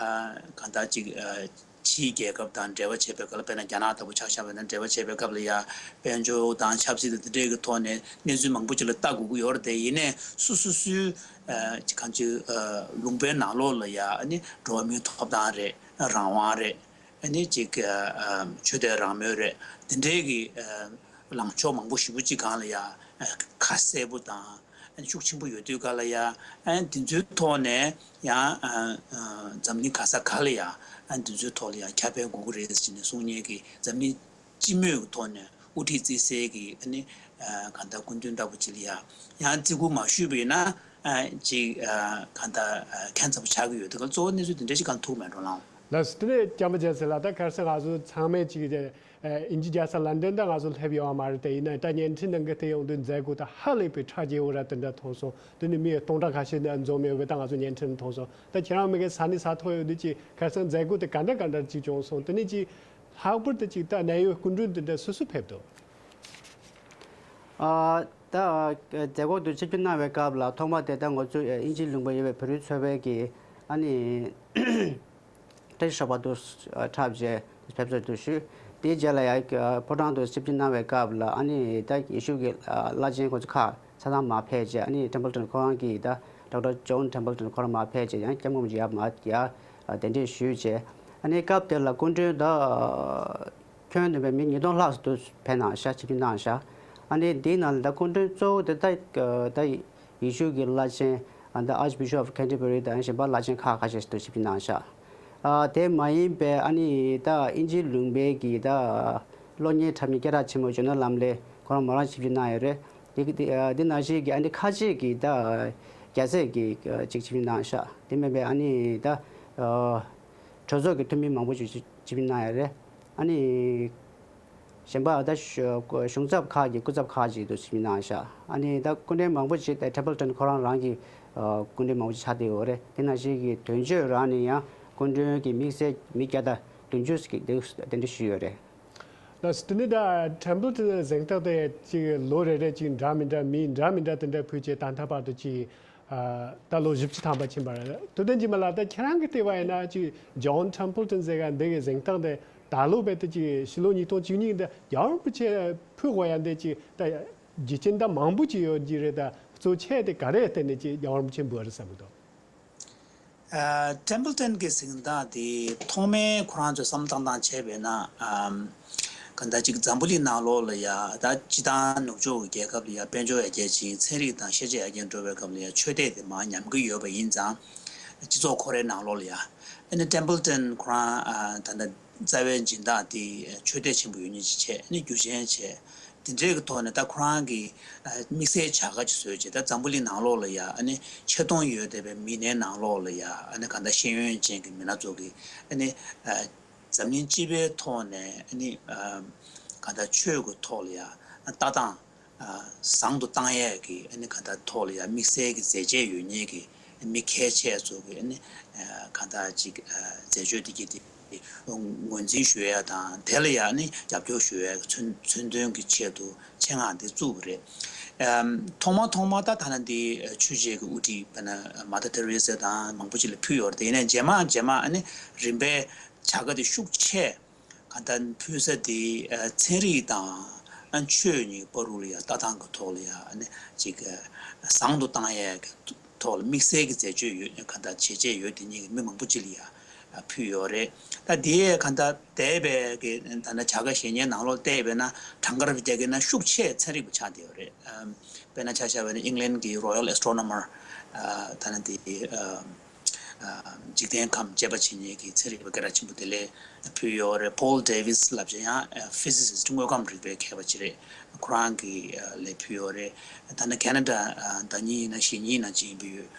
གང་ལྟར་ཅིག་ཕྱིའི་རྒྱལ་ཁབ་དང་འབྲེལ་བ་བྱེད་པའི་སྐབས་ལ། དཔེར་ན་རྒྱ་ནག་ལྟ་བུ་ཆ་བཞག་པ་ཡིན་ན་འབྲེལ་བ་བྱེད་པའི་སྐབས་ལ་ཡང་དཔལ་འབྱོར་དང་ཆབ་སྲིད་དང་དེ་འདྲའི་གི་ཐོག་ནས་གནས་ཚུལ་མང་པོ་ཅིག་ལ་ལྟ་དགོས་ཀྱི་ཡོད་རེད། དེ་ཡིན་ནའི་སོ་སོ་སོའི་གང་ཅིག་ལུང་པའི་ནང་ལོགས་ལ་ཡང་ནི་འགྲོ་བ་མིའི་ཐོབ་ཐང་རེད། རང་དབང་རེད། ཨ་ནི་ཅིག་ཆོས་དད་རང་མོས་རེད། དེ་འདྲའི་གི་ལངས་ཕྱོགས་མང་པོ་ཞེ་པོ་ཅིག་སྒང་ལ་ཡང་ཁ་གསལ་པོ་དང་ཤུགས་ཆེན་པོ་ཡོད་དུས་སྒང་ལ་ཡང་དེ་ཚོའི་ཐོག་ནས་ཡང་འཛམ་གླིང་ག་ས་ག་ལ་ཡང་དེ་ཚོའི་ཐོག་ལ་ཡང་ཁྱབ་སྤེལ་དགོས་ཀྱི་རེད་ཟེར་ནས་གསུང་མཁན་གྱི་འཛམ་གླིང་སྤྱི་མོས་ཀྱི་ཐོག་ནས་དབུ་ཁྲིད་བརྩི་སའི་གི་ཨ་ནི་གང་ལྟར་སྐུ་མདུན་ལྟ་བུ་ཅིག་ལ་ཡང་ཡང་བརྩི་བཀུར་མ་ཞུས་པ་ཡིན་ན། ཅིག་གང་ལྟར་ཁྱད་མཚར་པོ་ཆགས་ཀྱི་ཡོད་དུས་སྒང་གཙོ་བོ་གནས་ཚུལ་དེ་འདྲ་ཞིག་གང་ཐུག་མེད་འགྲོ་ལང་། ལགས་སོ། དེ་ནས་སྐྱབས་མགོན་རྒྱལ་མཚན་ལགས། ད་ཁ་སང་ང་ཚོ་ཚང་མས་ཅིག་དབྱིན་ཇི་རྒྱལ་ས་ལན་ཌན་ད་ང་ཚོ་སླེབས་ཡོད་མ་རེད། དེ་ཡིན་ན་ད་བརྙན་འཕྲིན་ནང་གི་དེ་ཡོང་དུས་མཛད་སྒོ་ད་ཧ་ལས་པའི་ཁྲ་རྒྱས་པོ་ར་དེ་འདྲ་མཐོང་སོང་། དེ་ནས་མི་སྟོང་ཕྲག་ཁ་ཤས་འཛོམས་ཡོད་པའི་ད་ང་ཚོ་བརྙན་འཕྲིན་མཐོང་སོང་། ད་ཁྱེད་རང་མི་གི་ས་གནས་ས་ཐོག་ཡོད་དུས་ཅིག་ཁ་སང་མཛད་སྒོ་དེ་ག་འདྲ་ག་འདྲ་ཅིག་བྱུང་སོང་། དེ་ནས་ཅིག་ལྷག་པར་དུ་ཅིག་ད་གནད་ཡོད་སྐུ་མགྲོན་དེ་འདྲ་སུ་སུ་ཕེབས་འདུག་ཨ། ད་མཛད་སྒོ་དུ་ཆིབས་བསྒྱུར་གནང་བའི་སྐབས་ལ་ཐོག་མ་དེ་ད་ང་ཚོ་དབྱིན་ཇིའི་ལུང་པ་ཡོད་པའི་བོད་རིགས་ཚོགས་པའི་གི་ཨ་ནི་བཀྲ་ཤིས་ཤོག་སྦག་དུ་འཁྲབ་རྗེས་ཕེབས་བསུ་དུ་ཞུས། དེའི་རྗེས་ལ་ཡང་ཕོ་བྲང་དུ་ཆིབས་བསྒྱུར་གནང་བའི་སྐབས་ལ་ཨ་ནི་ད་ཡེ་ཤུ་གི་བླ་ཆེན་ཁོ་ཚོ་ཁག་ཆ་ཚང་མར་ཕེབས་རྗེས། ཨ་ནི་ཊེམ་པལ་ཊོན་ཁོ་རང་གི་ད་ཌོག་ཊར་ཇོན་ཊེམ་པལ་ཊོན་ཁོ་རང་མར་ཕེབས་རྗེས་ཡང་སྐྱབས་མགོན་རིན་པོ་ཆེ་ཡར་མར་ཡར་གདན་འདྲེན་ཞུས་རྗེས། ཨ་ནི་སྐབས་དེ་ལ་སྐུ་མགྲོན་ད་ཁྱོན་བསྡོམས་པའི་མི་ཉིས་སྟོང་ལྷག་ཙམ་ཕེབས་གནང་ཤག་ཆིབས་བསྒྱུར་གནང་ཤག་ཨ་ནི་འདིའི་ནང་ལ་ད་སྐུ་མགྲོན་གཙོ་བོ་དེ་ད་ད་ཡེ་ཤུ་གི་བླ་ཆེན་ད་Archbishop of Canterbury དང་གཞན་པ་བླ་ཆེན་ཁག་ཁ་ཤས་ཤིག་ཏུ་ཆིབས་བསྒྱུར་གནང་ཤག་ཨ། དེ་མ་ཡིན་པའི་ཨ་ནི་ད་དབྱིན་ཇིའི་ལུང་པའི་གི་ད་གློག་བརྙན་འཁྲབ་མཁན་སྐད་གྲགས་ཆེན་མོ་ཇོ་ནལ་ལམ་ལེ་ཁོ་རང་མོ་རང་ཆིབས་བསྒྱུར་གནང་ཡོད་རེད། དེ་གི་དེ་ཨ་དེ་ནང་བཞིན་གི་ཨ་ནི་ཁ་ཆེ་གི་ད་རྒྱལ་སྲས་ཀྱི་ཅིག་ཆིབས་བསྒྱུར་གནང་ཤག་དེ་མིན་པའི་ཨ་ནི་ད་གྲོས་ཚོགས་ཀྱི་འཐུས་མི་མང་པོ་ཞིག་ཆིབས་བསྒྱུར་གནང་ཡོད་རེད། ཨ་ནི་གཞན་པ་ད་གཞུང་ཚབ་ཁག་གི་སྐུ་ཚབ་ཁག་ཅིག་ཏུ་ཆིབས་བསྒྱུར་གནང་ཤག་ཨ་ནི་ད་སྐུ་མགྲོན་མང་པོ་ཅིག་ད་ཊེམ་པལ་ཊོན་ཁོ་རང་རང་གི་སྐུ་མགྲོན་མང་པོ་ཅིག་ཆགས་བསྡད་ཡོད་རེད། དེ་ནང་བཞིན་གྱི་དོན་གཅོད་རང་ནས་ཡང་སྐུ་མགྲོན་གྱི་དམིགས་བསལ་མི་བརྒྱ་དང་བདུན་ཅུ་ཞིག་གདན་འདྲེན་ཞུས་ཡོད་རེད། ལགས་སོ། དེ་ནས་ད་ཊེམ་པལ་ཊོན་གཟེངས་རྟགས་དེ་ཅིག་ལོ་རེ་རེ་ཅིག་འདྲ་མི་འདྲ་མི་འདྲ་མི་འདྲ་དེ་འདྲ་ཕུལ་བྱས་ད་ལྟ་བར་དུ་ཅིག་ད་ལོ་བཞི་བཅུ་ཐམ་པ་ཕྱིན་པ་རེད། ཐུབ་བསྟན་སྐྱིད་མ་ལགས། ད་ཁྱེད་རང་གི་ལྟ་བ་ཡིན་ན་ཅིག་ཇོན་ཊེམ་པལ་ཊོན་ཟེར་ག་འདི་གི་གཟེངས་རྟགས་འདི་ད་ལོ་བས་ད་ཅིག་ཕྱི་ལོ་ཉིས་སྟོང་བཅུ་གཉིས་འདི་རྒྱལ་བ་རིན་པོ་ཆེ་ཕུལ་དགོས་ཡ་འདི་ཅིག་ད་རྒྱུ་རྐྱེན་ད་མང་པོ་ཅིག་ཡོད་ཀྱི་རེད། ད་གཙོ་ཆེ་དེ་ག་རེ་བརྟེན་ནས་ཅིག་རྒྱལ་བ་རིན་པོ་ཆེ་འབུལ་བ་རེད་བསམ་གྱི་འདུག་ཨ། ཊེམ་པལ་ཊོན་གྱི་གཟེངས་རྟགས་དེ་ཐོག་མའི་ཁོ་རང་ཚོས་བསམ་བློ་བཏང་སྟངས་བྱས་པས་ན། ཨམ། གང་ལྟར་ཅིག་འཛམ་བུ་གླིང་ནང་ལོགས་ལ་ཡ་ད་སྤྱི་བཏང་ནུབ་ཕྱོགས་ཀྱི་རྒྱལ་ཁབ་ལ་ཡ་དཔལ་འབྱོར་ཡར་རྒྱས་ཕྱིན། ཚན་རིག་དང་ཤེས་བྱ་ཡར་རྒྱས་འགྲོ་བའི་སྐབས་ལ་ཡ་ཆོས་དད་དེ་མར་ཉམས་ཀྱི་ཡོད་པ་ཡིན་ཙང་། སྤྱི་ཚོགས་ཁོ་རའི་ནང་ལོགས་ལ་ཡ། ཨ་ནི་ཊེམ་པལ་ཊོན་ཁོ་རང་ཨ་ད་ལྟ་རྩ་བའི་སྦྱིན་བདག་དེ་ཆོས་དད་ཆེན་པོ་ཡོད་མཁན་ཅིག་བྱས། ཨ་ནི་རྒྱུ་ཆེན་བྱས། དེ་འདྲའི་གི་ཐོག་ནས་ད་ཁོ་རང་གི་ཨ་དམིགས་བསལ་བྱ་དགའ་ཅིག་བཟོས་བྱས། ད་འཛམ་བུ་གླིང་ནང་ལོགས་ལ་ཡ་ཨ་ནི་ཆེ་མཐོང་ཡོད་བསྡད་པའི་མི་སྣའི་ནང་ལོགས་ལ་ཡ་ཨ་ནི་གང་ལྟར་ཤེས་ཡོན་ཅན་གྱི་མི་སྣ་ཚོ་གི་ཨ་ནི་ཨ་འཛམ་གླིང་སྤྱི་པའི་ཐོག་ནས་ཨ་ནི་ཨ་གང་ལྟར་ཆོས་ཀྱི་ཐོག་ལ་ཡ་ལྟ་སྟངས་ཨ་བཟང་དུ་བཏང་ཡས་ཀྱི་ཨ་ནི་གང་ལྟར་ཐོག་ལ་ཡ་དམིགས་བསལ་གྱི་མཛད་རྗེས་ཡོད་མཁན་གྱི་མི་ཁས་ཆེ་ཚོ་གི་ཨ་ནི་ཨ་གང་ལྟར་ཅིག་ཨ་མཛད་སྤྱོད་དེ་གྱིས་དེ་ངོས་འཛིན་ཞུ་ཡ་དང་། དེ་ལ་ཡང་ནི་རྒྱབ་སྐྱོར་ཞུ་ཡ་གི་མཚོན་མཚོན་དོན་གྱི་ཆེད་དུ་ཆེད་མངགས་འདི་བཙུགས་པ་རེད། ཨམ། ཐོག་མ་ཐོག་མ་ད་ཐ་ན་འདི་ཆོས་བྱེད་ཀྱི་དབུ་ཁྲིད་དཔེར་ན་མ་ཏར་ཐེ་རེ་ས་དང་མང་པོ་ཅིག་ལ་ཕུལ་ཡོད་རེད། དེ་ཡིན་ན་རྗེས་མ་རྗེས་མ་ཨ་ནི་རིམ་པས་བྱ་དགའ་དེ་ཤུགས་ཆེ་གང་ལྟར་ཕུལ་ས་དེ་ཨ་ཚན་རིག་དང་ཨ་ཆོས་གཉིས་བར་དུ་ལ་ཡ་ལྟ་སྟངས་ཀྱི་ཐོག་ལ་ཡ་ཨ་ནི་ཅིག་ཨ་བཟང་དུ་བཏང་ཡས་ཀྱི་ཐོག་ལ་དམིགས་བསལ་གྱི་མཛད་སྤྱོད་ཡོད། གང་ལྟར་བྱས་རྗེས་ཡོད་དེ་གཉིས་ཀྱི་མི་མང་པོ་ཅིག་ལ་ཡ་ཕུལ་ཡོད་རེད། ད་དེ་གང་ལྟར་འདས་པའི་གི་ད་ལྟ་བྱ་དགའ་བཞེས་མཁན་ནང་ལོགས་བལྟས་པས་ན་གྲངས་ཀར་བརྒྱབ་ན་ཤུགས་ཆེ་ཚན་རིག་པ་ཆགས་བསྡད་ཡོད་རེད། ཨམ། དཔེར་ན་ཆ་བཞག་པ་ན་ཨིང་ལན་གྱི་Royal Astronomer ཨ་ད་ནི་དེ་ཨ་ཨ་འཇིག་རྟེན་ཁམས་དཔྱད་པ་བྱེད་མཁན་གྱི་ཚན་རིག་པ་སྐད་གྲགས་ཆེན་པོ་དེ་ལ་ཕུལ་ཡོད་རེད། Paul Davies ལབ་ཅིག་ཡང་ཨ་ཕི་སི་སིསི་ཊི་དངོས་ཁམས་རིག་པའི་མཁས་པ་ཅིག་རེད། ཁོ་རང་གི་ཨ་ལ་ཕུལ་ཡོད་རེད། ད་ནི་ཁེ་ན་ཌ་ཨ་ཟླ་ཉིན་ཡིན་ན་གཞེས་ཉིན་ཡིན་ན་ཅིག་ཡིན་པ་ཡོད།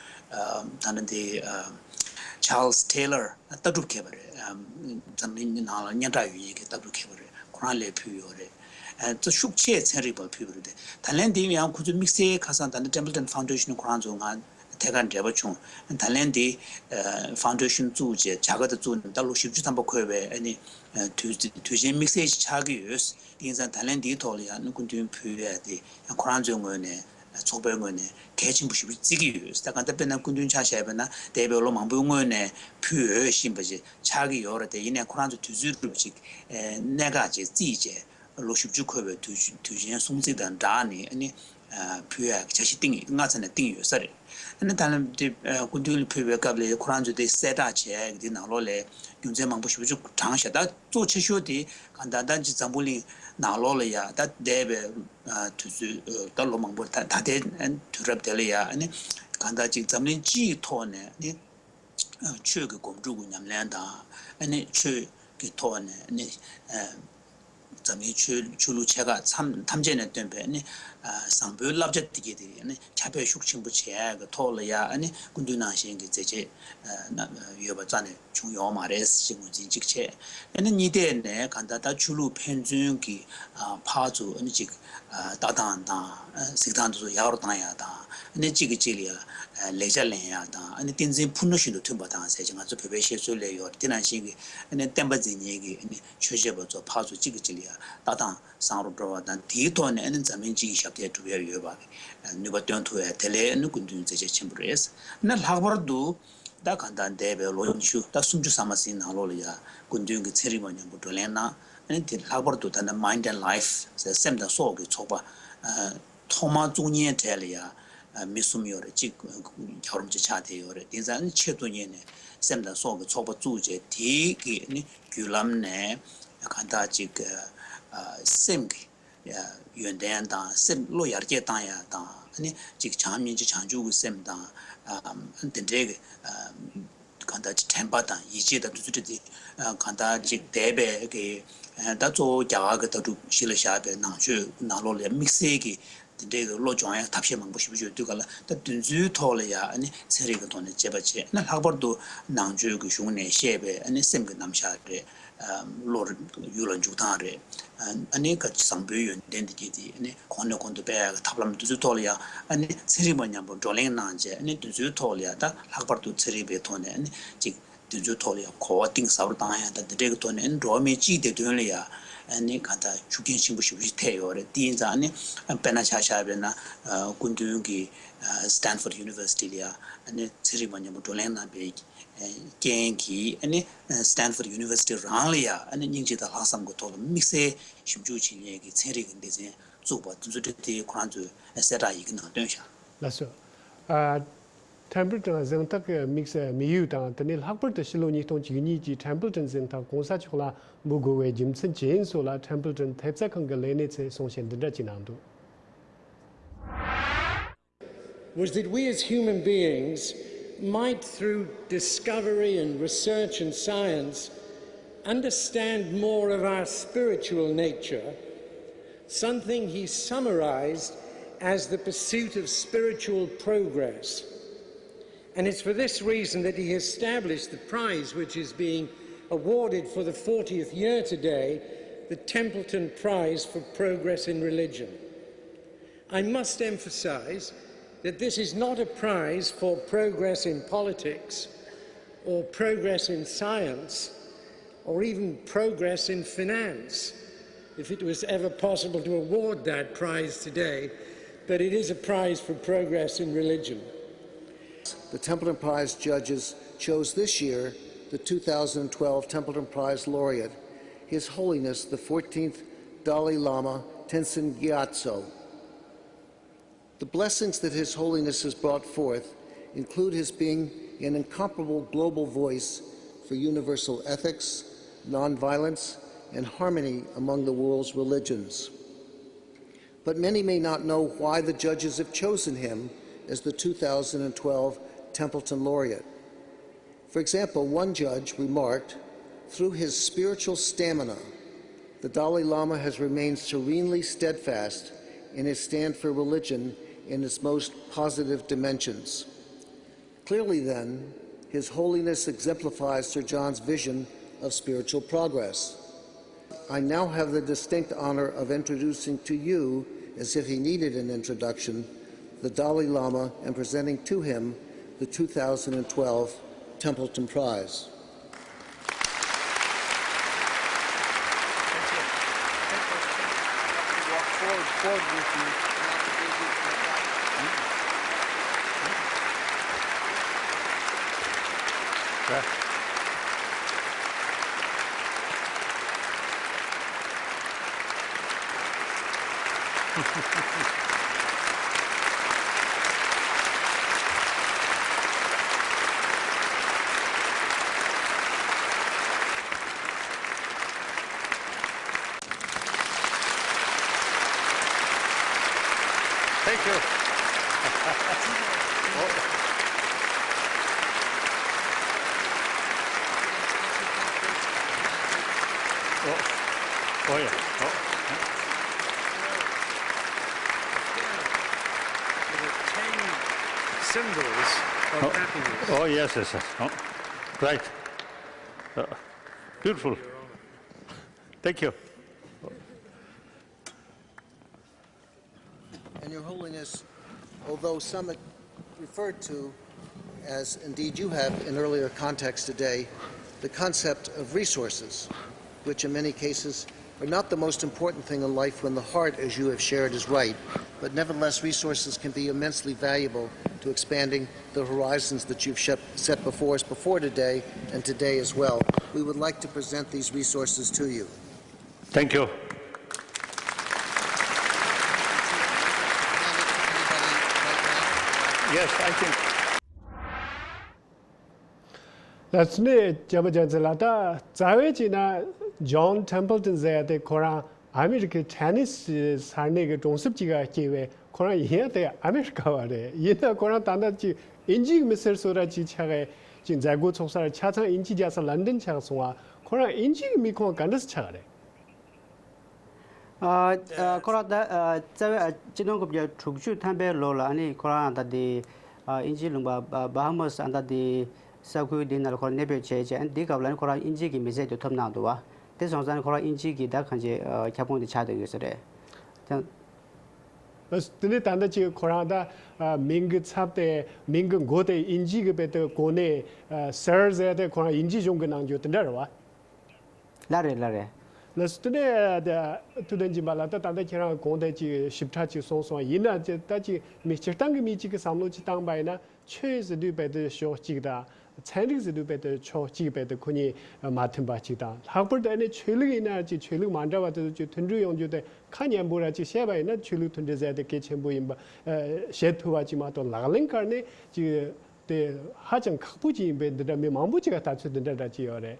ཨ་ད་ནི་དེ་ཨ་ Charles Taylor ལྟ་གྲུབ་མཁས་པ་རེད། ཨམ། འཛམ་གླིང་ནང་ལ་སྙན་གྲགས་ཡོད་མཁན་གྱི་ལྟ་གྲུབ་མཁས་པ་རེད། ཁོ་རང་ལ་ཕུལ་ཡོད་རེད། ཨ། ད་ཤུགས་ཆེ་ཚན་རིག་པར་ཕུལ་བ་རེད་དེ། ད་ལན་འདི་ཡང་ཁོ་ཚོའི་དམིགས་བསལ་ཁ་སང་ད་ནི་Templeton Foundation ཁོ་རང་ཚོ་ང་ཐད་ཀར་འབྲེལ་བ་བྱུང་། ད་ལན་འདི་ཨ། Foundation བཙུགས་བྱས་ཇ་གར་ཏ་བཙུགས་ནས་ད་ལོ་བཞི་བཅུ་ཐམ་པ་འཁོར་བའི་ཨ་ནི་ཨ། དུས་དུས་ཆེན་དམིགས་བསལ་ཞིག་ཆགས་ཀྱི་ཡོད། དེ་ཡིན་ཙང་ད་ལན་འདིའི་ཐོག་ལ་ཡང་ནི་སྐུ་མདུན་ཕུལ་ཡ་དེ་ཁོ་རང་ཚོའི་ངོས་ནས། ཚོགས་པའི་ངོས་ནས་གལ་ཆེན་པོ་ཞིག་བརྩི་གི་ཡོད། ད་གང་ལྟར་དཔེར་ན་སྐུ་མདུན་ཆ་བཞག་པ་ན་འདས་པའི་ལོ་མང་པོའི་སྔོན་ནས་ཕུལ་འོས་བཞིན་པ་ཞིག་ཆགས་ཀྱི་ཡོད་རེད་དེ། ཡིན་ནའི་ཁོ་རང་ཚོ་དུས་ཚོད་སྒྲུབ་ཅིག་གནད་འགག་ཅིག་བརྩིས་བྱས་ལོ་བཞི་བཅུ་འཁོར་བའི་དུས་དུས་ཆེན་སྲུང་བརྩི་དང་སྦྲགས་ནས་ཨ་ནི་ཕུལ་ཡག་གི་འཆར་གཞི་བཏིང་ཡོད། སྔ་ས་ནས་བཏིང་ཡོད་ས་རེད། ཨ་ནི་ད་ལམ་དེ་སྐུ་མདུན་ལ་ཕུལ་བའི་སྐབས་ལ་ཁོ་རང་ཚོ་དེ་གསལ་བསྒྲགས་བྱས་དེ་ནང་ལོགས་ལ་རྒྱུ་མཚན་མང་པོ་ཞེ་པོ་ཅིག་དྲངས་ཤག་ད་གཙོ་ཆེ་ཤོས་དེ་གང་ལྟར་ད་ཅིག་འཛམ་བུ་གླིང་ནང་ལོགས་ལ་ཡ་ད་འདས་པའི་ཨ། དུས་ཚོད་ཨ། ད་ལོ་མང་པོ་ད་ད་ལྟའི་ཨ། དུས་རབས་དེ་ལ་ཡ་ཨ་ནི་གང་ལྟར་ཅིག་འཛམ་གླིང་སྤྱིའི་ཐོག་ནས་ཨ་ནི་ཨ། ཆོས་ཀྱི་སྒོམ་སྒྲུབ་ཀྱི་ཉམས་ལེན་དང་ཨ་ནི་ཆོས་ཀྱི་ཐོག་ནས་ཨ་ནི་ཨ། འཛམ་གླིང་ཆོས་ཆོས་ལུགས་ཆེ་ཁག་ཐམས་ཐམས་ཅད་ནས་བཏོན་པའི་ཨ་ནི་ཨ། བཟང་པོའི་བསླབ་བྱ་དེ་གྱད་དེ་ཨ་ནི་ཁྱབ་སྤེལ་ཤུགས་ཆེན་པོ་བྱེད་ཡག་གི་ཐོག་ལ་ཡ་ཨ་ནི་སྐུ་མདུན་ནང་བཞིན་གྱི་མཛད་རྗེས་ཨ། ཡོད་པ་རྩ་ནས་བྱུང་ཡོད་མ་རེད་ཅེས་ངོས་འཛིན་གཅིག་བྱས། ཨ་ནི་གཉིས་ཐད་ནས་གང་ལྟར་ད་ཆོས་ལུགས་ཕན་ཚུན་གྱི་ཨ། ཕར་ཚུར་ཨ་ནི་ཅིག་ཨ། ལྟ་སྟངས་དང་ཨ། གཟིགས་སྟངས་དེ་ཚོ་ཡག་རུ་བཏང་ཡག་དང་ཨ་ནི་གཅིག་གིས་གཅིག་ལ་ཡ་ཨ། ལེགས་ཆ་ལེན་ཡག་དང་ཨ་ནི་བསྟན་འཛིན་ཕུ་ནུ་བཞིན་དུ་མཐུན་པ་དང་ཟེར་ཅིག་ང་ཚོ་བོད་པའི་བཤད་སྲོལ་ལ་ཡོད་རེད། དེ་ནང་བཞིན་གྱི་ཨ་ནི་བསྟན་པ་འཛིན་མཁན་གྱི་ཨ་ནི་ཆོས་བྱེད་པ་ཚོ་ཕར་ཚུར་གཅིག་གིས་གཅིག་ལ་ཡ་ལྟ་སྟངས་བཟང་རུ་འགྲོ་བ་དང་དེའི་ཐོག་ནས་ཨ་ནི་འཛམ་གླིང་སྤྱི་ཡི་ཞབས་འདེགས་སྒྲུབ་ཡ་ཡོད་པ་གི་ནུས་པ་སྟོན་ཐུབ་ཡ་དེ་ལས་ཨ་ནི་སྐུ་མདུན་མཛད་རྗེས་ཆེན་པོ་རེད། ཨ་ནི་ལྷག་པར་དུ་ད་གང་ལྟར་འདས་པའི་ལོ་ཉི་ཤུ་ད་སུམ་ཅུ་ཟ་མ་ཟིན་ནང་ལོགས་ལ་ཡ་སྐུ་མདུན་གྱིས་ཚན་རིག་པ་མཉམ་པོ་བགྲོ་གླེང་གནང་། ཨ་ནི་དེ་ལྷག་པར་དུ་ད་ལྟ་Mind and Life ཟེར་སེམས་དང་སྲོག་གི་ཚོགས་པ་ཨ། ཐོག་མར་བཙུགས་མཁན་གྲས་ལ་ཡ་ཨ། མི་གསུམ་ཡོད་རེད། གཅིག་རྒྱལ་བ་རིན་པོ་ཆེ་ཕྱག་དེ་ཡོད་རེད། དེ་ཙང་ཨ་ནི་ཆེད་དུ་གཉེར་ནས་སེམས་དང་སྲོག་གི་ཚོགས་པ་བཙུགས་བྱས་དེའི་གི་ཨ་ནི་བརྒྱུད་ལམ་ནས་གང་ལྟར་ཅིག་ཨ། སེམས་ཀྱི་ཡོན་ཏན་དང་སེམས་བློ་ཡར་རྒྱས་བཏང་ཡག་དང་ཨ་ནི་ཅིག་བྱམས་སྙིང་རྗེ་བྱང་ཆུབ་ཀྱི་སེམས་དང་ཨ། དེ་འདྲའི་གི་ཨ། གང་ལྟར་ཅིག་དྲན་པ་དང་ཡིད་ཆེས་དང་དེ་ཚོ་འདྲ་དེ་ཨ། གང་ལྟར་ཅིག་འདས་པའི་གི་ཨ། ད་གཙོ་བོ་རྒྱ་གར་གི་ལྟ་གྲུབ་གཞི་ལ་བཞག་པའི་ནང་ཆོས་ནང་ལོགས་ལ་དམིགས་བསལ་གྱི་དེ་འདྲའི་གི་བློ་སྦྱོང་ཡག་ཐབས་ཤེས་མང་པོ་ཞེ་པོ་ཅིག་ཡོད་དུས་ག་ལ་ད་དེ་ཚོའི་ཐོག་ལ་ཡ་ཨ་ནི་ཚན་རིག་གི་ཐོག་ནས་དཔྱད་པ་བྱས་ན་ལྷག་པར་དུ་ནང་ཆོས་ཀྱི་གཞུང་ནས་བཤད་པའི་ཨ་ནི་སེམས་ཀྱི་རྣམ་གཞག་རེད། བློ་ཡུལ་ལ་འཇུག་སྟངས་རེད། ཨ་ནི་ག་བཟང་པོའི་ཡོན་ཏན་དེ་གྱད་དེ་ཨ་ནི་གོང་ནས་གོང་དུ་སྤེལ་ཡག་གི་ཐབས་ལམ་དེ་ཚོའི་ཐོག་ལ་ཡ་ཨ་ནི་ཚན་རིག་པ་མཉམ་པོ་བགྲོ་གླེང་གནང་བྱས་ཨ་ནི་དེ་ཚོའི་ཐོག་ལ་ཡ་ད་ལྷག་པར་དུ་ཚན་རིག་པའི་ཐོག་ནས་ཨ་ནི་ཅིག་དེ་ཚོའི་ཐོག་ལ་ཡ་གོ་བ་གཏིང་ཟབ་རུ་བཏང་ཡག་དང་དེ་འདྲའི་གི་ཐོག་ནས་ཨ་ནི་འགྲོ་བ་མིའི་སྤྱིའི་བདེ་དོན་ལ་ཡ་ཨ་ནི་གང་ལྟར་ཤུགས་རྐྱེན་ཆེན་པོ་ཞེ་པོ་ཞིག་ཐེབས་ཡོད་རེད། དེ་ཡིན་ཙང་ཨ་ནི་དཔེར་ན་ཆ་བཞག་པ་ཡིན་ན་སྐུ་མདུན་གྱིས་Stanford University ལ་ཡ་ཨ་ནི་ཚན་རིག་པ་མཉམ་པོ་བགྲོ་གླེང་གནང་བའི་རྐྱེན་གྱིས་ཨ་ནི་Stanford University རང་ལ་ཡ་ཨ་ནི་སྙིང་རྗེ་དང་ལྷག་བསམ་གྱི་ཐོག་ལ་དམིགས་བསལ་ཞིབ་འཇུག་བྱེད་མཁན་གྱི་ཚན་རིག་གི་སྡེ་ཚན་བཙུགས་པ་དེ་ཚོ་འདྲ་དེ་ཁོ་རང་ཚོས་གསལ་བསྒྲགས་ཡི་གེ་ནང་བཏོན་བཞག་ལགས་སོ། ཨ། Templeton གཟེངས་རྟགས་ཀྱི་དམིགས་བསལ་དམིགས་ཡུལ་དང་དེ་ནས་ལྷག་པར་དུ་ཕྱི་ལོ་ཉིས་སྟོང་བཅུ་གཉིས་ཀྱི་Templeton གཟེངས་རྟགས་གོང་ས་མཆོག་ལ་འབུལ་དགོས་པའི་རྒྱུ་མཚན་ཅི་ཡིན་སོགས་ལ་Templeton ཐེབས་རྩ་ཁང་གི་ལས་སྣེ་ཚོས་གསུང་བཤད་འདི་འདྲ་ཅིག་གནང་འདུག was that we as human beings might, through discovery and research and science, understand more of our spiritual nature, something he summarized as the pursuit of spiritual progress. And it's for this reason that he established the prize which is being awarded for the fortieth year today, the Templeton Prize for Progress in Religion. I must emphasize that this is not a prize for progress in politics or progress in science or even progress in finance, if it was ever possible to award that prize today, but it is a prize for progress in religion. The Templeton Prize judges chose this year the two thousand twelve Templeton Prize laureate, His Holiness the fourteenth Dalai Lama Tenzin Gyatso. The blessings that His Holiness has brought forth include his being an incomparable global voice for universal ethics, nonviolence, and harmony among the world's religions. But many may not know why the judges have chosen him as the two thousand twelve Templeton Laureate. For example, one judge remarked, "Through his spiritual stamina, the Dalai Lama has remained serenely steadfast in his stand for religion in its most positive dimensions." Clearly, then, His Holiness exemplifies Sir John's vision of spiritual progress. I now have the distinct honor of introducing to you, as if he needed an introduction, the Dalai Lama and presenting to him the two thousand twelve Templeton Prize. Walk forward, forward with me. Thank you. Oh, oh yeah. Oh. The ten symbols of Oh. happiness. Oh, yes, yes, yes. Oh. Right. Uh, beautiful. Thank you. And Your Holiness, although some referred to, as indeed you have in earlier contexts today, the concept of resources, which in many cases are not the most important thing in life when the heart, as you have shared, is right, but nevertheless, resources can be immensely valuable to expanding the horizons that you've shep- set before us before today and today as well. We would like to present these resources to you. Thank you. Yes, I think. ལགས་སོ། ནས་རྒྱལ་པོ་རྒྱལ་མཚན་ལགས། ད་རྩ་བའི་ཅིག་ན་ཇོན་ཊེམ་པལ་ཊོན་ཟེར་ཡ་དེ་ཁོ་རང་ཨ་མི་རི་ཀའི་ཊེ་ནི་སི་ས་གནས་ཀྱི་གྲོང་གསེབ་ཅིག་ག་སྐྱེས་པའི། ཁོ་རང་ཡིན་ཡ་དེ་ཨ་མི་རི་ཀ་བ་རེད། ཡིན་ན་ཁོ་རང་ད་ལྟ་ཅིག་དབྱིན་ཇིའི་མི་སེར་བཟོ་འདྲ་ཅིག་ཆགས་ཀྱི་ཅིག་མཛད་སྒོ་ཚོགས་ས་ཆ་ཚང་དབྱིན་ཇི་རྒྱལ་ས་ལན་ཌན་ཆགས་སོང་བ། ཁོ་རང་དབྱིན་ཇིའི་མི་ཁོངས་ག་འདྲ་སེ་ཆགས་ཀྱི་རེད། ཨ། ཨ། ཁོ་རང་ད་ཨ་རྩ་བའི་ཨ་ཆིག་སྟོང་དགུ་བརྒྱ་དྲུག་ཅུ་ཐམ་པའི་ལོ་ལ་ཨ་ནི་ཁོ་རང་ད་དེ་ཨ་དབྱིན་ཇིའི་ལུང་པ་བྷ་ཧ་མ་སི་ཨ་ད་དེ་ས་ཁུལ་དེ་ནང་ལ་ཁོ་རང་གནས་སྤོས་བྱས་བྱས། ཨ་ནི་དེའི་སྐབས་ལ་ཨ་ནི་ཁོ་རང་དབྱིན་ཇི་གི་མི་ཚད་དེ་ཐོབ་གནང་འདུག་བ། དེ་སོང་ཙང་ཁོ་རང་དབྱིན་ཇི་གི་ད་གང་ཅི་ཨ་ཁྱབ་ཁོངས་དེ་ཆགས་བསྡད་ཡོད་ས་རེད། ད་དེ་ནས་ད་ལྟ་ཅིག་ཁོ་རང་ད་ཨ་མིང་གི་ཚབ་དེ་མིང་གི་མགོ་དེ་དབྱིན་ཇི་གི་དཔེ་དེ་གོ་ནས་ཨ་སར་ཟེར་དེ་ཁོ་རང་དབྱིན་ཇི་གཞུང་གི་གནང་རྒྱུ་དེ་འདྲ་རེད་བ། ལགས་རེད། ལགས་རེད། ལགས་སོ། དེ་ནས་ཐུབ་བསྟན་སྦྱིན་པ་ལགས། ད་ད་ལྟ་ཁྱེད་རང་གོང་དེ་ཅིག་ཞིབ་ཕྲ་ཅིག་གསུངས་སོང་། ཡིན་ན་ཅིག་ད་ཅིག་མི་སྤྱིར་བཏང་གི་མི་གཅིག་གི་བསམ་བློ་ཅིག་བཏང་པ་ཡིན་ན། ཆོས་ཟེར་དུས་དཔེ་དེ་ཕྱོགས་གཅིག་དང་། ཚན་རིག་ཟེར་དུས་དཔེ་དེ་ཕྱོགས་གཅིག་དཔེ་དེ་ཁོ་གཉིས་མ་མཐུན་པ་གཅིག་དང་། ལྷག་པར་དུ་ཨ་ནི་ཆོས་ལུགས་ཡིན་ན་ཅིག་ཆོས་ལུགས་མ་འདྲ་བ་དེ་ཚོ་ཅིག་མཐུན་སྒྲིལ་ཡོང་རྒྱུ་དེ་ཁ་སྙན་པོ་ར་ཅིག་བཤད་པ་ཡིན་ན། ཆོས་ལུགས་མཐུན་སྒྲིལ་ཟེར་དེ་གལ་ཆེན་པོ་ཡིན་པ་ཨ་བཤད་ཐུབ་པ་ཅིག་མ་གཏོགས། ལག་ལེན་བཀར་ནས་ཅིག་དེ་ཧ་ཅང་ཁག་པོ་ཅིག་ཡིན་པའི་འདི་འདྲ་མི་མང་པོ་ཅིག་ག་ལྟ་ཚུལ་འདི་འདྲ་འདྲ་ཅིག་ཡོད་རེད།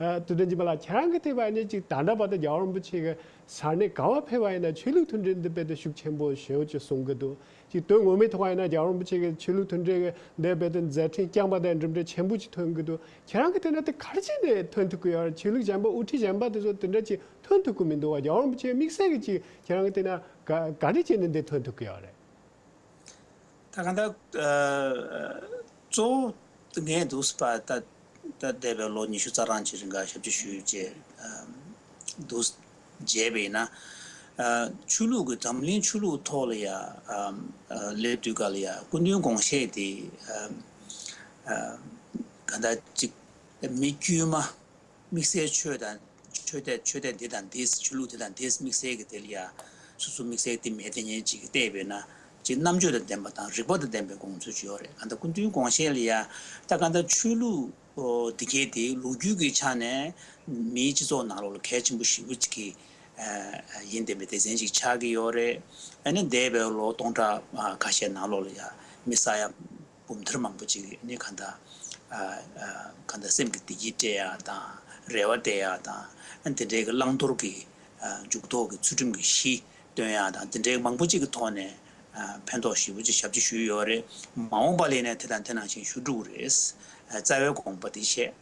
ཨ། ཐུབ་བསྟན་སྦྱིན་པ་ལགས། ཁྱེད་རང་གི་ཐད་པ་ནས་ཅིག་ད་ལྟ་བར་དུ་རྒྱལ་བ་རིན་པོ་ཆེ་གི་ས་གནས་ག་བ་ཕེབས་པ་ཡིན་ན་ཆོས་ལུགས་མཐུན་སྒྲིལ་འདི་དཔེ་དེ་ཤུགས་ཆེན་པོ་ཞེ་པོ་ཅིག་གསུང་གི་འདུག་ཅིག་དོན་ངོ་མའི་ཐོག་ཡིན་ན་རྒྱལ་བ་རིན་པོ་ཆེ་གི་ཆོས་ལུགས་མཐུན་སྒྲིལ་གི་འདི་དཔེ་དེ་མཛད་འཕྲིན་བསྐྱངས་པ་དེ་འགྲིམ་འགྲུལ་ཆེན་པོ་ཅིག་ཐོན་གི་འདུག་ཁྱེད་རང་གི་ཐད་ན་དེ་ག་རེ་བྱས་ནས་ཐོན་ཐུབ་གི་ཡོད་རེད། ཆོས་ལུགས་གཞན་པ་དབུ་ཁྲིད་གཞན་པ་དེ་ཚོ་དེ་འདྲ་ཅིག་ཐོན་ཐུབ་གི་མི་འདུག་བ། རྒྱལ་བ་རིན་པོ་ཆེ་དམིགས་བསལ་གི་ཅིག་ཁྱེད་རང་གི་ཐད་ན་ག་ག་རེ་བྱས་ནས་འདི་ཐོན་ཐུབ་གི་ཡོད་རེད། ད་གང་ལྟར་ཨ་གཙོ་བོ་ངས་འདུག་སེ་ད་ད་འདས་པའི་ལོ་ཉི་ཤུ་རྩ་གྲངས་ཀྱི་རིང་ག་ཞབས་ཕྱི་ཞུས་བྱས་ཨ་འདུག་སེ་བྱས་པ་ཡིན་ན། ཨ་ཆོས་ལུགས་ཀྱི་འཛམ་གླིང་ཆོས་ལུགས་ཐོག་ལ་ཡ་ཨ་ཨ་སླེབས་དུས་ག་ལ་ཡ་སྐུ་མདུན་དགོངས་བཞེད་དེ་ཨ་ཨ་གང་ལྟར་ཅིག་མི་དཀྱུས་མ། དམིགས་བསལ་ཆོས་དང་ཆོས་དད་ཆོས་དད་འདི་དང་འདི། ཆོས་ལུགས་འདི་དང་འདི་དམིགས་བསལ་གྱི་དེ་ལ་ཡ་སོ་སོ་དམིགས་བསལ་འདི་མེད་དེ་ཉན་ཅིག་གི་བལྟས་པས་ན་ཅིག་རྣམ་དཔྱོད་དང་ལྡན་པ་དང་རིག་པ་དང་ལྡན་པའི་དགོངས་ཚུལ་ཅིག་ཡོད་རེད། གང་ལྟར་སྐུ་མདུན་དགོངས་བཞེད་ལ་ཡ་ད་གང་ལྟར་ཆོས་ལུགས་འདི་གའི་དེ་ལོ་རྒྱུས་ཀྱི་ཆ་ནས་མིའི་སྤྱི་ཚོགས་ནང་ལོགས་ལ་གལ་ཆེན་པོ་ཞེ་པོ་ཅིག་གི་ཡིན་བསྡད་པའི་སྡེ་ཚན་ཅིག་ཆགས་ཀྱི་ཡོད་རེད། ཨ་ནི་འདས་པའི་ལོ་སྟོང་ཕྲག་ཁ་ཤས་ནང་ལོགས་ལ་ཡ་མི་ས་ཡ་འབུམ་ཐེར་མང་པོ་ཅིག་ནི་གང་ལྟར་ཨ་ཨ་གང་ལྟར་སེམས་ཀྱི་བདེ་སྐྱིད་སྤྲད་ཡག་དང་། རེ་བ་སྤྲད་ཡག་དང་། ཨ་དེ་འདྲའི་གི་བླང་དོར་གྱི་ཨ་འཇུག་ལྡོག་གི་ཚུལ་ཁྲིམས་ཀྱི་གཞི་སྟོན་ཡག་དང་། དེ་འདྲའི་མང་པོ་ཅིག་གི་ཐོག་ནས་ཨ་ཕན་ཐོགས་ཞེ་པོ་ཅིག་ཞབས་ཕྱི་ཞུས་ཡོད་རེད། མ་འོངས་པ་ལ་ནས་དེ་དང་དེ་ནང་བཞིན་ཞུ་འགྲོ་གི་རེད། ཨ་རྩ་བའི་དགོངས་པ་དེ་བཞེས།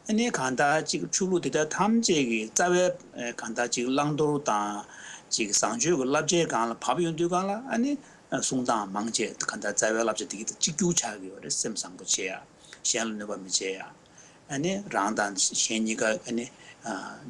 ཨ་ནི་གང་ལྟར་ཅིག་ཆོས་ལུགས་དེ་དག་ཐམས་ཅད་ཀྱི་རྩ་བའི་ཨ་གང་ལྟར་ཅིག་བླང་དོར་དང་ཅིག་བཟང་སྤྱོད་ཀྱི་བསླབ་བྱའི་སྒང་ལ་བབས་ཡོང་དུས་སྒང་ལ་ཨ་ནི་གསུང་སྟངས་མང་ཆེ་གང་ལྟར་རྩ་བའི་བསླབ་བྱ་དེ་གི་གཅིག་གྱུར་ཆགས་ཀྱི་ཡོད་རེད། སེམས་བཟང་པོ་བྱེད་ཡ། གཞན་ལ་གནོད་པ་མི་བྱེད་ཡ། ཨ་ནི་རང་དང་གཞན་གཉིས་ཀ་ཨ་ནི་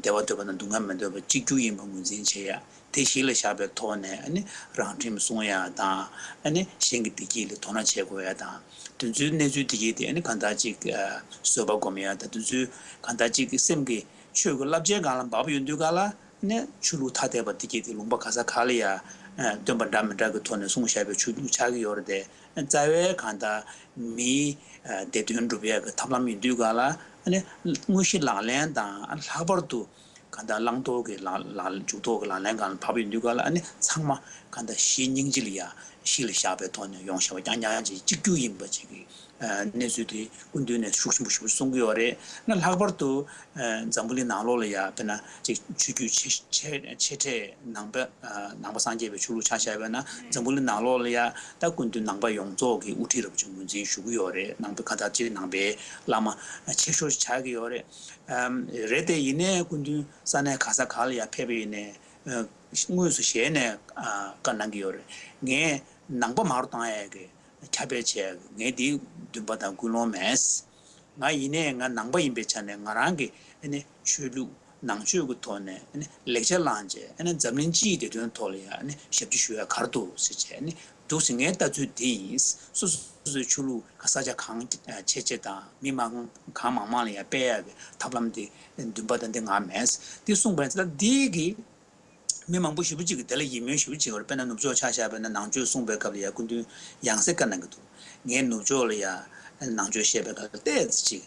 བདེ་བ་འདོད་པ་དང་སྡུག་བསྔལ་མི་འདོད་པ་གཅིག་གྱུར་ཡིན་པ་ངོས་འཛིན་བྱེད་ཡ། དེ་གཞི་ལ་བཞག་པའི་ཐོག་ནས་ཨ་ནི་རང་ཁྲིམས་སྲུང་ཡ་དང་ཨ་ནི་གཞན་གྱི་བདེ་སྐྱིད་ལ་དོ་སྣང་བྱེད་དགོས་ཡ་དང་། དེ་ཚོའི་གནས་ཚུལ་དེ་གྱིས་དེ་ཨ་ནི་གང་ལྟར་ཅིག་བཟོད་པ་སྒོམ་ཡ་དང་། དེ་ཚོའི་གང་ལྟར་ཅིག་གི་སེམས་ཀྱི་ཆོས་ཀྱི་བསླབ་བྱའི་སྒང་ལ་འབབ་ཡོང་དུས་ག་ལ་ནས་ཆོས་ལུགས་ཐ་དད་པ་འདི་གྱིས་དེ་ལུང་པ་ག་ས་ག་ལ་ཡ་སྟོན་པ་འདྲ་མི་འདྲ་གི་ཐོག་ནས་གསུངས་བཞག་པའི་ཆོས་ལུགས་ཆགས་ཀྱི་ཡོད་རེད་དེ། རྩ་བའི་གང་ལྟར་མིའི་བདེ་དོན་སྒྲུབ་ཡས་ཀྱི་ཐབས་ལམ་ཡིན་དུས་ག་ལ་ནས་དངོས་གཞི་ལག་ལེན་དང་ལྷག་པར་དུ་གང་ལྟར་བླང་དོར་གྱི་ལག་ལག་འཇུག་ལྡོག་གི་ལག་ལེན་སྒང་ལ་བབས་ཡོང་དུས་ག་ལ་ནས་ཚང་མ་གང་ལྟར་གཞི་སྙིང་རྗེ་ལ་ཡ་གཞི་ལ་བཞག་པའི་ཐོག་ནས་ཡོང་བཞག་པ་རྐྱང་རྐྱང་ཅིག་གཅིག་གྱུར་ཡིན་པ་ཅིག་གི་གནས་ཚུལ་དེ་སྐུ་མདུན་ནས་ཤུགས་ཆེན་པོ་ཞེ་པོ་གསུང་གི་ཡོད་རེད། ན་ལྷག་པར་དུ་འཛམ་བུ་གླིང་ནང་ལོགས་ལ་ཡ་དཔེར་ན་ཅིག་ཆོས་བརྒྱུད་ཆེ་ཆེ་ཆེ་གྲས་ནང་པ་ནང་པ་སངས་རྒྱས་པའི་ཆོས་ལུགས་ཆ་བཞག་པ་ན་འཛམ་བུ་གླིང་ནང་ལོགས་ལ་ཡ་ད་སྐུ་མདུན་ནང་པ་ཡོངས་རྫོགས་ཀྱི་དབུ་ཁྲིད་རབ་བྱུང་ངོས་འཛིན་ཞུ་གི་ཡོད་རེད། ནང་པ་ག་ད་ཅིག་ནང་པའི་བླ་མ་ཆེ་ཤོས་ཆགས་ཀྱི་ཡོད་རེད། རེད་དེ་ཡིན་ནའི་སྐུ་མདུན་ས་གནས་ག་ས་ག་ལ་ཡ་ཕེབས་པ་ཡིན་ནའི་དངོས་སུ་ཞལ་ནས་བཀའ་གནང་གི་ཡོད་རེད། ངས་ནང་པ་མར་བཏང་ཡས་ཀྱི་ཁྱབ་སྤེལ་བྱས་ངས་འདི་འདུན་པ་དང་ཀུན་སློང་མེད། ང་ཡིན་ནའི་ང་ནང་པ་ཡིན་པའི་ཆ་ནས་ང་རང་གི་ཨ་ནི་ཆོས་ལུགས་ནང་ཆོས་ཀྱི་ཐོག་ནས་ཨ་ནི་ལེགས་ཆ་བླངས་བྱས་ཨ་ནི་འཛམ་གླིང་སྤྱིའི་བདེ་དོན་ཐོག་ལ་ཡང་ཨ་ནི་ཞབས་ཕྱི་ཞུ་ཡ་ག་རེ་འདུག་ཟེར་བྱས་ཨ་ནི་འདུག་ཟེར། ངའི་ལྟ་ཚུལ་འདི་ཡིན། སོ་སོ་སོ་སོའི་ཆོས་ལུགས་ག་ས་ཆ་གང་ཆེ་ཆེ་དང་མི་མང་གང་མང་མང་ལ་ཡང་སྤེལ་ཡ་གི་ཐབས་ལམ་འདི་འདུན་པ་དང་འདི་ང་མེད། འདི་གསུངས་པ་ཡིན་ཙང་འདི་གི་མི་མང་པོ་ཞེ་པོ་ཅིག་གིས་དེ་ལ་ཡིད་སྨོན་ཞེ་པོ་ཅིག་ཡོད་རེད། དཔེར་ན་ནུབ་ཕྱོགས་ཆ་བཞག་པ་ན་ནང་ཆོས་གསུངས་པའི་སྐབས་ལ་ཡ་སྐུ་མདུན་ཡང་སེ་བཀའ་གནང་གི་འདུག་ངས་ནུབ་ཕྱོགས་ལ་ཡ་ནང་ཆོས་བཤད་པའི་སྐབས་ལ་ཏོག་ཙམ་ཅིག་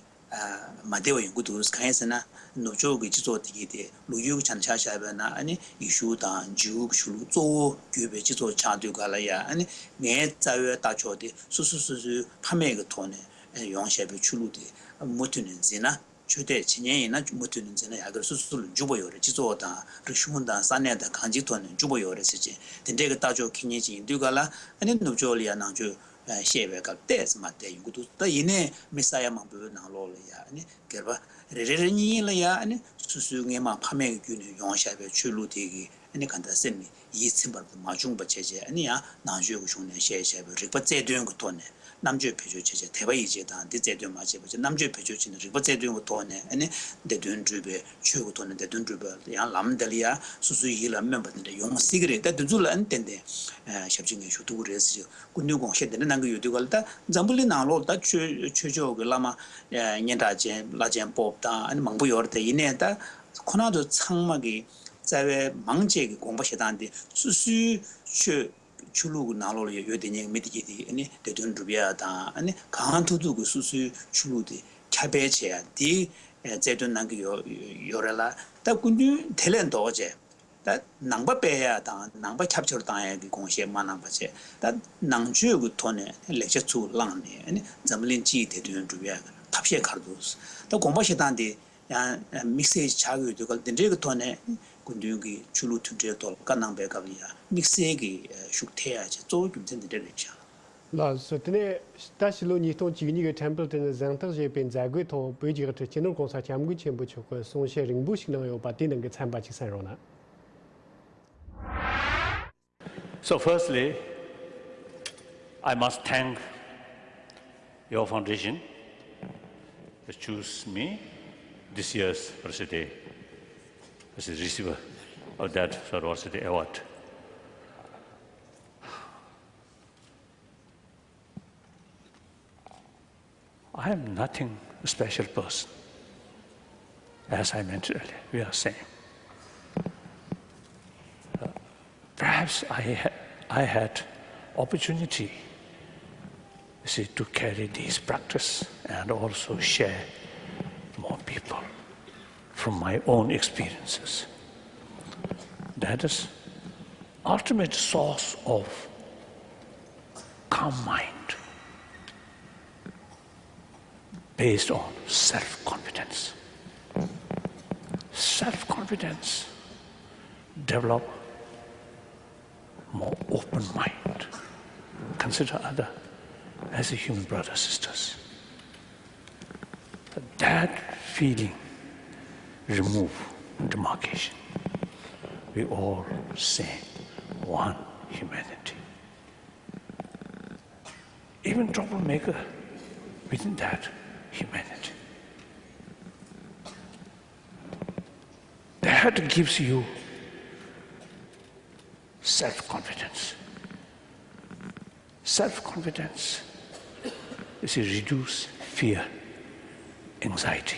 མ་བདེ་བ་ཡོང་གི་འདུག་གང་ཡིན་ཟེར་ན་ནུབ་ཕྱོགས་ཀྱི་སྤྱི་ཚོགས་དེ་གའི་དེ་ལོ་རྒྱུས་ཀྱི་ཆ་ནས་ཆ་བཞག་པ་ན་ཨ་ནི་ཡེ་ཤུ་དང་ཇིའུ་གི་ཆོས་ལུགས་གཙོ་བོ་གྱུར་པའི་སྤྱི་ཚོགས་ཆགས་དུས་ག་ལ་ཡ་ཨ་ནི་ངའི་རྩ་བའི་ལྟ་ཕྱོགས་དེ་སོ་སོ་སོ་སོའི་ཕ་མེས་ཀྱི་ཐོག་ནས་ཡོང་བཞག་པའི་ཆོས་ལུགས་དེ་མུ་མཐུད་ནས་འཛིན་ན། ཆོས་དད་བྱེད་མཁན་ཡིན་ན་མུ་མཐུད་ནས་འཛིན་ན་ཡག་གི་རེད། སོ་སོ་ལ་འཇུག་པ་ཡོད་རེད། སྤྱི་ཚོགས་དང་རིག་གཞུང་དང་ས་གནས་དང་གང་ཅིའི་ཐོག་ནས་འཇུག་པ་ཡོད་རེད་ཟེར་བྱས་དེ་འདྲས་ཀྱི་ལྟ་ཕྱོགས་འཁྱེར་མཁན་ཅིག་ཡིན་དུས་ག་ལ་ཨ་ནི་ནུབ་ཕྱོགས་ལ་ཡ་ནང་ཆོས་བཤད་པའི་སྐབས་ཏོག་ཙམ་མ་བདེ་ཡོང་གི་འདུག་ད་ཡིན་ནའི་མི་ས་ཡ་མང་པོའི་ནང་ལོགས་ལ་ཡ་ཨ་ནི་སྒེར་པ་རེ་རེ་རེ་གཉིས་ལ་ཡ་ཨ་ནི་སོ་སོའི་སྔས་མ་ཕ་མེས་ཀྱི་བརྒྱུད་ནས་ཡོང་བཞག་པའི་ཆོས་ལུགས་དེ་གི་ཨ་ནི་གང་ལྟར་སེམས་ནི་ཡིད་ཚིམ་པར་མ་བྱུང་བ་བྱས་བྱས་ཨ་ནི་ཡང་ནང་ཆོས་ཀྱི་གཞུང་ནས་བཤད་བྱས་པའི་རིག་པ་རྩལ་འདོན་གྱི་ཐོག་ནས་རྣམ་དཔྱོད་བེད་སྤྱོད་བྱས་བྱས་དད་པ་ཡིད་ཆེས་དང་འདི་རྩལ་འདོན་མ་བྱས་པ་བྱས་རྣམ་དཔྱོད་བེད་སྤྱོད་བྱས་ནས་རིག་པ་རྩལ་འདོན་གྱི་ཐོག་ནས་ཨ་ནི་བདེ་དོན་སྒྲུབ་པའི་ཆོས་ཀྱི་ཐོག་ནས་བདེ་དོན་སྒྲུབ་པའི་ཡང་ལམ་འདི་ལ་ཡང་སོ་སོའི་ཡིད་ལ་སྨོན་པ་འདི་འདྲ་ཡོང་སྲིད་ཀྱི་རེད། ད་འདི་ཚོ་ལ་ཨ་ནི་ཏན་ཏན་ཞབས་ཕྱི་ངས་ཞུ་ཐུབ་ཀྱི་རེད་ཟེར་གྱི་སྐུ་མདུན་དགོངས་བཞེས་འདི་འདྲ་གནང་གི་ཡོད་དུས་ག་ལ་ད་འཛམ་བུ་གླིང་ནང་ལོགས་ད་ཆོས་ཆོས་ཕྱོགས་ཀྱི་བླ་མ་སྙན་གྲགས་ཅན་བླ་ཆེན་པོབ་དང་ཨ་ནི་མང་པོ་ཡོད་རེད། དེ་ཡིན་ནའི་ད་ཁོ་རང་ཚོ་ཚང་མ་གི་རྩ་བའི་མང་ཆེ་གི་དགོངས་པ་བཞེས་སྟངས་དེ་སོ་སོའི་ཆོས་ཆོས་ལུགས་ཀྱི་ནང་ལོགས་ལ་ཡོད་ཡོད་དེ་ཉན་མི་དེ་གྱིས་དེ་ཨ་ནི་བདེ་དོན་སྒྲུབ་ཡ་དང་ཨ་ནི་གང་ཐུབ་ཐུབ་ཀྱི་སོ་སོའི་ཆོས་ལུགས་དེ་ཁྱབ་སྤེལ་བྱེད་ཡ་དེ་རྩལ་འདོན་གནང་གི་ཡོད་ཡོད་རེད་ལ། ད་སྐུ་མདུན་དེ་ལས་ལྡོག་བྱས་ད་ནང་པ་སྤེལ་ཡ་དང་ནང་པ་ཁྱབ་ཆེར་བཏང་ཡ་གི་དགོངས་བཞེས་མ་གནང་པ་བྱས་ད་ནང་ཆོས་ཀྱི་ཐོག་ནས་ལེགས་ཆ་ཚུར་བླངས་ནས་ཨ་ནི་འཛམ་གླིང་སྤྱིའི་བདེ་དོན་སྒྲུབ་ཡ་གི་ཐབས་ཤེས་ག་རེ་འདུག་ད་དགོངས་པ་བཞེས་སྟངས་དེ། ཡང་དམིགས་བསལ་ཆགས་ཀྱི་ཡོད་དུས་ག་ལ་འདི་འདྲའི་གི་ཐོག་ནས་སྐུ་མདུན་གྱིས་ཆོས་ལུགས་མཐུན་འབྲེལ་ཐོག་ལ་བཀའ་གནང་པའི་སྐབས་ལ་ཡང་དམིགས་བསལ་གྱི་ཤུགས་ཐེབས་ཡ་ཆེད་གཙོ་བོ་རྒྱུ་མཚན་འདི་འདྲ་རེད་ཤག་ལགས་སོ། དེ་ནས་ད་ཕྱི་ལོ་ཉིས་སྟོང་བཅུ་གཉིས་ཀྱི་ཁྲེམ་པལ་ཏོན་ནས་གཟེངས་རྟགས་བཞེས་པའི་མཛད་སྒོའི་ཐོག་བོད་རྒྱལ་ཁབ་སྤྱི་ནོར་༸གོང་ས་༸སྐྱབས་མགོན་ཆེན་པོ་མཆོག་གིས་གསུང་བཤད་རིང་པོ་ཞིག་གནང་ཡོད་པ་དེའི་ནང་གི་ཚན་པ་ཅིག་གསན་རོགས་གནང་། So firstly, I must thank your foundation to choose me this year's Varsadei as a receiver of that Varsadei award. I am nothing special person. As I mentioned earlier, we are same. Uh, perhaps I, ha- I had opportunity, you see, to carry this practice and also share more people from my own experiences. That is ultimate source of calm mind based on self-confidence. Self-confidence develop more open mind. Consider other as a human brother, sisters. That feeling remove demarcation. We all same one humanity. Even troublemaker, within that, humanity. That gives you self confidence. Self confidence is to reduce fear, anxiety.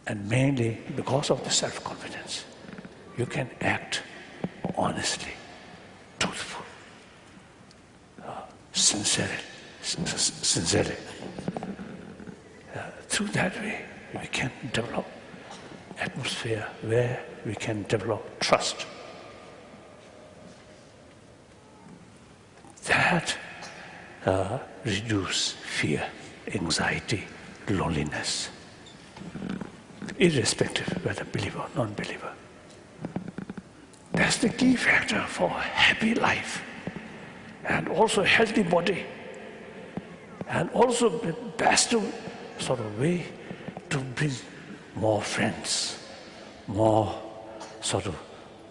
And mainly because of the self confidence, you can act honestly, truthful, uh, sincerely, sincerely. Uh, through that way, we can develop atmosphere where we can develop trust. That uh, reduce fear, anxiety, loneliness, irrespective whether believer or non-believer. That's the key factor for a happy life and also a healthy body and also the best sort of way to bring more friends, more sort of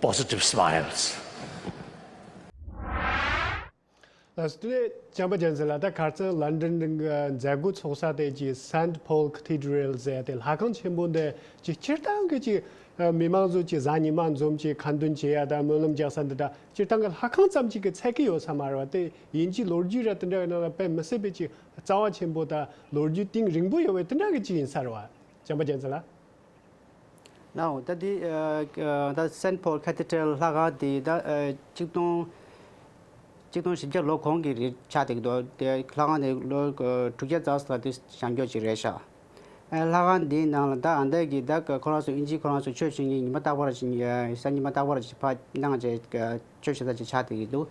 positive smiles. ལགས་སོ། དེ་ནས་བྱམས་པ་རྒྱལ་མཚན་ལགས། ད་ཁ་རྩང་ལན་ཌན་གྱི་མཛད་སྒོ་ཚོགས་ས་དེ་གྱི་Saint Paul Cathedral ཟེར་ཏེ་ལྷ་ཁང་ཆེན་པོ་འདི་ཀྱི་སྤྱིར་བཏང་གི་ཀྱི་མི་མང་ཚོ་ཀྱི་གཟའ་ཉི་མ་འཛོམས་ཀྱི་ཁ་འདོན་བྱེད་ཡ་དང་སྨོན་ལམ་རྒྱག་ས་འདི་དག་སྤྱིར་བཏང་གི་ལྷ་ཁང་ཙམ་ཅིག་གི་ཚད་ཀྱི་ཡོད་ས་མ་རེད་བ། དེ་དབྱིན་ཇིའི་ལོ་རྒྱུས་ར་དེ་འདྲ་གི་ནང་ལ་དཔེ་མི་སྲིད་པའི་ཀྱི་རྩ་བ་ཆེན་པོ་དང་ལོ་རྒྱུས་གཏིང་རིང་པོ་ཡོད་པའི་དེ་འདྲ་གི་ཅིག་ཡིན་ས་རེད་བ། བྱམས་པ་རྒྱལ་མཚན་ལགས། ལའོ། ད་འདི་ཨ་ཨ་ད་Saint Paul Cathedral ལྷ་ཁང་འདི་ད་ཨ་ཆིག་སྟོང་ཆིག་སྟོང་བཞི་བརྒྱ་ལོ་གོང་གི་རིགས་ཆགས་བསྡད་ཀྱི་འདུག་དེ་ལྷ་ཁང་འདི་ལོ་ཨ་དྲུག་བརྒྱ་ཙམ་ལ་དེ་བཞེངས་རྒྱུ་ཅིག་རེད་ཤག་ཨ་ལྷ་ཁང་འདིའི་ནང་ལ་ད་ཨ་མདའ་གི་ད་ཁོ་རང་ཚོ་དབྱིན་ཇི་ཁོ་རང་ཚོ་ཆོས་བྱེད་མཁན་ཉི་མ་རྟག་པར་ཞིག་གཟའ་ཉི་མ་རྟག་པར་ཞིག་ཕར་གནང་བྱས་ཆོས་བྱེད་ས་ཅིག་ཆགས་བསྡད་ཀྱི་འདུག་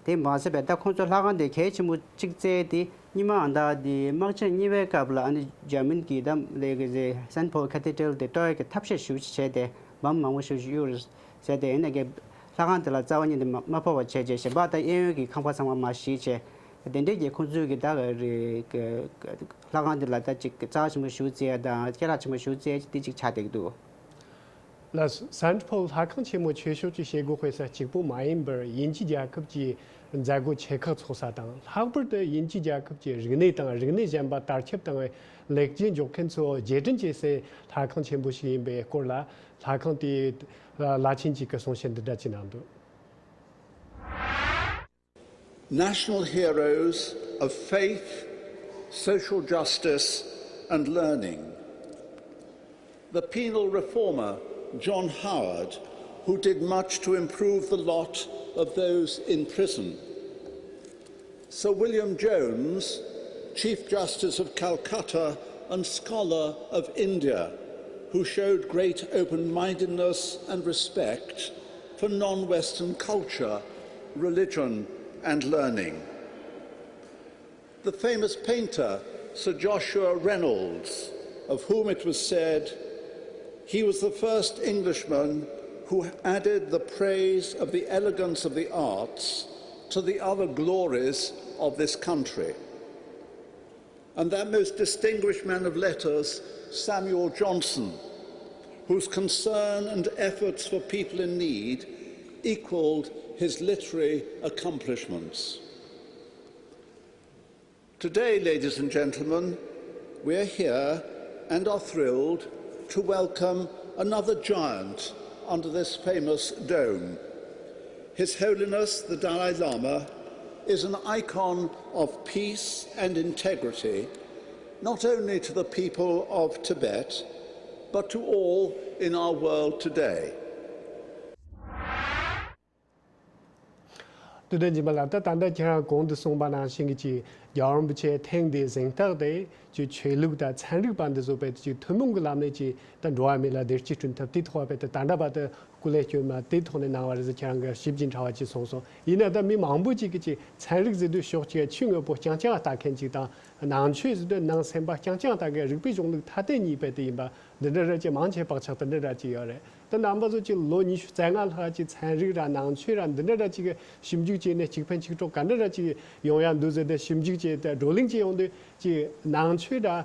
དེ་མ་ཟད་པའི་ད་ཁོང་ཚོ་ལྷ་ཁང་འདི་གལ་ཆེན་པོ་གཅིག་བཙལ་ཏེ། སྔོན་མ་ཨ་མདའ་དེ་དམག་ཆེན་གཉིས་པའི་སྐབས་ལ་ཨ་ནི་འཇར་མན་གྱིས་ད་ལས་ཀྱི་Saint Paul Cathedral དེ་སྤྲོ་བའི་གི་ཐབས་ཤེས་ཞེ་པོ་ཅིག་བྱས་ཏེ་འབུམ་མང་པོ་ཞེ་པོ་ཅིག་གཡུགས་རེད་ཟེར་ཏེ། ཡིན་ནའི་གི་ལྷ་ཁང་དེ་ལ་རྩ་བ་ཉིད་ནས་མ་མ་ཕོག་པ་བྱས་རྗེས་གཞན་པ་ད་གཡས་གཡོན་གྱི་ཁང་པ་ཚང་མ་མར་བཤིག་བྱས། དེ་འདྲའི་གི་ཁོང་ཚོའི་གི་ད་ག་རེ་གི་ལྷ་ཁང་དེ་ལ་ད་ཅིག་རྩ་བ་ཆེན་པོ་ཞེ་པོ་བཙལ་དང་སྐད་གྲགས་ཆེན་པོ་ཞེ་པོ་བཙལ་དེ་ཅིག་ཆགས་བསྡད་ཀྱི་འདུག་ལགས་སོ། Saint Paul ལྷ་ཁང་ཆེན་མོ་ཆོས་ཕྱོགས་ཀྱི་བྱེད་སྒོ་སྤེལ་ས་གཅིག་པུ་མ་ཡིན་པར་དབྱིན་ཇི་རྒྱལ་ཁབ་ཀྱི་མཛད་སྒོ་ཆེ་ཁག་ཚོགས་ས་དང་། ལྷག་པར་དུ་དབྱིན་ཇི་རྒྱལ་ཁབ་ཀྱི་རིག་གནས་དང་རིག་གནས་གཞན་པ་དར་ཁྱབ་བཏང་བའི་ལེགས་སྐྱེས་འཇོག་མཁན་ཚོ་རྗེས་དྲན་བྱེད་སའི་ལྷ་ཁང་ཆེན་པོ་ཞིག་ཡིན་པའི་སྐོར་ལ་ལྷ་ཁང་དེའི་བླ་ཆེན་གཅིག་གིས་གསུང་བཤད་འདི་འདྲ་ཅིག་གནང་འདུག National heroes of faith, social justice, and learning. The penal reformer John Howard, who did much to improve the lot of those in prison. Sir William Jones, Chief Justice of Calcutta and scholar of India, who showed great open mindedness and respect for non Western culture, religion, and learning. The famous painter, Sir Joshua Reynolds, of whom it was said, he was the first Englishman who added the praise of the elegance of the arts to the other glories of this country. And that most distinguished man of letters, Samuel Johnson, whose concern and efforts for people in need equalled his literary accomplishments. Today, ladies and gentlemen, we are here and are thrilled to welcome another giant under this famous dome. His Holiness the Dalai Lama is an icon of peace and integrity, not only to the people of Tibet, but to all in our world today. དུས་དང་རྗེས་མ་ལ་ད་ད་ལྟ་ཁྱེད་རང་གོང་དུ་གསུངས་པ་ནང་བཞིན་གྱི་ཅིག་རྒྱལ་བ་རིན་པོ་ཆེ་ཐེངས་འདིའི་གཟེངས་རྟགས་དེ་ཅིག་ཆོས་ལུགས་དང་ཚན་རིག་པ་འདི་ཚོ་བས་ཅིག་ཐུན་མོང་གི་ལམ་ནས་ཅིག་ད་འགྲོ་བ་མི་ལ་བདེ་སྐྱིད་བསྐྲུན་ཐབས་དེའི་ཐོག་བས་ད་ད་ལྟ་བར་དུ་སྐུ་ལས་བསྐྱོན་མ་དེའི་ཐོག་ནས་གནང་བ་རེད་ཟེར་ཁྱེད་རང་གི་ཞིབ་ཅིང་ཕྲ་བ་ཅིག་གསུངས་སོང་། ཡིན་ན་ད་མི་མང་པོ་ཅིག་གིས་ཅིག་ཚན་རིག་ཟེར་དུས་ཕྱོགས་གཅིག་ཆུ་དངོས་པོ་རྐྱང་རྐྱང་ལྟ་མཁན་ཅིག་དང་ནང་ཆོས་ཟེར་དུས་ནང་སེམས་པ་རྐྱང་རྐྱང་ལྟ་མཁན་རིག་པའི་གཞུང་ལུགས་ཐ་དད་གཉིས་བས་དེ་ཡིན་པ། འདི་འདྲ་ར་ཅིག་མང་ཆེ་བག་ཆགས་དེ་འདྲ་ར་ཅིག་ཡོད་རེད། ད་རྣམ་པ་ཚོ་ཅིག་ལོ་ཉི་ཤུ་རྩ་ལྔ་ལྷག་ཅིག་ཚན་རིག་ར་ནང་ཆོས་ར་འདི་འདྲ་ར་ཅིག་ཞིབ་འཇུག་བྱས་ནས་གཅིག་ཕན་གཅིག་གྲོགས་ག་འདྲ་ར་ཅིག་ཡོང་ཡ་འདུག་ཟེར་ཏེ་ཞིབ་འཇུག་བྱས་ཏེ་བགྲོ་གླེང་ཅིག་ཡོང་དུས་ཅིག་ནང་ཆོས་ར་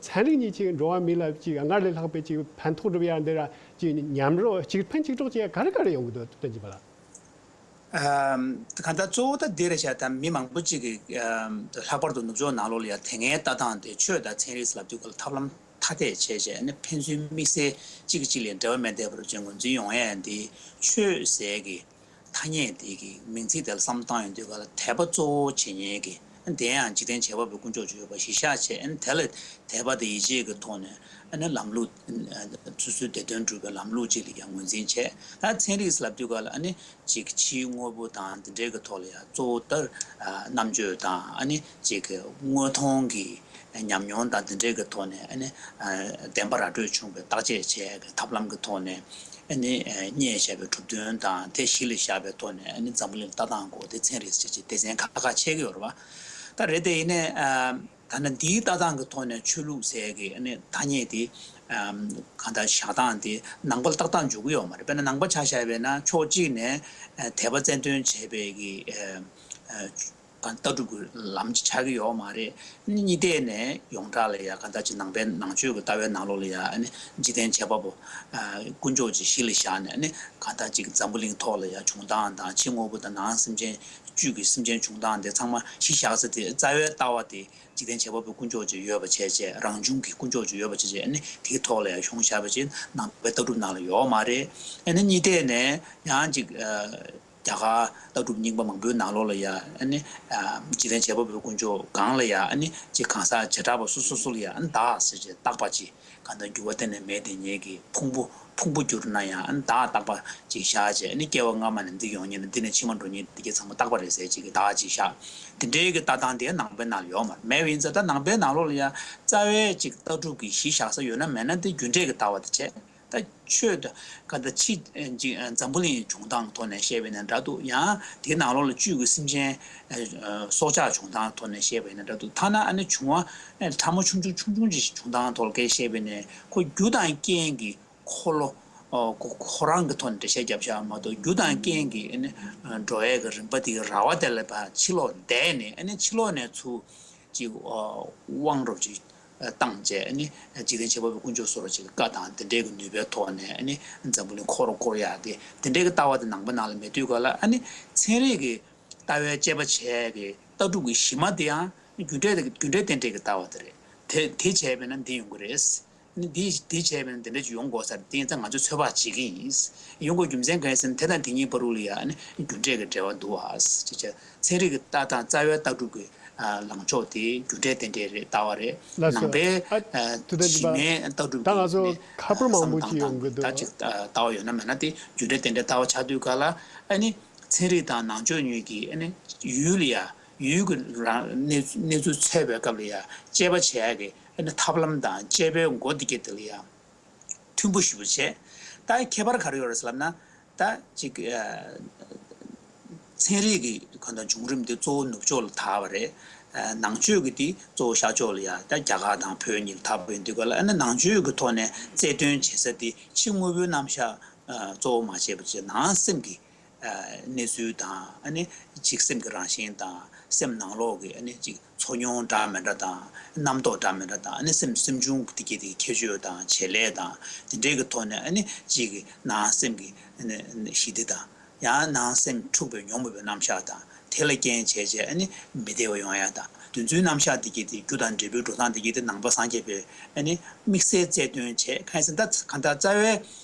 ཚན་རིག་གཉིས་ཅིག་འགྲོ་བ་མི་ལ་ཅིག་སྔར་ལས་ལྷག་པའི་ཅིག་ཕན་ཐོགས་སྒྲུབ་ཡ་འདི་ར་ཅིག་མཉམ་རོགས་གཅིག་ཕན་གཅིག་གྲོགས་བྱེད་ཡ་ག་རེ་ག་རེ་ཡོང་གི་འདུག་དོན་གྱི་བ་ལ། གང་ལྟར་གཙོ་བོ་ད་འདི་རེད་ཤག་ད་མི་མང་པོ་ཅིག་གིས་ལྷག་པར་དུ་ནུབ་ཕྱོགས་ནང་ལོགས་ལ་ཡ་དེ་སྔའི་ལྟ་སྟངས་དེ་ཆོས་དང་ཚན་རིག་ལབ་དུས་སྐབས་ལ་ཐབས་ལམ་ཐ་དད་བྱས་བྱས་ནས་ཕན་ཚུན་དམིགས་བསལ་གཅིག་གིས་གཅིག་ལ་འབྲེལ་བ་མེད་བསྡད་པ་རུ་ཅན་ངོས་འཛིན་ཡོང་ཡས་འདི་ཆོས་ཟེར་གི་ཐ་སྙད་དེ་གི་མིང་ཚིག་དེ་ལ་བསམ་བློ་བཏང་ཡོང་དུས་སྐབས་ལ་དད་པ་གཙོ་བོ་བྱེད་མཁན་གི་དེ་ཡང་འཇིག་རྟེན་བྱེད་པ་པོའི་དཀོན་མཆོག་ཅིག་ཡོད་པ་གཞི་བཞག་བྱས་དེ་ལ་དད་པ་དང་ཡིད་ཆེས་ཀྱི་ཐོག་ནས་ལམ་ལུགས་སོ་སོའི་བདེ་དོན་སྒྲུབ་པའི་ལམ་ལུགས་ཅིག་ལ་ཡང་ངོས་འཛིན་བྱས། ད་ཚན་རིག་ལབ་དུས་སྐབས་ལ་ཅིག་ཕྱིའི་དངོས་པོ་དང་དེ་འདྲའི་གི་ཐོག་ལ་ཡང་གཙོ་བོ་ལྟར་རྣམ་དཔྱོད་དང་ཅིག་དངོས་མཐོང་གི་ཉམས་མྱོང་དང་དེ་འདྲའི་གི་ཐོག་ནས་བདེན་པ་ར་སྤྲོད་བྱུང་བའི་བརྟག་དཔྱད་བྱས་ཀྱི་ཐབས་ལམ་གྱི་ཐོག་ནས་ཨ་ནི་རྙེད་བཞག་པའི་གྲུབ་དོན་དང་དེ་གཞི་ལ་བཞག་པའི་ཐོག་ནས་ཨ་ནི་འཛམ་བུ་གླིང་ལ་ལྟ་སྟངས་སྐོར་དེ་ཚན་རིག་ཅེས་ཀྱི་སྡེ་ཚན་ཁག་ཁག་ཕྱེ་གི་ཡོད་རེད་བ། ད་རེད་དེ་ཡིན་ནའི་ད་ནི་འདིའི་ལྟ་སྟངས་ཀྱི་ཐོག་ནས་ཆོས་ལུགས་ཟེར་གི་ཨ་ནི་ཐ་སྙད་དེ་གང་ལྟར་བཞག་སྟངས་དེ་ནང་པ་ལ་ཏག་ཏག་འཇུག་གི་ཡོད་མ་རེད། དཔེར་ན་ནང་པ་ཆ་བཞག་པས་ན་ཕྱོགས་གཅིག་ནས་དད་པ་རྩལ་འདོན་བྱས་པའི་གི་ལྟ་གྲུབ་ཀྱི་ལམ་ཅིག་ཆགས་ཀྱི་ཡོད་མ་རེད། གཉིས་ཐད་ནས་ཡོངས་གྲགས་ལ་ཡ་ག་ད་ཅིག་ནང་པའི་ནང་ཆོས་ཀྱི་ལྟ་བའི་ནང་ལོགས་ལ་ཡ་ཨ་ནི་འཇིག་རྟེན་བྱེད་པ་པོ་དཀོན་མཆོག་ཅིག་གཞི་ལ་བཞག་ནས་ཨ་ནི་ག་ད་ཅིག་འཛམ་བུ་གླིང་ཐོག་ལ་ཡ་བྱུང་སྟངས་དང་ཕྱི་དངོས་པོ་དང་ནང་སེམས་ཅན་བཅུད་ཀྱི་སེམས་ཅན་བྱུང་སྟངས་དེ་ཚང་མ་གཞི་བཞག་ས་དེ་རྩ་བའི་ལྟ་བ་དེ་འཇིག་རྟེན་བྱེད་པ་པོའི་དཀོན་མཆོག་ཅིག་ཡོད་པ་བྱས་བྱས་རང་བྱུང་གི་དཀོན་མཆོག་ཅིག་ཡོད་པ་བྱས་བྱས་ཨ་ནི་དེའི་ཐོག་ལ་ཡ་གཞུང་བཞག་པ་ཅིག་ནང་པའི་ལྟ་གྲུབ་ནང་ལ་ཡོད་མ་རེད། ཨ་ནི་གཉིས་ཐད་ནས་ཡང་ཅིག་རྒྱ་གར་ལྟ་གྲུབ་རྙིང་པ་མང་པོའི་ནང་ལོགས་ལ་ཡ་ཨ་ནི་འཇིག་རྟེན་བྱེད་པ་པོའི་དཀོན་མཆོག་སྒང་ལ་ཡ་ཨ་ནི་ཅིག་གང་ཟག་བྱེ་བྲག་པ་སོ་སོ་སོ་ལ་ཡ་ཨ་ནི་བདག་ཟེར་བྱས་བཏགས་པ་ཅིག་གང་ལྟར་འགྱུར་བ་གཏན་ནས་མེད་དེ་ཉིད་ཀྱི་ཕུང་པོ་ཕུང་པོ་གྱུར་ན་ཡང་ཨ་ནི་བདག་བཏགས་པ་ཅིག་བཞག་བྱས་ཨ་ནི་སྐྱེ་བ་སྔ་མ་ནས་འདི་ཡོང་མཁན་ལ་འདི་ནས་ཕྱི་མ་འགྲོ་མཁན་འདི་གྱད་ཚང་མ་བཏགས་པ་རེད་ཟེར་ཅིག་གི་བདག་ཅིག་བཞག་དེ་འདྲའི་གི་ལྟ་སྟངས་དེ་ནང་པའི་ནང་ལ་ཡོད་མ་རེད། མེད་པ་ཡིན་ཙང་ད་ནང་པའི་ནང་ལོགས་ལ་ཡ་རྩ་བའི་ཅིག་ལྟ་གྲུབ་ཀྱི་གཞི་བཞག་ས་ཡོད་ན་མེད་ན་དེ་རྒྱུ་འབྲས་ཀྱི་ལྟ་བ་དེ་བྱས། ད་ཆོས་དང་ག་ད་ཕྱི་ཅིག་འཛམ་བུ་གླིང་བྱུང་སྟངས་ཐོག་ནས་བཤད་པ་ཡིན་ན་འདྲ་འདུག་ཡང་དེའི་ནང་ལོགས་ལ་བཅུད་ཀྱི་སེམས་ཅན་སྲོག་ཆགས་བྱུང་སྟངས་ཐོག་ནས་བཤད་པ་ཡིན་ན་འདྲ་འདུག་ཐ་ན་ཨ་ནི་བྱུང་བ་ཕྲ་མོ་ཆུང་ཆུང་ཆུང་ཆུང་ཅིག་བྱུང་སྟངས་ཐོག་ལ་སྐད་བཤད་པ་ཡིན་ན་ཁོ་རྒྱུ་དང་རྐྱེན་གྱི་འཁོར་ལོ་ཁོ་ཁོ་རང་གི་ཐོག་ནས་འགྲེལ་བཤད་བརྒྱབ་བཞག་མ་གཏོགས་རྒྱུ་དང་རྐྱེན་གྱི་ཨ་ནི་འགྲོ་ཡས་ཀྱི་རིམ་པ་དེ་གི་ར་བ་དེ་ལ་ཕར་ཕྱི་ལོགས་བསྡད་ནས་ཨ་ནི་ཕྱི་ལོགས་ནས་ཚུར་ཅིག་དབང་རོབ་ཅིག་བཏང་བྱས་ཨ་ནི་འཇིག་རྟེན་བྱེད་པ་པོའི་དཀོན་མཆོག་སོགས་ལ་ཅིག་བཀའ་དང་དེ་འདྲའི་གི་ནུས་པའི་ཐོག་ནས་ཨ་ནི་འཛམ་བུ་གླིང་འཁོར་བསྐོར་ཡག་དེ་དེ་འདྲའི་གི་ལྟ་བ་དེ་ནང་པའི་ནང་ལ་མེད་དུས་ག་ལ་ཨ་ནི་ཚན་རིག་གི་ལྟ་བའི་དཔྱད་པ་བྱས་གི་ལྟ་གྲུབ་ཀྱི་གཞི་མ་དེ་ཡང་རྒྱུ་འབྲས་དེ་རྒྱུ་འབྲས་རྟེན་འབྲེལ་གྱི་ལྟ་བ་དེ་རེད། དེ་དེ་བྱས་པས་ན་འདི་ཡོང་གི་རེད། ཨ་ནི་འདི་འདི་བྱས་པས་ན་དེ་འདྲ་ཅིག་ཡོང་དགོས་ས་རེད། དེ་ཡིན་ཙང་ང་ཚོས་ཚོད་དཔག་བྱེད་ཀྱི་ཡིན། ཡོང་དགོས་རྒྱུ་མཚན་གང་ཡིན་ཟེར་ན་དེ་དང་དེ་གཉིས་བར་དུ་ལ་ཡང་ཨ་ནི་རྒྱུ་འབྲས་ཀྱི་འབྲེལ་བ་འདུག་ཨ་ཅེས་བྱས། ཚན་རིག་གི་ལྟ་སྟངས་རྩ་བའི་ལྟ་གྲུབ་ཀྱི་ལངས་ཕྱོགས་དེ་རྒྱུ་འབྲས་རྟེན་འབྲེལ་རེད་ལྟ་བ་རེད། ལགས་སོ། ནང་པའི་ཨ་དེ་འདྲ་གཞི་ཡིན་པ་མའི་ལྟ་གྲུབ་ད་ཀྱི་ང་ཚོ་ནས་ཁ་པར་མང་པོ་བསམ་ཅིག་སྟངས་ཡོང་གི་དང་འདུག་ད་ཅིག་ལྟ་བ་ཡོད་ན་མེད་ན་དེ་རྒྱུ་འབྲས་རྟེན་འབྲེལ་ལྟ་བ་ཆགས་དུས་ག་ལ་ཨ་ནི་ཚན་རིག་དང་ནང་ཆོས་གཉིས་ཀྱི་ཨ་ནི་ཡུལ་ལ་ཡ་ཡུལ་གྱི་རང་གནས་གནས་ཚུལ་འཚོལ་བའི་སྐབས་ལ་ཡ་དཔྱད་པ་བྱེད་ཡ་གི་ཨ་ནི་ཐབས་ལམ་དང་དཔྱད་པའི་འགོ་འདི་ག་དེ་ལ་ཡ་མཐུན་པོ་ཞེ་པོ་བྱས། ད་ཁྱད་པར་ག་རེ་ཡོད་རེད་ཟེར་ལབ་ན། ད་ཅིག་ཚན་རིག་གི་གང་ལྟར་བྱུང་རིམ་དེ་གཙོ་བོ་ནུབ་ཕྱོགས་ལ་དར་བ་རེད། ནང་ཆོས་ཀྱི་དེ་གཙོ་བོ་ཤར་ཕྱོགས་ལ་ཡ་ད་རྒྱ་གར་དང་བོད་གཉིས་ལ་དར་བ་ཡིན་དུས་ག་ལ་ཨ་ནི་ནང་ཆོས་ཀྱི་ཐོག་ནས་རྩལ་འདོན་བྱེད་ས་དེ་ཕྱི་དངོས་པོའི་རྣམ་གཞག་གཙོ་བོ་མ་བྱས་པ་བྱས་ནང་སེམས་ཀྱི་གནས་ཚུལ་དང་ཨ་ནི་ཅིག་སེམས་ཀྱི་རང་བཞིན་དང་སེམས་ནང་ལོགས་ཀྱི་ཨ་ནི་ཅིག་ཚོར་མྱོང་འདྲ་མི་འདྲ་དང་རྣམ་རྟོག་འདྲ་མི་འདྲ་དང་ཨ་ནི་སེམས་སེམས་བྱུང་གི་དེ་གའི་དེ་ཁྱད་ཆོས་དང་བྱེད་ལས་དང་དེ་འདྲའི་གི་ཐོག་ནས་ཨ་ནི་གཅིག་གི་ནང་སེམས་ཀྱི་ཨ་ནི་ཞི་བདེ་དང་ཡང་ནང་སེམས་འཁྲུགས་པའི་ཉོན་མོངས་པའི་རྣམ་གཞག་དང་དེ་ལ་རྐྱེན་བྱས་བྱས་ཨ་ནི་མི་བདེ་བ་ཡོང་ཡ་དང་དེ་ཚོའི་རྣམ་གཞག་དེ་གའི་དེ་རྒྱུ་དང་འབྲས་བུའི་འགྲོ་སྟངས་དེ་གའི་དེ་ནང་པ་སངས་རྒྱས་པའི་ཨ་ནི་དམིགས་བསལ་རྩལ་འདོན་བྱས་གང་ཡིན་ཟེར་ན་ད་གང་ལྟར་རྩ་བའི་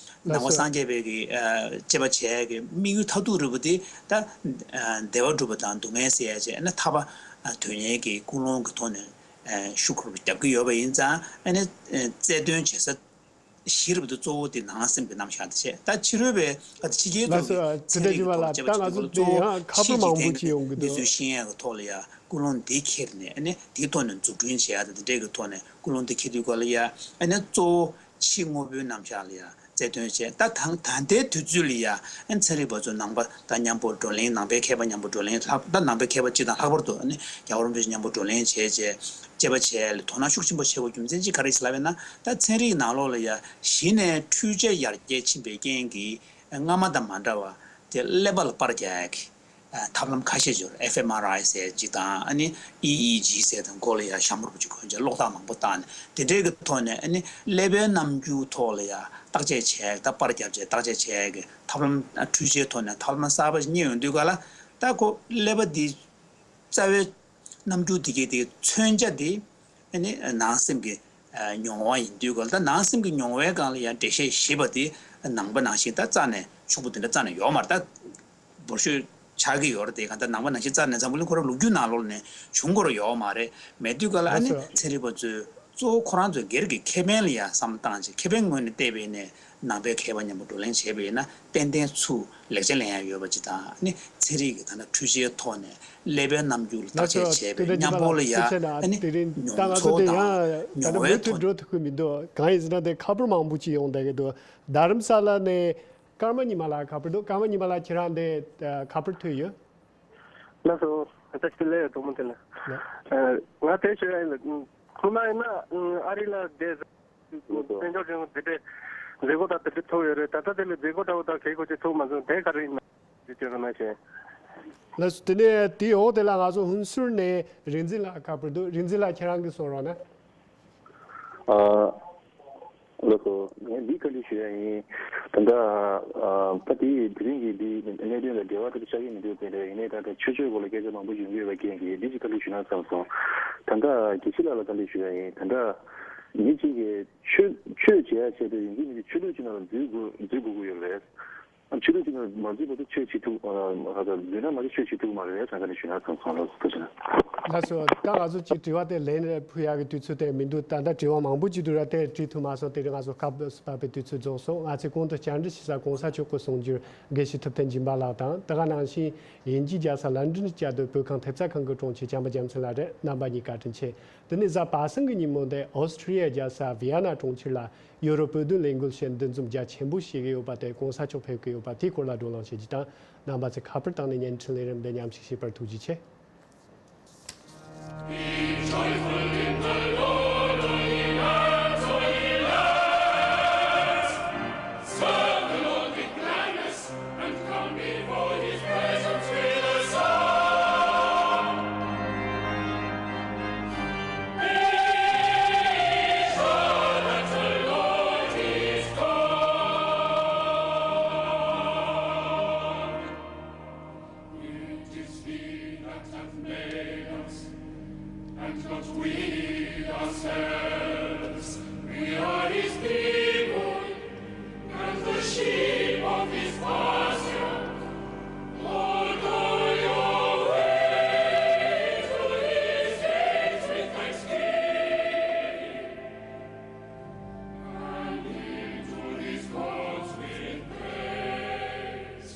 ནང་པ་སངས་རྒྱས་པའི་གི་དཔྱད་པ་བྱས་ཀྱི་དམིགས་ཡུལ་མཐར་ཐུག་རེད་པ་དེ་ད་བདེ་བ་སྒྲུབ་པ་དང་སྡུག་བསྔལ་སེལ་ཡ་བྱས་ཨ་ནི་ཐར་པ་དོན་གཉེར་གྱི་ཀུན་སློང་གི་ཐོག་ནས་ཤུགས་ཁུར་བརྒྱབ་ཀྱི་ཡོད་པ་ཡིན་ཙང་ཨ་ནི་རྩལ་འདོན་བྱེད་ས་གཞི་རུ་གཙོ་བོ་དེ་ནང་སེམས་ཀྱི་རྣམ་གཞག་དེ་བྱས། ད་ཕྱི་རོལ་པའི་ཕྱི་རྒྱལ་ཚོ་གི་ཚན་རིག་གི་ཐོག་དཔྱད་པ་བྱེད་སྟངས་ལ་གཙོ་བོ་ཕྱིའི་འཇིག་རྟེན་གྱི་གནས་ཚུལ་ཤེས་ཡ་གི་ཐོག་ལ་ཡ་ཀུན་སློང་འདི་འཁྱེར་ནས་ཨ་ནི་དེའི་ཐོག་ནས་འཛུགས་སྐྲུན་བྱེད་ཡ་དང་དེ་འདྲའི་གི་ཐོག་ནས་ཀུན་སློང་འདི་འཁྱེར་དུས་སྐབས་ལ་ཡ་ཨ་ནི་གཙོ་བོ་ཕྱི་དངོས་པོའི་རྣམ་གཞག་ལ་ཡ་རྩལ་འདོན་བྱས། ད་ད་ད་ལྟའི་དུས་ཚོད་ལ་ཡ་ཨ་ནི་ཚན་རིག་པ་ཚོ་ནང་པ་དང་མཉམ་པོ་བགྲོ་གླེང་ནང་པའི་མཁས་པ་མཉམ་པོ་བགྲོ་གླེང་ལྷག་ད་ནང་པའི་མཁས་པ་སྤྱི་དང་ལྷག་པར་དུ་ཨ་ནི་རྒྱལ་བ་རིན་པོ་ཆེ་མཉམ་པོ་བགྲོ་གླེང་བྱས་བྱས་དཔྱད་པ་བྱས་ལ་དོ་སྣང་ཤུགས་ཆེན་པོ་བྱེད་དགོས་རྒྱུ་མཚན་གཅིག་ག་རེ་ཞིག་ལབ་པས་ན། ད་ཚན་རིག་ནང་ལོགས་ལ་ཡ་གཞི་ནས་འཕྲུལ་ཆས་ཡར་རྒྱས་ཕྱིན་པའི་རྐྱེན་གྱིས་སྔ་མ་དང་མ་འདྲ་བ་དེ་ཀླད་པ་ལ་པར་རྒྱག་ཡ་གི་ ཐབས་ལམ་ཁ་ཤས་ཡོད་རེད། ཨེཕ་ཨེམ་ཨར་ཨའི་ཟེར་གཅིག་དང་ཨ་ནི་ཨི་ཨི་ཇི་ཟེར་དང་སྐོར་ལ་ཡང་ཞྭ་མོར་པོ་ཅིག་གོན་བྱས་གློག་བརྡ་མང་པོ་བཏང་ནས་དེ་འདྲའི་གི་ཐོག་ནས་ཨ་ནི་ཀླད་པའི་རྣམ་འགྱུར་ཐོག་ལ་ཡང་བརྟག་དཔྱད་བྱས་ད་པར་བརྒྱབ་བྱས་བརྟག་དཔྱད་བྱས་གི་ཐབས་ལམ་འཕྲུལ་ཆས་ཐོག་ནས་ཐབས་ལམ་གསར་པ་ཞིག་རྙེད་ཡོང་དུས་ག་ལ་ད་ཁོ་ཀླད་པ་འདི་རྩ་བའི་རྣམ་འགྱུར་དེ་གའི་དེ་མཚོན་ཆ་དེ་ཨ་ནི་ནང་སེམས་ཀྱི་མྱོང་བ་ཡིན་དུས་ག་ལ་ད་ནང་སེམས་ཀྱི་མྱོང་བའི་སྒང་ལ་ཡང་འགྲེལ་བཤད་ཞིབ་པ་དེ་ནང་པ་ནང་བཞིན་ད་རྩ་ནས་ཕྱུག་པོ་དེ་འདྲ་རྩ་ནས་ཡོད་མ་རེད། ད་འབོར་ཤོས་ཆགས་ཀྱི་ཡོད་རེད་དེ་གང་ལྟར་ནང་པ་ནང་བཞིན་རྩ་ནས་འཛམ་བུ་གླིང་ཁོ་རང་ལོ་རྒྱུས་ནང་ལོགས་ནས་བྱུང་དགོས་ར་ཡོད་མ་རེད། མེད་དུས་ག་ལ་ཨ་ནི་ལགས་སོ། ཚན་རིག་པ་ཚོས་གཙོ་བོ་ཁོ་རང་ཚོའི་སྒེར་གྱི་ཁེ་ཕན་ལ་ཡང་བསམ་བློ་བཏང་བྱས་ཁེ་ཕན་ངོས་ནས་བལྟས་པས་ནས་ནང་པའི་མཁས་པ་མཉམ་པོ་བགྲོ་གླེང་བྱས་པ་ཡིན་ན་ཏན་ཏན་ཚུར་ལེགས་ཆ་ལེན་ཡ་ཡོད་པ་ཅིག་དང་ཨ་ནི་ཚན་རིག་གི་ད་ལྟ་འཕྲུལ་ཆའི་ཐོག་ནས་ཀླད་པའི་རྣམ་འགྱུར་ལ་ལགས་བརྟག་དཔྱད་སོ། བྱས་དེ་པའི་འདྲ་མཉམ་པོ་ལ་ཡ་ཨ་ནི་དེ་རིང་ད་མྱོང་ང་ཚོ་ཚོར་དེ་དང་ཡང་ད་མྱོང་ལྟ་བའི་མུ་མཐུད་ཐོག་འགྲོ་ཐུབ་ཀྱི་མི་འདུག་གང་ཡིན་ཟེར་ན་དེ་ཁ་པར་མང་པོ་ཅིག་ཡོང་བསྡད་ཀྱི་འདུག་རྡ་རམ་ས་ལ་ནས་ཀརྨ་ཉི་མ་ལགས་ཁ་པར་འདུག་ཀརྨ་ཉི་མ་ལགས་ཁྱེད་རང་འདི་ཁ་པར་ཐོན་ཡོད། ལགས་སོ། ད་ཅི་ལས་ཡོད་དོ་མོ་དེ་ལ། ལགས། ང་དེ་ཞུ་ཡ་ཡིན་ལ། ཁོ་ན་ཡིན་ན་ཨ་རི་ལ་བསྡད་དཔལ་འབྱོར་ཆེན་པོ་དེ་འདྲའི་མཛད་སྒོ་དང་དེ་འདྲ་ཐུག་ཡོད་རེད། ད་ལྟ་དེ་ལ་མཛད་སྒོ་འདྲ་བོ་དང་གལ་གོ་ཅི་ཐུག་མ་སོང་དེ་ག་རེ་ཡིན་ན་དེ་སྐྱོན་ར་མ་བྱས། ལགས་སོ། དེ་ནས་དེའི་འོག་དེ་ལ་ང་ཚོ་ཧུན་སུར་ནས་རིག་འཛིན་ལགས་ཁ་པར་འདུག་རིག་འཛིན་ལགས་ཁྱེད་རང་གིས་གསུང་རོགས་གནང་། ཨ། ལགས་སོ། ངས་འདི་བཀའ་འདྲི་ཞུ་ཡ་ཡིན། ད་ལྟ་ཨ་ད་དེ་དེ་རིང་གི་འདི་གནད་དོན་ལ་འབྲེལ་བ་དེ་ཆགས་ཀྱི་མི་འདུག་དེ་འདྲ་ཡིན་ནའི་ད་ལྟ་ཆོས་ཕྱོགས་སྐོར་ལ་སྐད་ཆ་མང་པོ་ཡོང་གི་ཡོད་པའི་རྐྱེན་གྱིས་འདི་ཅིག་བཀའ་འདྲི་ཞུ་ན་བསམ་སོང་། ད་ལྟ་དགེ་བཤེས་ལགས་ལ་བཀའ་འདྲི་ཞུ་ཡ་ཡིན། ད་ལྟ་མི་གཅིག་གིས་ཆོས་ཆོས་བྱེད་ཡ་བྱས་ཏེ་ཡོང་གི་མི་འདུག་ཆོས་ལུགས་ཅིག་ནང་ལ་འཛུལ་དགོས་འཛུལ་དགོས་ཀྱི་ཡོད་རེད། ཆོས་ལུགས་ཅིག་ནང་མ་འཛུལ་བར་དུ་ཆོས་བྱེད་ཐུབ་ཨ་ཧ་ད་འཛུལ་ན་མ་གཞི་ཆོས་བྱེད་ཐུབ་མ་རེད་ཟེར་ག་ནས་ཞུས་ན་ཚང་ཚང་ལ་ཐུགས་རྗེ་ཆེ། ལགས་སོ། ད་ང་ཚོ་གཅིག་དྲི་བ་དེ་ལན་ཕུལ་ཡག་གི་དུས་ཚོད་དེ་མི་འདུག་ད་ལྟ་དྲི་བ་མང་པོ་ཅིག་འདུག་ར་དེ་དྲིས་ཐུབ་མ་སོང་། དེ་རིང་ང་ཚོ་སྐབས་སུ་བབས་པའི་དུས་ཚོད་རྫོགས་སོང་། ང་ཚོས་གོང་དུ་བཅར་འདྲི་ཞུ་ས་༸གོང་ས་མཆོག་གི་གསུང་སྒྱུར་དགེ་བཤེས་ཐུབ་བསྟན་སྦྱིན་པ་ལགས་དང་དེ་ག་ནང་བཞིན་དབྱིན་ཇིའི་རྒྱལ་ས་ལན་ཀྲན་གྱི་བཅའ་སྡོད་བོད་ཁང་ཐེབས་རྩ་ཁང་གི་དྲུང་ཆེ་བྱམས་པ་རྒྱལ་མཚན་ལགས་རེད། རྣམ་པ་གཉིས་བཀའ་དྲིན་ཆེ། དེ་ནས་གཟའ་པ་སངས་ཀྱི་ཉིན་མོ་འདི་ཨོ་སི་ཁྲི་ཡའི་རྒྱལ་ས་ཝི་ཡ་ན་གྲོང་ཁྱེར་ལ་ཡོ་རོབ་བོད་དོན་ལས་འགུལ་ཞེས་འདུ་འཛོམས་རྒྱ་ཆེན་པོ་བྱེད་ཀྱི་ཡོད་པ་དེ་༸གོང་ས་མཆོག་ཕེབས་ཀྱི་ཡོད་པ་དེའི་སྐོར་ལ་བགྲོ་གླེང་བྱེད་རྒྱུ་དང་། རྣམ་པ་ཚོས་ཁ་པར་བཏང་ནས་བརྙན་འཕྲིན་ལས་རིམ་འདི་མཉམ་ཞུགས་བྱས་པར་ཐུགས་རྗེ་ཆེ། It is he that hath made us, and not we ourselves. We are his people, and the sheep of his pasture. Lord, go your way to his gates with thanksgiving, and into his courts with praise.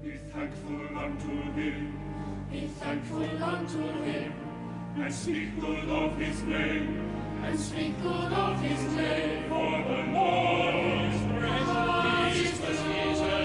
Be thankful unto him. Be thankful unto him. And speak good of his name. And speak good of his name. For the Lord is gracious. His mercy